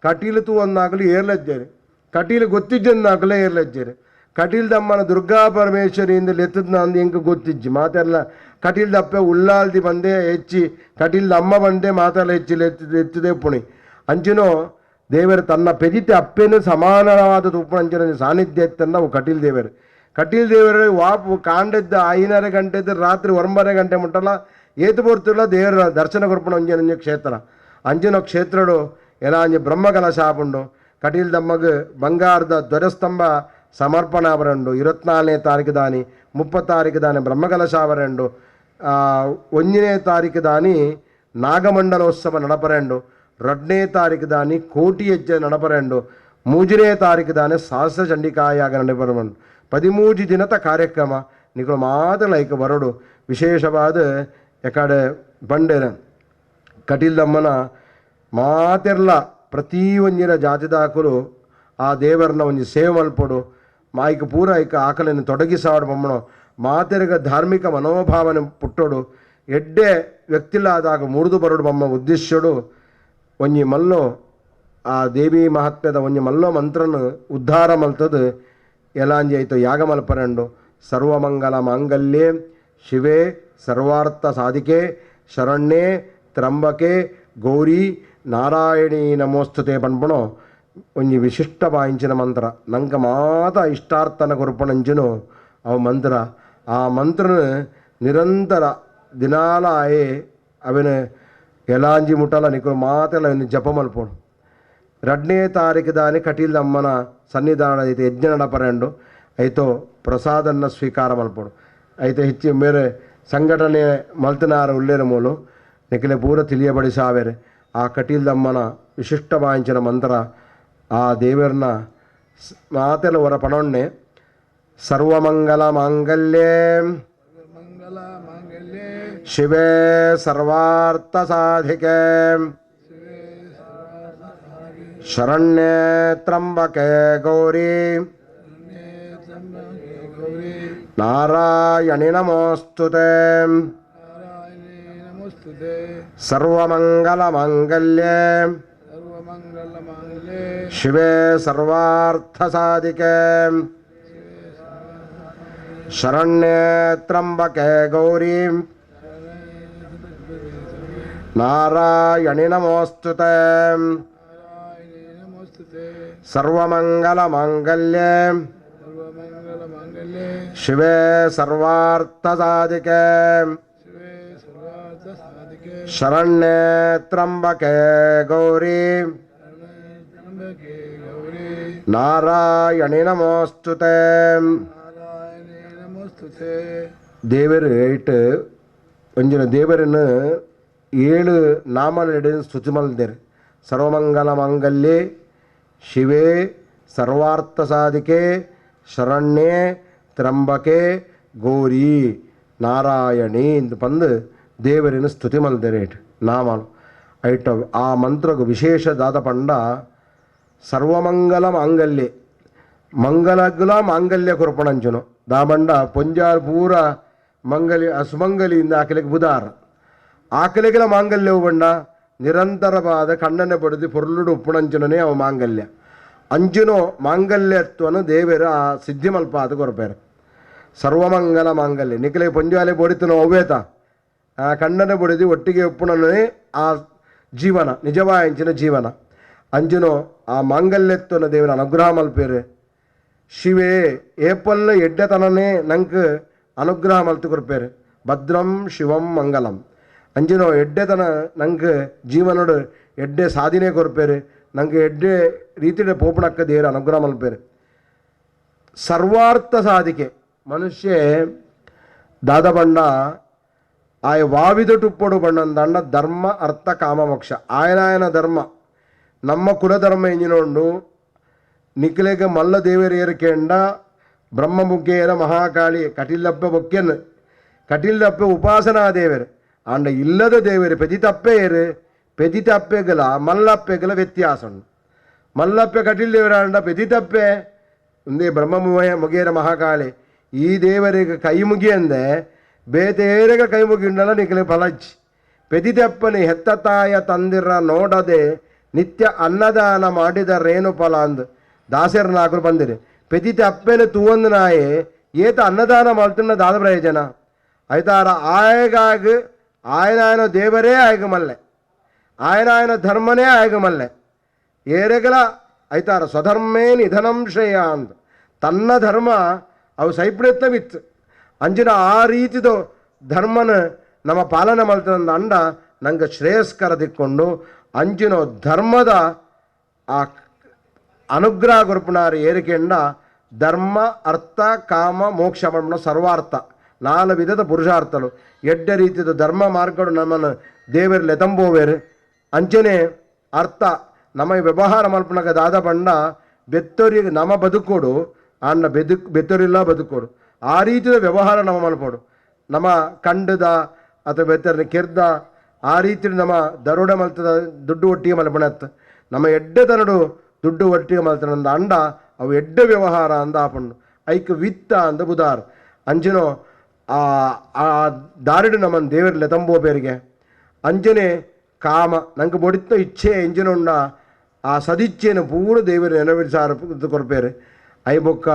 ಕಟೀಲು ತೂ ಒಂದಾಕಲು ಏರ್ಲಜ್ಜೇರಿ ಕಟೀಲು ಗೊತ್ತಿಜ್ಜಂದಾಕಲೇ ಏರ್ಲಜ್ಜೇರಿ ಕಟೀಲ್ದಮ್ಮನ ದುರ್ಗಾ ಪರಮೇಶ್ವರಿಯಿಂದ ಲೆತ್ತದ ಅಂದು ಎಂಕ ಗೊತ್ತಿಜ್ಜಿ ಮಾತೆಲ್ಲ ಕಟೀಲ್ದಪ್ಪೆ ಉಳ್ಳಾಲ್ದಿ ಬಂದೆ ಹೆಚ್ಚಿ ಕಟೀಲ್ದ ಅಮ್ಮ ಬಂದೆ ಮಾತೆಲ್ಲ ಹೆಚ್ಚಿ ಎತ್ತಿದೆ ಪುಣಿ ಅಂಚಿನೋ ದೇವರು ತನ್ನ ಪೆದಿತೆ ಅಪ್ಪೇನು ಸಮಾನವಾದ ತುಪ್ಪಣಂಚಿನ ಸಾನ್ನಿಧ್ಯ ಇತ್ತಂದ ಅವು ಕಟೀಲ್ ದೇವರು. ಕಟೀಲ್ ದೇವರು ವಾಪು ಕಾಂಡೆದ್ದ 5:30 ಗಂಟೆದ್ದು ರಾತ್ರಿ 9 ಗಂಟೆ ಮುಟ್ಟಲ್ಲ ಏತು ಪೊರ್ತುಲ್ಲ ದೇವರ ದರ್ಶನ ಕೊರ್ಪಣ ಒಂಜಿ ಕ್ಷೇತ್ರ ಅಂಚಿನ ಕ್ಷೇತ್ರಡು ಎಲ್ಲ ಅಂಜಿ ಬ್ರಹ್ಮಕಲಶ ಆಪುಂಡು. ಕಟೀಲ್ದಮ್ಮಗ್ ಬಂಗಾರದ ಧ್ವಜಸ್ತಂಭ ಸಮರ್ಪಣೆ ಅವರಂಡು 24ನೇ ತಾರೀಕು ದಾನಿ 30 ತಾರೀಕು ದಾನಿ ಬ್ರಹ್ಮಕಲಶ ಅವರಂಡು 1ನೇ ತಾರೀಕು ದಾನಿ ನಾಗಮಂಡಲೋತ್ಸವ ನಡಪರೆಂಡು 2ನೇ ತಾರೀಕು ದಾನಿ ಕೋಟಿ ಹೆಜ್ಜೆ ನಡಪರೆಂಡು 3ನೇ ತಾರೀಕು ದಾನಿ ಸಹಸ್ರ ಚಂಡಿಕಾಯಾಗ ನಡಪರಂಡು 13 ದಿನದ ಕಾರ್ಯಕ್ರಮ ನಿಕಲು ಮಾತ್ರ ಲೈಕ್ ಬರಡು ವಿಶೇಷವಾದ ಎಕಡೆ ಬಂಡೆರ ಕಟೀಲ್ದಮ್ಮನ ಮಾತೆಲ್ಲ ಪ್ರತಿ ಒಂಜಿನ ಜಾತಿದಾಕಲು ಆ ದೇವರನ್ನ ಒಂಜಿ ಸೇವೆ ಮಲ್ಪೊಡು ಮಾಯ್ಕ ಪೂರ ಐಕ ಆಕಲನ್ನು ತೊಡಗಿಸಾಡು ಬೊಮ್ಮಣೋ ಮಾತೆರಗ ಧಾರ್ಮಿಕ ಮನೋಭಾವನೆ ಪುಟ್ಟೋಡು ಎಡ್ಡೆ ವ್ಯಕ್ತಿಲಾದಾಗ ಮುರಿದು ಬರಡು ಬೊಮ್ಮ ಉದ್ದೇಶಡು ಒಂಜಿ ಮಲ್ಲೋ ಆ ದೇವಿ ಮಹಾತ್ಮ್ಯದ ಒಂಜಿ ಮಲ್ಲೋ ಮಂತ್ರನ ಉದ್ಧಾರ ಮಲ್ತದು ಎಲಾಂಜಿ ಐತು ಯಾಗ ಮಲ್ಪರಂಡು ಸರ್ವಮಂಗಲ ಮಾಂಗಲ್ಯೆ ಶಿವೆ ಸರ್ವಾರ್ಥ ಸಾಧಿಕೆ ಶರಣ್ಯೆ ತ್ರಂಬಕೆ ಗೌರಿ ನಾರಾಯಣಿ ನಮೋಸ್ತುತೆ ಪನ್ಪಣೋ ಒಂಜಿ ವಿಶಿಷ್ಟ ಬಾಯಿಂಚಿನ ಮಂತ್ರ ನಂಗೆ ಮಾತ ಇಷ್ಟಾರ್ಥನ ಕೊರ್ಪಣಂಚಿನೋ ಅವು ಮಂತ್ರ ಆ ಮಂತ್ರನ ನಿರಂತರ ದಿನಾಲ ಆಯೆ ಅವನ ಎಲಾಂಜಿ ಮುಟ್ಟಲ ನಿಕಲು ಮಾತೆಲ್ಲ ಅವನು ಜಪ ಮಲ್ಪೋಡು. 2ನೇ ತಾರೀಕು ದಾನಿ ಕಟೀಲ್ದಮ್ಮನ ಸನ್ನಿಧಾನ ಐತೆ ಯಜ್ಞ ನಡಪರಂಡು ಐತೋ ಪ್ರಸಾದನ್ನ ಸ್ವೀಕಾರ ಮಲ್ಪೋಡು ಐತೆ ಹೆಚ್ಚು ಮೇರೆ ಸಂಘಟನೆ ಮಲ್ತನಾರ ಉಲ್ಲೇರ ಮೂಲು ನಿಖಲೆ ಪೂರ ತಿಳಿಯಬಡಿಸಾವೇರೆ ಆ ಕಟೀಲ್ದಮ್ಮನ ವಿಶಿಷ್ಟ ವಾಂಚಿನ ಮಂತ್ರ ಆ ದೇವರನ್ನ ಮಾತೆಲ್ಲ ಹೊರ ಪಣೊಣ್ಣೆ ಸರ್ವಮಂಗಲ ಮಾಂಗಲ್ಯೆ ಶಿವೆ ಸರ್ವಾರ್ಥ ಸಾಧಿಕೆ ಶರಣ್ಯೇ ತ್ರಂಬಕೆ ಗೌರಿ ನಾರಾಯಣಿ ನಮೋಸ್ತುತೆ ಸರ್ವಮಂಗಲ ಮಾಂಗಲ್ಯೆ ಶಿವೆ ಸರ್ವಾರ್ಥ ಸಾಧಿಕೆ ಶರಣ್ಯೇ ತ್ರಂಬಕೆ ಗೌರಿ ನಾರಾಯಣಿ ನಮೋಸ್ತುತೆ. ಸರ್ವಮಂಗಲ ಮಾಂಗಲ್ಯೆ ಶಿವೆ ಸರ್ವಾರ್ಥ ಸಾಧಿಕೆ ಶರಣ್ಯೇ ತ್ರಂಬಕೆ ಗೌರಿ ನಾರಾಯಣಿ ನಮೋಸ್ತುತೆ. ದೇವರು ಇಟ್ಟು ಒಂಜಿನ ದೇವರನ್ನು 7 ನಾಮಗಳಿಡ ಸ್ತುತಿ ಮಲ್ದೇರು. ಸರ್ವಮಂಗಲ ಮಾಂಗಲ್ಯೆ ಶಿವೆ ಸರ್ವಾರ್ಥ ಸಾಧಿಕೆ ಶರಣ್ಯೇ ತ್ರಂಬಕೆ ಗೌರಿ ನಾರಾಯಣಿ ಎಂದು ಬಂದು ದೇವರಿನ ಸ್ತುತಿ ಮಲ್ದೇರು ಇಟ್ಟು ನಾಮಲು ಐಟ. ಆ ಮಂತ್ರಗೂ ವಿಶೇಷ ದಾದ ಪಂಡ ಸರ್ವಮಂಗಲ ಮಾಂಗಲ್ಯೆ ಮಂಗಲಗುಲ ಮಾಂಗಲ್ಯ ಕೊರಪಣಂಚುನು ದಾಬಂಡ ಪೊಂಜಾರ್ ಪೂರ ಮಂಗಲಿ ಅಸುಮಂಗಲಿಯಿಂದ ಆಕಲಿಗೆ ಬುಧಾರ ಆಕಲಿಗೆಲ ಮಾಂಗಲ್ಯವು ಬಂಡ ನಿರಂತರವಾದ ಕಣ್ಣನೆ ಪಡೆದು ಪೊರ್ಲುಡು ಉಪ್ಪುಣಂಚುನೇ ಅವ ಮಾಂಗಲ್ಯ ಅಂಜುನೋ ಮಾಂಗಲ್ಯತ್ವನು ದೇವರ ಆ ಸಿದ್ಧಿ ಮಲ್ಪಾದ ಕೊರಪೇರು. ಸರ್ವಮಂಗಲ ಮಾಂಗಲ್ಯ ನಿಖಲೆ ಪೊಂಜಾಲೆ ಬೊಡಿತನೋ ಅವ್ವೇತ ಆ ಕಣ್ಣನೆ ಬಡಿದು ಒಟ್ಟಿಗೆ ಉಪ್ಪುಣನೇ ಆ ಜೀವನ ನಿಜವಾಯಂಚಿನ ಜೀವನ ಅಂಜುನೋ ಆ ಮಾಂಗಲ್ಯತ್ವನ ದೇವರ ಅನುಗ್ರಹ ಮಲ್ಪೇರು. ಶಿವೇ ಏಪಲ್ಲ ಎಡ್ಡೆತನನೇ ನಂಗೆ ಅನುಗ್ರಹ ಮಲ್ತು ಕೊರ್ಪೇರು. ಭದ್ರಂ ಶಿವಂ ಮಂಗಲಂ ಅಂಜಿನೋ ಎಡ್ಡೆತನ ನಂಗೆ ಜೀವನೋಡು ಎಡ್ಡೆ ಸಾಧನೆ ಕೊರ್ಪೇರು. ನಂಗೆ ಎಡ್ಡೆ ರೀತಿಯ ಪೋಪಣಕ್ಕ ದೇವರ ಅನುಗ್ರಹ ಮಲ್ಪೇರು. ಸರ್ವಾರ್ಥ ಸಾಧಿಕೆ ಮನುಷ್ಯ ದಾದ ಬಣ್ಣ ಆಯ ವಾವಿದ ಟುಪ್ಪಡು ಬಣ್ಣಂದಂಡ ಧರ್ಮ ಅರ್ಥ ಕಾಮ ಮೋಕ್ಷ ಆಯನಾಯನ ಧರ್ಮ ನಮ್ಮ ಕುಲಧರ್ಮ ಎಂಜಿನೋಂಡು ನಿಖಲೆಗೆ ಮಲ್ಲ ದೇವರೇರಿಕೆಂಡ ಬ್ರಹ್ಮಮುಖೇನ ಮಹಾಕಾಳಿ ಕಟಿಲಪ್ಪ ಬೊಕ್ಕೆನ್ ಕಟಿಲಪ್ಪ ಉಪಾಸನಾ ದೇವರು ಆಂಡ ಇಲ್ಲದ ದೇವರು ಪೆದಿತಪ್ಪೆ ಏರು ಪೆದಿತಪ್ಪೆಗಲ ಮಲ್ಲಪ್ಪೆಗಲ ವ್ಯತ್ಯಾಸ ಉಂಡು. ಮಲ್ಲಪ್ಪೆ ಕಟಿಲ್ ದೇವರಾಂಡ ಪೆದಿತಪ್ಪೆ ಒಂದೇ ಬ್ರಹ್ಮ ಮುಗೇರ ಮಹಾಕಾಳಿ ಈ ದೇವರಿಗೆ ಕೈ ಮುಗಿಯಂದೆ ಬೇತೇರೆಗ ಕೈ ಮುಗಿಂಡಲ ನಿಖಲೆ ಫಲಜ್ ಪೆದಿತಪ್ಪನೆ ಹೆತ್ತ ತಾಯ ತಂದಿರ ನೋಡದೆ ನಿತ್ಯ ಅನ್ನದಾನ ಮಾಡಿದರೇನು ಫಲ ಅಂದು ದಾಸರ ನಾಲ್ಕರು ಬಂದಿರಿ. ಪೆದಿತ ಅಪ್ಪೆನ ತೂವಂದು ನಾಯೆ ಏತ ಅನ್ನದಾನ ಮಾಡ್ತಿನ ದಾದ ಪ್ರಯೋಜನ ಐತಾರ ಆಯಗಾಗ ಆಯನಾಯನ ದೇವರೇ ಆಯಗ ಮಲ್ಲೆ ಆಯನಾಯನ ಧರ್ಮನೇ ಆಯಗ ಮಲ್ಲೆ ಏರೆಗಲ ಐತಾರ ಸ್ವಧರ್ಮೇ ನಿಧನಂ ಶ್ರೇಯ ಅಂದ ತನ್ನ ಧರ್ಮ ಅವು ಸೈಪ್ರತ್ನವಿತ್ತು ಅಂಜಿನ ಆ ರೀತಿದು ಧರ್ಮನ ನಮ್ಮ ಪಾಲನೆ ಮಾಡ್ತಂದ ಅಂಡ ನಂಗೆ ಶ್ರೇಯಸ್ಕರ ದಿಕ್ಕೊಂಡು ಅಂಜಿನೋ ಧರ್ಮದ ಆ ಅನುಗ್ರಹ ಗುರುಪುಣಾರಿ ಏರಿಕೆಂಡ ಧರ್ಮ ಅರ್ಥ ಕಾಮ ಮೋಕ್ಷ ಮಾಡ್ಮಣ ಸರ್ವಾರ್ಥ ನಾಲ್ ವಿಧದ ಪುರುಷಾರ್ಥಲು ಎಡ್ಡೆ ರೀತಿಯ ಧರ್ಮ ಮಾರ್ಗಡು ನಮ್ಮನ್ನು ದೇವರು ಲೆತಂಬೋವೇರು. ಅಂಚನೆ ಅರ್ಥ ನಮ್ಮ ವ್ಯವಹಾರ ಮಲ್ಪನಗ ದಾದ ಬಂಡ ಬೆತ್ತೋರಿಗೆ ನಮ್ಮ ಬದುಕೋಡು ಅಣ್ಣ ಬೆತ್ತೋರಿಲ್ಲ ಬದುಕೋಡು ಆ ರೀತಿಯ ವ್ಯವಹಾರ ನಮ್ಮ ಮಲ್ಪೋಡು ನಮ್ಮ ಕಂಡದ ಅಥವಾ ಬೆತ್ತರನ್ನ ಕೆರ್ದ ಆ ರೀತಿ ನಮ್ಮ ದರೋಡೆ ಮಲ್ತದ ದುಡ್ಡು ಒಟ್ಟಿಗೆ ಮಲ್ಪಣತ್ತು ನಮ್ಮ ಎಡ್ಡೆ ತನಡು ದುಡ್ಡು ಒಟ್ಟಿಗೆ ಮಲ್ತನಂದ ಅಂಡ ಅವು ಎಡ್ಡೆ ವ್ಯವಹಾರ ಅಂದ ಆಪಣ್ಣು ಐಕ್ ವಿತ್ತ ಅಂದ ಬುಧಾರ್ ಅಂಜನೋ ಆ ಆ ದಾರಿಡು ನಮ್ಮನ್ನು ದೇವರ ಲೆತಂಬೋ ಬೇರಿಗೆ. ಅಂಜನೆ ಕಾಮ ನಂಗೆ ಬೊಡಿತ ಇಚ್ಛೆ ಎಂಜಿನುಂಡ ಆ ಸದಿಚ್ಛೆಯನ್ನು ಪೂರ ದೇವರು ನೆರವೇರಿಸಾರ ಕೊರ್ಪೇರು. I ಬೊಕ್ಕ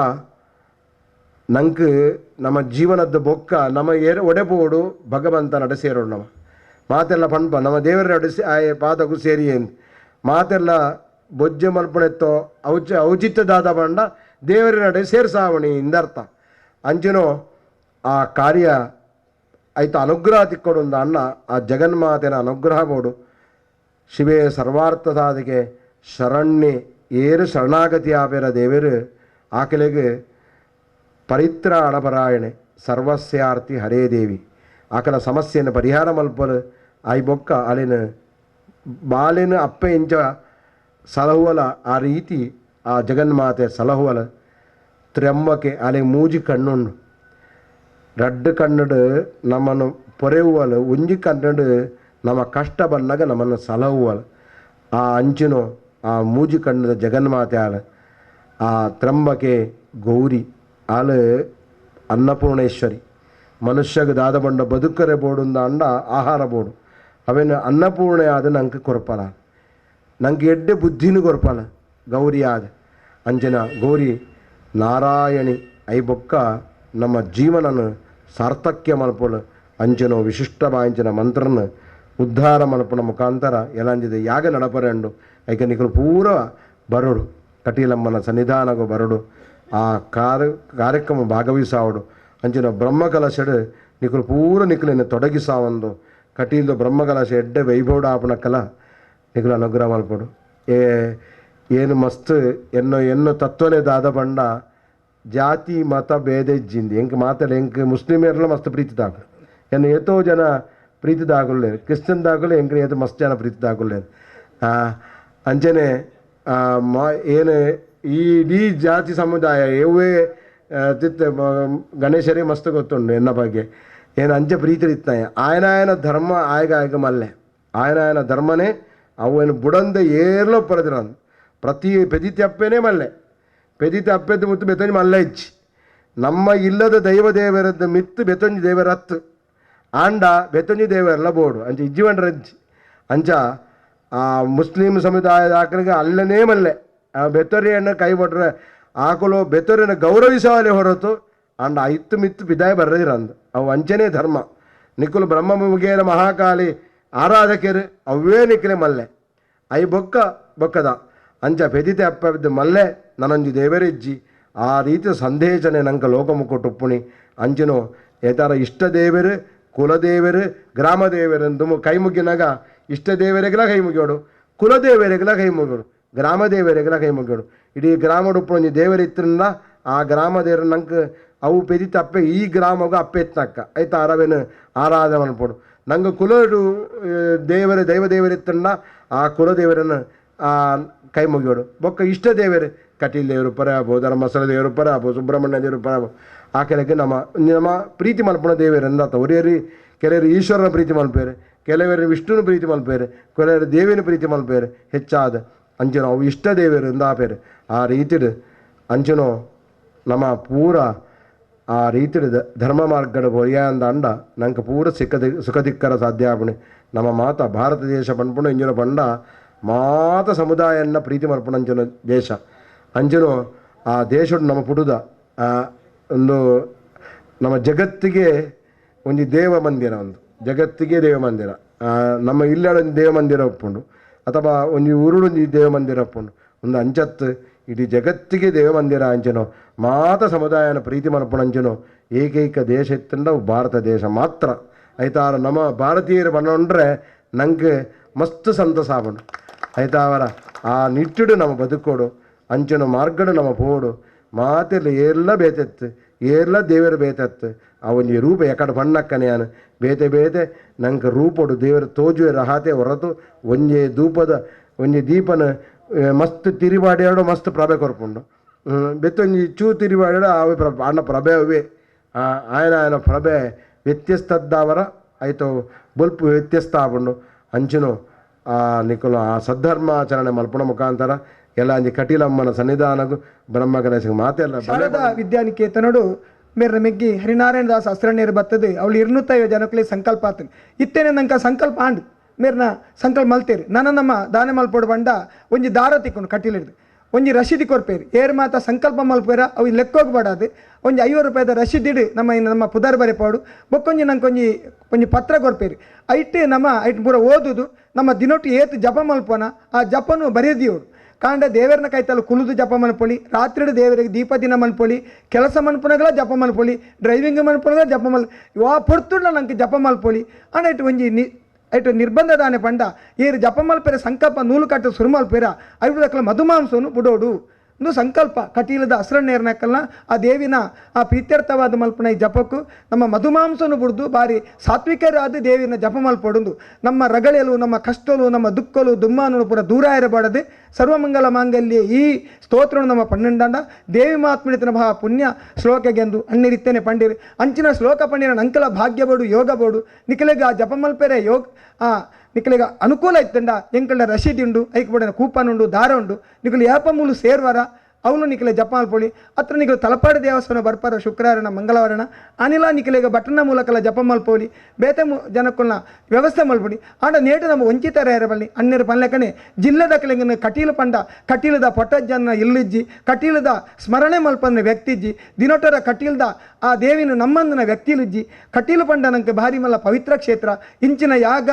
ನಂಗೆ ನಮ್ಮ ಜೀವನದ ಬೊಕ್ಕ ನಮ್ಮ ಏರ್ ಒಡೆಬೋಡು ಭಗವಂತ ನಡೆ ಸೇರೋಡು ನಮ್ಮ ಮಾತೆಲ್ಲ ಪಣ್ಪ ನಮ್ಮ ದೇವರ ನಡೆ ಆ ಪಾದಕ್ಕೂ ಸೇರಿ ಅಂತ ಮಾತೆಲ್ಲ ಬೊಜ್ಜೆ ಮಲ್ಪಣೆತ್ತೋ ಔಚಿತ್ಯದಾದ ಬಂಡ ದೇವರ ನಡೆ ಸೇರ್ಸಾವಣಿ ಇಂದರ್ಥ ಅಂಜಿನೋ ಆ ಕಾರ್ಯ ಆಯ್ತು ಅನುಗ್ರಹ ತಿಕ್ಕೊಡು ಅಣ್ಣ ಆ ಜಗನ್ಮಾತೆನ ಅನುಗ್ರಹ ಬೋಡು. ಶಿವೇ ಸರ್ವಾರ್ಥ ಸಾಧಿಕೆ ಶರಣ್ಯ ಏರು ಶರಣಾಗತಿ ಆಪೇರ ದೇವರು ಆಕಲೆಗೆ ಪರಿತ್ರಾಣ ಪರಾಯಣೆ ಸರ್ವಸ್ಯಾರ್ಥಿ ಹರೇ ದೇವಿ ಆಕಲ ಸಮಸ್ಯೆಯನ್ನು ಪರಿಹಾರ ಮಲ್ಪಲು ಆಯ್ ಬೊಕ್ಕ ಅಲಿನ ಬಾಲಿನ ಅಪ್ಪೆ ಇಂಚ ಸಲಹುವಲ ಆ ರೀತಿ ಆ ಜಗನ್ಮಾತೆ ಸಲಹುವಲ ತ್ರ್ಯಂಬಕೆ ಅಲೆ ಮೂಜಿ ಕಣ್ಣುಂಡು ರಡ್ಡು ಕಣ್ಣಡು ನಮ್ಮನ್ನು ಪೊರೆಯುವಲು ಒಂಜಿ ಕಣ್ಣಡು ನಮ್ಮ ಕಷ್ಟ ಬಂದಾಗ ನಮ್ಮನ್ನು ಸಲಹುವಲು ಆ ಅಂಚಿನೋ ಆ ಮೂಜಿ ಕಣ್ಣದ ಜಗನ್ಮಾತೆ ಆಳು ಆ ತ್ರಂಬಕೆ ಗೌರಿ ಆಳು ಅನ್ನಪೂರ್ಣೇಶ್ವರಿ ಮನುಷ್ಯಗೆ ದಾದ ಬಂಡ ಬದುಕರೆ ಬೋಡುಂದ ಅಂಡ ಆಹಾರ ಬೋಡು ಅವೇನು ಅನ್ನಪೂರ್ಣೆ ಆದ ನಂಗೆ ಕೊರಪಲ ನಂಗೆ ಎಡ್ಡೆ ಬುದ್ಧಿನೂ ಕೊರಪಲ ಗೌರಿ ಆದ ಅಂಜನ ಗೌರಿ ನಾರಾಯಣಿ ಐಬೊಕ್ಕ ನಮ್ಮ ಜೀವನನ ಸಾರ್ಥಕ್ಯ ಮಲ್ಪಲು ಅಂಚನೋ ವಿಶಿಷ್ಟ ಬಾಂಚಿನ ಮಂತ್ರನ ಉದ್ಧಾರ ಮಲ್ಪುನ ಮುಖಾಂತರ ಎಲಾಂಜಿದ ಯಾಗ ನಡಪರೆಂಡು ಐಕೆ ನಿಕಲು ಪೂರ ಬರೋಡು ಕಟೀಲಮ್ಮನ ಸನ್ನಿಧಾನಗೂ ಬರೋಡು ಆ ಕಾರ್ಯಕ್ರಮ ಭಾಗವಹಿಸಾವಡು ಅಂಚಿನ ಬ್ರಹ್ಮಕಲಶಡು ನಿಕಲು ಪೂರ ನಿಕಲಿನ ತೊಡಗಿಸಾವಂದು ಕಟೀಲ್ದು ಬ್ರಹ್ಮಕಲಶ ಎಡ್ಡೆ ವೈಭವಡ ಆಪುನ ಕಲ ನಿಕಲು ಅನುಗ್ರಹ ಮಲ್ಪಡು ಏನು ಮಸ್ತ್ ಎನ್ನೋ ಎನ್ನೋ ತತ್ವನೇ ದಾದ ಬಂಡ ಜಾತಿ ಮತ ಭೇದ ಇಜ್ಜಿಂದು ಎಂಕ್ ಮಾತಲ್ಲ ಎಂಕ್ ಮುಸ್ಲಿಮೇರ್ಲ ಮಸ್ತ್ ಪ್ರೀತಿ ದಾಕು ಎನ್ನು ಏತೋ ಜನ ಪ್ರೀತಿ ದಾಗುಲ್ಲೇರು ಕ್ರಿಶ್ಚಿಯನ್ ದಾಗುಲೆ ಎಂಕ್ ಏತೋ ಮಸ್ತ್ ಜನ ಪ್ರೀತಿ ದಾಗುಲ್ಲೇರು ಅಂಚನೆ ಮಾ ಏನು ಈ ಇಡೀ ಜಾತಿ ಸಮುದಾಯ ಏವೇ ತಿತ್ತ ಗಣೇಶರೇ ಮಸ್ತ್ ಗೊತ್ತುಂಡು ಎನ್ನ ಬಗ್ಗೆ ಏನು ಅಂಚೆ ಪ್ರೀತಿ ಇತ್ತಾಯ ಆಯನಾಯನ ಧರ್ಮ ಆಯಗ ಆಯಗ ಮಲ್ಲೆ ಆಯನಾಯನ ಧರ್ಮನೇ ಅವು ಏನು ಬುಡಂದೆ ಏರ್ಲೋ ಪರದಿರ ಪ್ರತಿ ಪೆದಿತಿ ಅಪ್ಪೇನೇ ಮಲ್ಲೆ ಪೆದಿತಿ ಅಪ್ಪೆದ್ದು ಮುತ್ತು ಬೆತ್ತೊಂಜಿ ಮಲ್ಲೆ ಇಚ್ಚಿ ನಮ್ಮ ಇಲ್ಲದ ದೈವ ದೇವರದ್ದು ಮಿತ್ತು ಬೆತ್ತೊಂಜಿ ದೇವರತ್ತು ಆಂಡ ಬೆತ್ತೊಂಜಿ ದೇವರಲ್ಲ ಬೋಡು ಅಂಚೆ ಇಜ್ಜಿವಂಡ್ರ ಅಂಚಿ ಅಂಚ ಆ ಮುಸ್ಲಿಂ ಸಮುದಾಯದ ಆಕಳಿಗೆ ಅಲ್ಲನೇ ಮಲ್ಲೆ ಆ ಬೆತ್ತೊರಿಯನ್ನು ಕೈ ಕೊಟ್ರೆ ಆಕಲು ಬೆತ್ತೊರಿಯನ್ನು ಗೌರವಿಸವಲೆ ಹೊರತು ಅಂಡ ಐತ್ತು ಮಿತ್ತು ಬಿದಾಯ ಬರ್ರದಿರಂದು ಅವು ಅಂಚನೇ ಧರ್ಮ ನಿಕ್ಕಲು ಬ್ರಹ್ಮ ಮುಗೇರ ಮಹಾಕಾಳಿ ಆರಾಧಕರು ಅವೇ ನಿಕ್ಕಲೆ ಮಲ್ಲೆ I ಬೊಕ್ಕ ಬೊಕ್ಕದ ಅಂಚ ಪೆದಿತೆ ಅಪ್ಪ ಮಲ್ಲೆ ನನೊಂಜಿ ದೇವರಿಜ್ಜಿ ಆ ರೀತಿ ಸಂದೇಶನೆ ನಂಗೆ ಲೋಕಮುಖ ಅಂಚನೋ ಏತಾರ ಇಷ್ಟ ದೇವರು ಕುಲದೇವರು ಗ್ರಾಮ ದೇವರೆಂದು ಕೈ ಮುಗಿನಾಗ ಇಷ್ಟ ದೇವರಿಗೆಲ್ಲ ಕೈ ಮುಗಿಯೋಡು ಕುಲದೇವರಿಗೆಲ್ಲ ಕೈ ಮುಗಿಯೋಡು ಗ್ರಾಮ ದೇವರಿಗೆಲ್ಲ ಕೈ ಮುಗಿಯೋಡು ಇಡೀ ಗ್ರಾಮಡುಪ್ಪು ದೇವರಿತ್ತಿಂದ ಆ ಗ್ರಾಮ ದೇವರು ನಂಗೆ ಅವು ಪೆದಿತ ಅಪ್ಪೆ ಈ ಗ್ರಾಮಗೂ ಅಪ್ಪೆ ಎತ್ತಕ್ಕ ಆಯ್ತಾ ಅರವೇನು ಆರಾಧನೆ ಮನ್ಪೋಡು ನಂಗೆ ಕುಲಡು ದೇವರ ದೈವ ದೇವರಿತ್ತಂಡ ಆ ಕುಲದೇವರನ್ನು ಕೈ ಮುಗಿಯೋಡು ಬೊಕ್ಕ ಇಷ್ಟ ದೇವರು ಕಟೀಲ್ ದೇವರು ಪರಾಬೋ ಧರ್ಮಸ್ಥಳ ದೇವರು ಪರಾಬೋ ಸುಬ್ರಹ್ಮಣ್ಯ ದೇವರು ಪರಾಬೋ ಆ ಕೆಲಕ್ಕೆ ನಮ್ಮ ನಮ್ಮ ಪ್ರೀತಿ ಮಲ್ಪುಣ ದೇವರು ಎಂದಾತ ಒರಿಯರಿ ಕೆಲವರು ಈಶ್ವರನ ಪ್ರೀತಿ ಮಲ್ಪೇರು ಕೆಲವರು ವಿಷ್ಣುನ ಪ್ರೀತಿ ಮಲ್ಪೇರು ಕೆಲವರು ದೇವಿನ ಪ್ರೀತಿ ಮಲ್ಪೇರು ಹೆಚ್ಚಾದ ಅಂಚನೋ ಅವು ಇಷ್ಟ ದೇವರು ಎಂದಾಪೇರು ಆ ರೀತಿಡು ಅಂಚನೋ ನಮ್ಮ ಪೂರ ಆ ರೀತಿಡು ಧರ್ಮ ಮಾರ್ಗದ ಬೊರಿಯಾಂದ ಅಂಡ ನಂಗೆ ಪೂರ ಸುಖದಿಕ್ಕರ ಸಾಧ್ಯ ಆಪಣೆ ನಮ್ಮ ಮಾತ ಭಾರತ ದೇಶ ಪನ್ಪುಣ ಇಂಜಿನ ಬಂಡ ಮಾತ ಸಮುದಾಯನ್ನ ಪ್ರೀತಿ ಮಲ್ಪುಣ ಅಂಚನ ದೇಶ ಅಂಚನು ಆ ದೇಶಡು ನಮ್ಮ ಪುಡುದ ಒಂದು ನಮ್ಮ ಜಗತ್ತಿಗೆ ಒಂದು ದೇವ ಮಂದಿರ ಒಂದು ಜಗತ್ತಿಗೆ ದೇವ ಮಂದಿರ ನಮ್ಮ ಇಲ್ಲಡ ಒಂದು ದೇವ ಮಂದಿರ ಒಪ್ಪುಂಡು ಅಥವಾ ಒಂದು ಊರುಡೊಂದು ದೇವ ಮಂದಿರ ಒಪ್ಪುಂಡು ಒಂದು ಅಂಚತ್ತು ಇಡೀ ಜಗತ್ತಿಗೆ ದೇವ ಮಂದಿರ ಅಂಚನೋ ಮಾತ ಸಮುದಾಯನ ಪ್ರೀತಿ ಮಲ್ಪುಣ ಅಂಚನೋ ಏಕೈಕ ದೇಶ ಇತ್ತಂಡ ಭಾರತ ದೇಶ ಮಾತ್ರ ಆಯ್ತಾರ ನಮ್ಮ ಭಾರತೀಯರು ಬಣ್ಣೊಂಡ್ರೆ ನಂಗೆ ಮಸ್ತ್ ಸಂತಸ ಆಪುಂಡು ಆಯ್ತಾವರ ಆ ನಿಟ್ಟುಡು ನಮ್ಮ ಬದುಕೋಡು ಅಂಚನ ಮಾರ್ಗಡು ನಮ್ಮ ಪೋಡು ಮಾತೆಲ್ಲ ಎಲ್ಲ ಬೇತೆತ್ತು ಏರ್ಲ ದೇವರು ಬೇತೆತ್ತು ಆ ಒಂಜಿ ರೂಪ ಎಕಡೆ ಬಣ್ಣಕ್ಕನೆಯಾನು ಬೇತೆ ಬೇತೆ ನಂಗೆ ರೂಪೊಡು ದೇವರು ತೋಜುವೆ ರಹಾತೆ ಹೊರತು ಒಂಜೆ ಧೂಪದ ಒಂಜಿ ದೀಪನ ಮಸ್ತ್ ತಿರಿವಾಡ್ಯಾಡು ಮಸ್ತ್ ಪ್ರಭೆ ಕೊರ್ಪುಂಡು ಬೆತ್ತೊಂಜಿ ಚೂ ತಿರಿವಾಡ್ಯಾಡು ಆವೆ ಪ್ರಭೆ ಅಣ್ಣ ಪ್ರಭೆ ಅವೇ ಆಯನ ಆಯನ ಪ್ರಭೆ ವ್ಯತ್ಯಸ್ತದ್ದಾವರ ಆಯಿತು ಬೊಲ್ಪು ವ್ಯತ್ಯಸ್ತ ಆಪುಂಡು ಅಂಚನು ಆ ನಿಕುಲು ಆ ಸದ್ಧರ್ಮಾಚರಣೆ ಮಲ್ಪುಣ ಮುಖಾಂತರ ಎಲ್ಲ ಅಂಜಿ ಕಟೀಲಮ್ಮನ ಸನ್ನಿಧಾನಗೂ ಬ್ರಹ್ಮ ಗಣೇಶಗೆ ಮಾತೆಲ್ಲ ಶಾರದಾ ವಿದ್ಯಾನಿಕೇತನಡು ಮೇರ್ನ ಮೆಗ್ಗಿ ಹರಿನಾರಾಯಣ ದಾಸ್ ಅಸ್ರಣ್ಯರು ಬರ್ತದೆ ಅವಳು ಇರ್ನುತ್ತೈವ ಜನಕ್ಕಲಿ ಸಂಕಲ್ಪ ಆತನು ಇತ್ತೇನೆ ನಂಗೆ ಸಂಕಲ್ಪ ಆಂಡ್ ಮೇರ್ನ ಸಂಕಲ್ಪ ಮಲ್ತೇರಿ ನನ್ನ ನಮ್ಮ ದಾನ ಮಲ್ಪೋಡು ಬಂಡ ಒಂಜಿ ದಾರ ತಿಕ್ಕೊಂಡು ಕಟೀಲಿಡ್ದು ಒಂಜಿ ರಶೀದಿ ಕೊರ್ಪೇರಿ ಏರ್ ಮಾತ ಸಂಕಲ್ಪ ಮಲ್ಪೇರ ಅವು ಲೆಕ್ಕೋಗ್ಬಾಡದು ಒಂಜಿ 50 ರೂಪಾಯಿದ ರಶೀದಿಡು ನಮ್ಮ ಇನ್ನು ನಮ್ಮ ಪುದರ್ ಬರೆಪಾಡು ಬೊಕ್ಕೊಂಜಿ ನಂಗೊಂಜಿ ಒಂಜಿ ಪತ್ರ ಕೊರ್ಪೇರಿ ಐಟ್ ನಮ್ಮ ಐಟ್ ಪೂರ ಓದುದು ನಮ್ಮ ದಿನೊಟ್ಟು ಏತು ಜಪ ಮಲ್ಪೋನ ಆ ಜಪನು ಬರೆದಿಯೋಡು ಕಾಂಡ ದೇವರನ್ನ ಕೈತಲ್ಲ ಕುಲುದು ಜಪ ಮನ್ಪೊಳಿ ರಾತ್ರಿ ದೇವರಿಗೆ ದೀಪ ದಿನ ಮನ್ಪೊಳಿ ಕೆಲಸ ಮನ್ಪುನಗಳ ಜಪ ಮನ್ಪೊಳಿ ಡ್ರೈವಿಂಗ್ ಮನ್ಪುನಗಳ ಜಪ ಮಲ್ ವಾ ಪೊರ್ತುಂಡ ನಂಗೆ ಜಪ ಮಲ್ಪೊಳಿ ಅಂಡ್ ಐಟ್ ಒಂಜಿ ನಿ ಐಟ್ ನಿರ್ಬಂಧ ದಾನೆ ಪಂಡ ಏರು ಜಪ ಮಲ್ಪೆರ ಸಂಕಲ್ಪ ನೂಲು ಕಟ್ಟು ಸುರು ಮಲ್ಪೆರ ಐದು ಮಧುಮಾಂಸನು ಬುಡೋಡು ಒಂದು ಸಂಕಲ್ಪ ಕಟೀಲದ ಅಸ್ರಣ್ಣೇರ್ನಕ್ಕಲ್ಲ ಆ ದೇವಿನ ಆ ಪ್ರೀತ್ಯರ್ಥವಾದ ಮಲ್ಪನ ಈ ಜಪಕ್ಕೂ ನಮ್ಮ ಮಧುಮಾಂಸನು ಬುಡ್ದು ಬಾರಿ ಸಾತ್ವಿಕರಾದ ದೇವಿನ ಜಪ ಮಲ್ಪೊಡುಂದು ನಮ್ಮ ರಗಳೆಲು ನಮ್ಮ ಕಷ್ಟಲು ನಮ್ಮ ದುಃಖಲು ದುಮ್ಮಾನು ಪೂರ ದೂರ ಇರಬಾರದು ಸರ್ವಮಂಗಲ ಮಾಂಗಲ್ಯ ಈ ಸ್ತೋತ್ರನು ನಮ್ಮ ಪನ್ನೆಂಡಂಡ ದೇವಿ ಮಾತ್ಮಿಳಿತನ ಭಾ ಪುಣ್ಯ ಶ್ಲೋಕಗೆಂದು ಅಣ್ಣಿರಿತ್ತೇನೆ ಪಂಡಿರು ಅಂಚಿನ ಶ್ಲೋಕ ಪಂಡಿರ ಅಂಕಲ ಭಾಗ್ಯ ಬೋಡು ಯೋಗ ಬೋಡು ನಿಖಲೆಗ ಆ ಜಪ ಮಲ್ಪೆರೆ ಯೋಗ ಆ ನಿಖಲೆಗ ಅನುಕೂಲ ಇತ್ತಂಡ ಎಂಕಲ್ಡ ರಶೀದಿ ಉಂಡು ಐಕ್ ಬೋಡನ ಕೂಪನ್ ಉಂಡು ದಾರ ಉಂಡು ನಿಕಲು ಯಾಪ ಮೂಲು ಸೇರ್ವಾರ ಅವನು ನಿಖಲೆ ಜಪ ಮಲ್ಪೊಳಿ. ಅತ್ರ ನಿಕಲು ತಲಪಾಡಿ ದೇವಸ್ಥಾನ ಬರ್ಪಾರ ಶುಕ್ರವಾರನ ಮಂಗಳವಾರನ ಅನಿಲ ನಿಖಲೆಗ ಬಟನ್ನ ಮೂಲಕಲ ಜಪ ಮಲ್ಪೋಲಿ, ಬೇತೆ ಜನಕ್ಕುಲ್ನ ವ್ಯವಸ್ಥೆ ಮಲ್ಪೊಡಿ. ಆಂಡ ನೇಟು ನಮ್ಮ ವಂಚಿತರ ಬಲ್ಲಿ ಅಣ್ಣರು ಪನ್ಲೆಕನೆ ಜಿಲ್ಲೆದ ಕಲೆಂಗನ ಕಟೀಲು ಪಂಡ ಕಟೀಲದ ಪೊಟ್ಟಜ್ಜನ ಇಲ್ಲಿಜ್ಜಿ, ಕಟೀಲದ ಸ್ಮರಣೆ ಮಲ್ಪಂದ ವ್ಯಕ್ತಿಜ್ಜಿ, ದಿನೊಟರ ಕಟೀಲ್ದ ಆ ದೇವಿನ ನಮ್ಮಂದನ ವ್ಯಕ್ತಿಲಿಜ್ಜಿ. ಕಟೀಲು ಪಂಡ ನಂಗೆ ಭಾರಿ ಮಲ್ಲ ಪವಿತ್ರ ಕ್ಷೇತ್ರ. ಇಂಚಿನ ಯಾಗ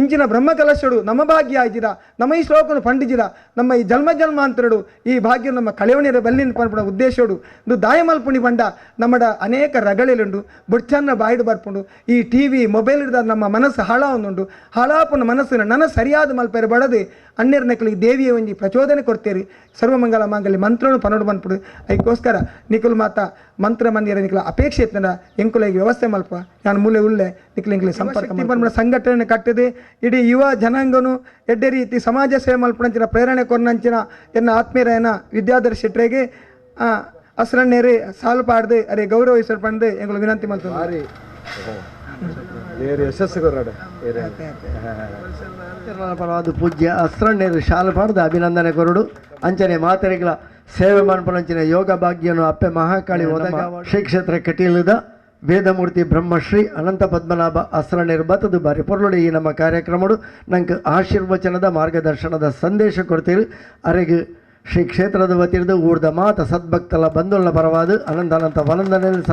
ಇಂಚಿನ ಬ್ರಹ್ಮಕಲಶಡು ನಮ್ಮ ಭಾಗ್ಯ ಆಯ್ಜಿರ, ನಮ್ಮ ಈ ಶ್ಲೋಕನು ಪಂಡಿಜಿರ, ನಮ್ಮ ಈ ಜನ್ಮ ಜನ್ಮಾಂತರಡು ಈ ಭಾಗ್ಯ ನಮ್ಮ ಕಳೆವಣಿಯರ ಬಲ್ಲಿನ ಪನ್ಪುನ ಉದ್ದೇಶಡು. ಇದು ದಾಯಮಲ್ಪುಣಿ ಪಂಡ ನಮ್ಮಡ ಅನೇಕ ರಗಳೆಲುಂಡು, ಬುಡ್ಚನ್ನ ಬಾಯಿಡು ಬರ್ಪುಂಡು. ಈ ಟಿ ವಿ ಮೊಬೈಲ್ ಹಿಡ್ದ ನಮ್ಮ ಮನಸ್ಸು ಹಾಳಾವೊಂದುಂಡು. ಹಾಳಾಪುನ ಮನಸ್ಸಿನ ನನ ಸರಿಯಾದ ಮಲ್ಪೆರೆ ಬಡದು ಅಣ್ಣೆರ್ ನಕಲಿಗೆ ದೇವಿಯ ಒಂಜಿ ಪ್ರಚೋದನೆ ಕೊಡ್ತೇರಿ. ಸರ್ವಮಂಗಲ ಮಾಂಗಲ್ಯ ಮಂತ್ರನು ಪನೋಡು ಮನ್ಪುಡು. ಅದಕ್ಕೋಸ್ಕರ ನಿಕುಲು ಮಾತ ಮಂತ್ರ ಮಂದಿರ ನಿಕಲ ಅಪೇಕ್ಷೆ ಇತ್ತಂಡ ಎಂಕುಲೆಗೆ ವ್ಯವಸ್ಥೆ ಮಲ್ಪ. ನಾನು ಮೂಲೆ ಉಲ್ಲೆ ನಿಕಲು ಎಂಕುಲೆ ಸಂಪರ್ಕ ಮಲ್ಪುನ ಸಂಘಟನೆ ಕಟ್ಟಿದೆ. ಇಡೀ ಯುವ ಜನಾಂಗನು ಎಡ್ಡೆ ರೀತಿ ಸಮಾಜ ಸೇವೆ ಮಲ್ಪುನಂಚಿನ ಪ್ರೇರಣೆ ಕೊರ್ನಂಚಿನ ಎನ್ನ ಆತ್ಮೀಯರಾಯನ ವಿದ್ಯಾಧರ್ ಶೆಟ್ರೆಗೆ ಅಸ್ರಣ್ಣೇರಿ ಸಾಲು ಪಾಡ್ದು ಅರೆ ಗೌರವಿಸಲು ಪಂದು ಎಂಗಳು ವಿನಂತಿ ಮಲ್ತೊಂದು. ಯಶಸ್ಸು ಕೊರಡು. ಪರವಾದ ಪೂಜ್ಯ ಅಸ್ರಣ್ಣೇರು ಶಾಲು ಪಾಡ್ದು ಅಭಿನಂದನೆ ಕೊರಡು. ಅಂಚನೆ ಮಾತೆರೆಗಳ ಸೇವೆ ಮನ್ಪುನಂಚಿನ ಯೋಗ ಭಾಗ್ಯನು ಅಪ್ಪೆ ಮಹಾಕಾಳಿ ಒದಗ. ಶ್ರೀ ಕ್ಷೇತ್ರ ಕಟೀಲದ ವೇದಮೂರ್ತಿ ಬ್ರಹ್ಮಶ್ರೀ ಅನಂತ ಪದ್ಮನಾಭ ಅಸ್ರಣ್ಣೇರು ಬತ್ತದು ಬಾರಿ ಪೊರ್ಲುಡು ಈ ನಮ್ಮ ಕಾರ್ಯಕ್ರಮಡು ನಂಗೆ ಆಶೀರ್ವಚನದ ಮಾರ್ಗದರ್ಶನದ ಸಂದೇಶ ಕೊಡ್ತೀರಿ. ಅರೆಗೆ ಶ್ರೀ ಕ್ಷೇತ್ರದ ವತಿರ್ದು ಊರ್ದ ಮಾತ ಸದ್ಭಕ್ತಲ ಬಂಧುಗಳ ಪರವಾದ ಅನಂತ ಅನಂತ ವಂದನೆ.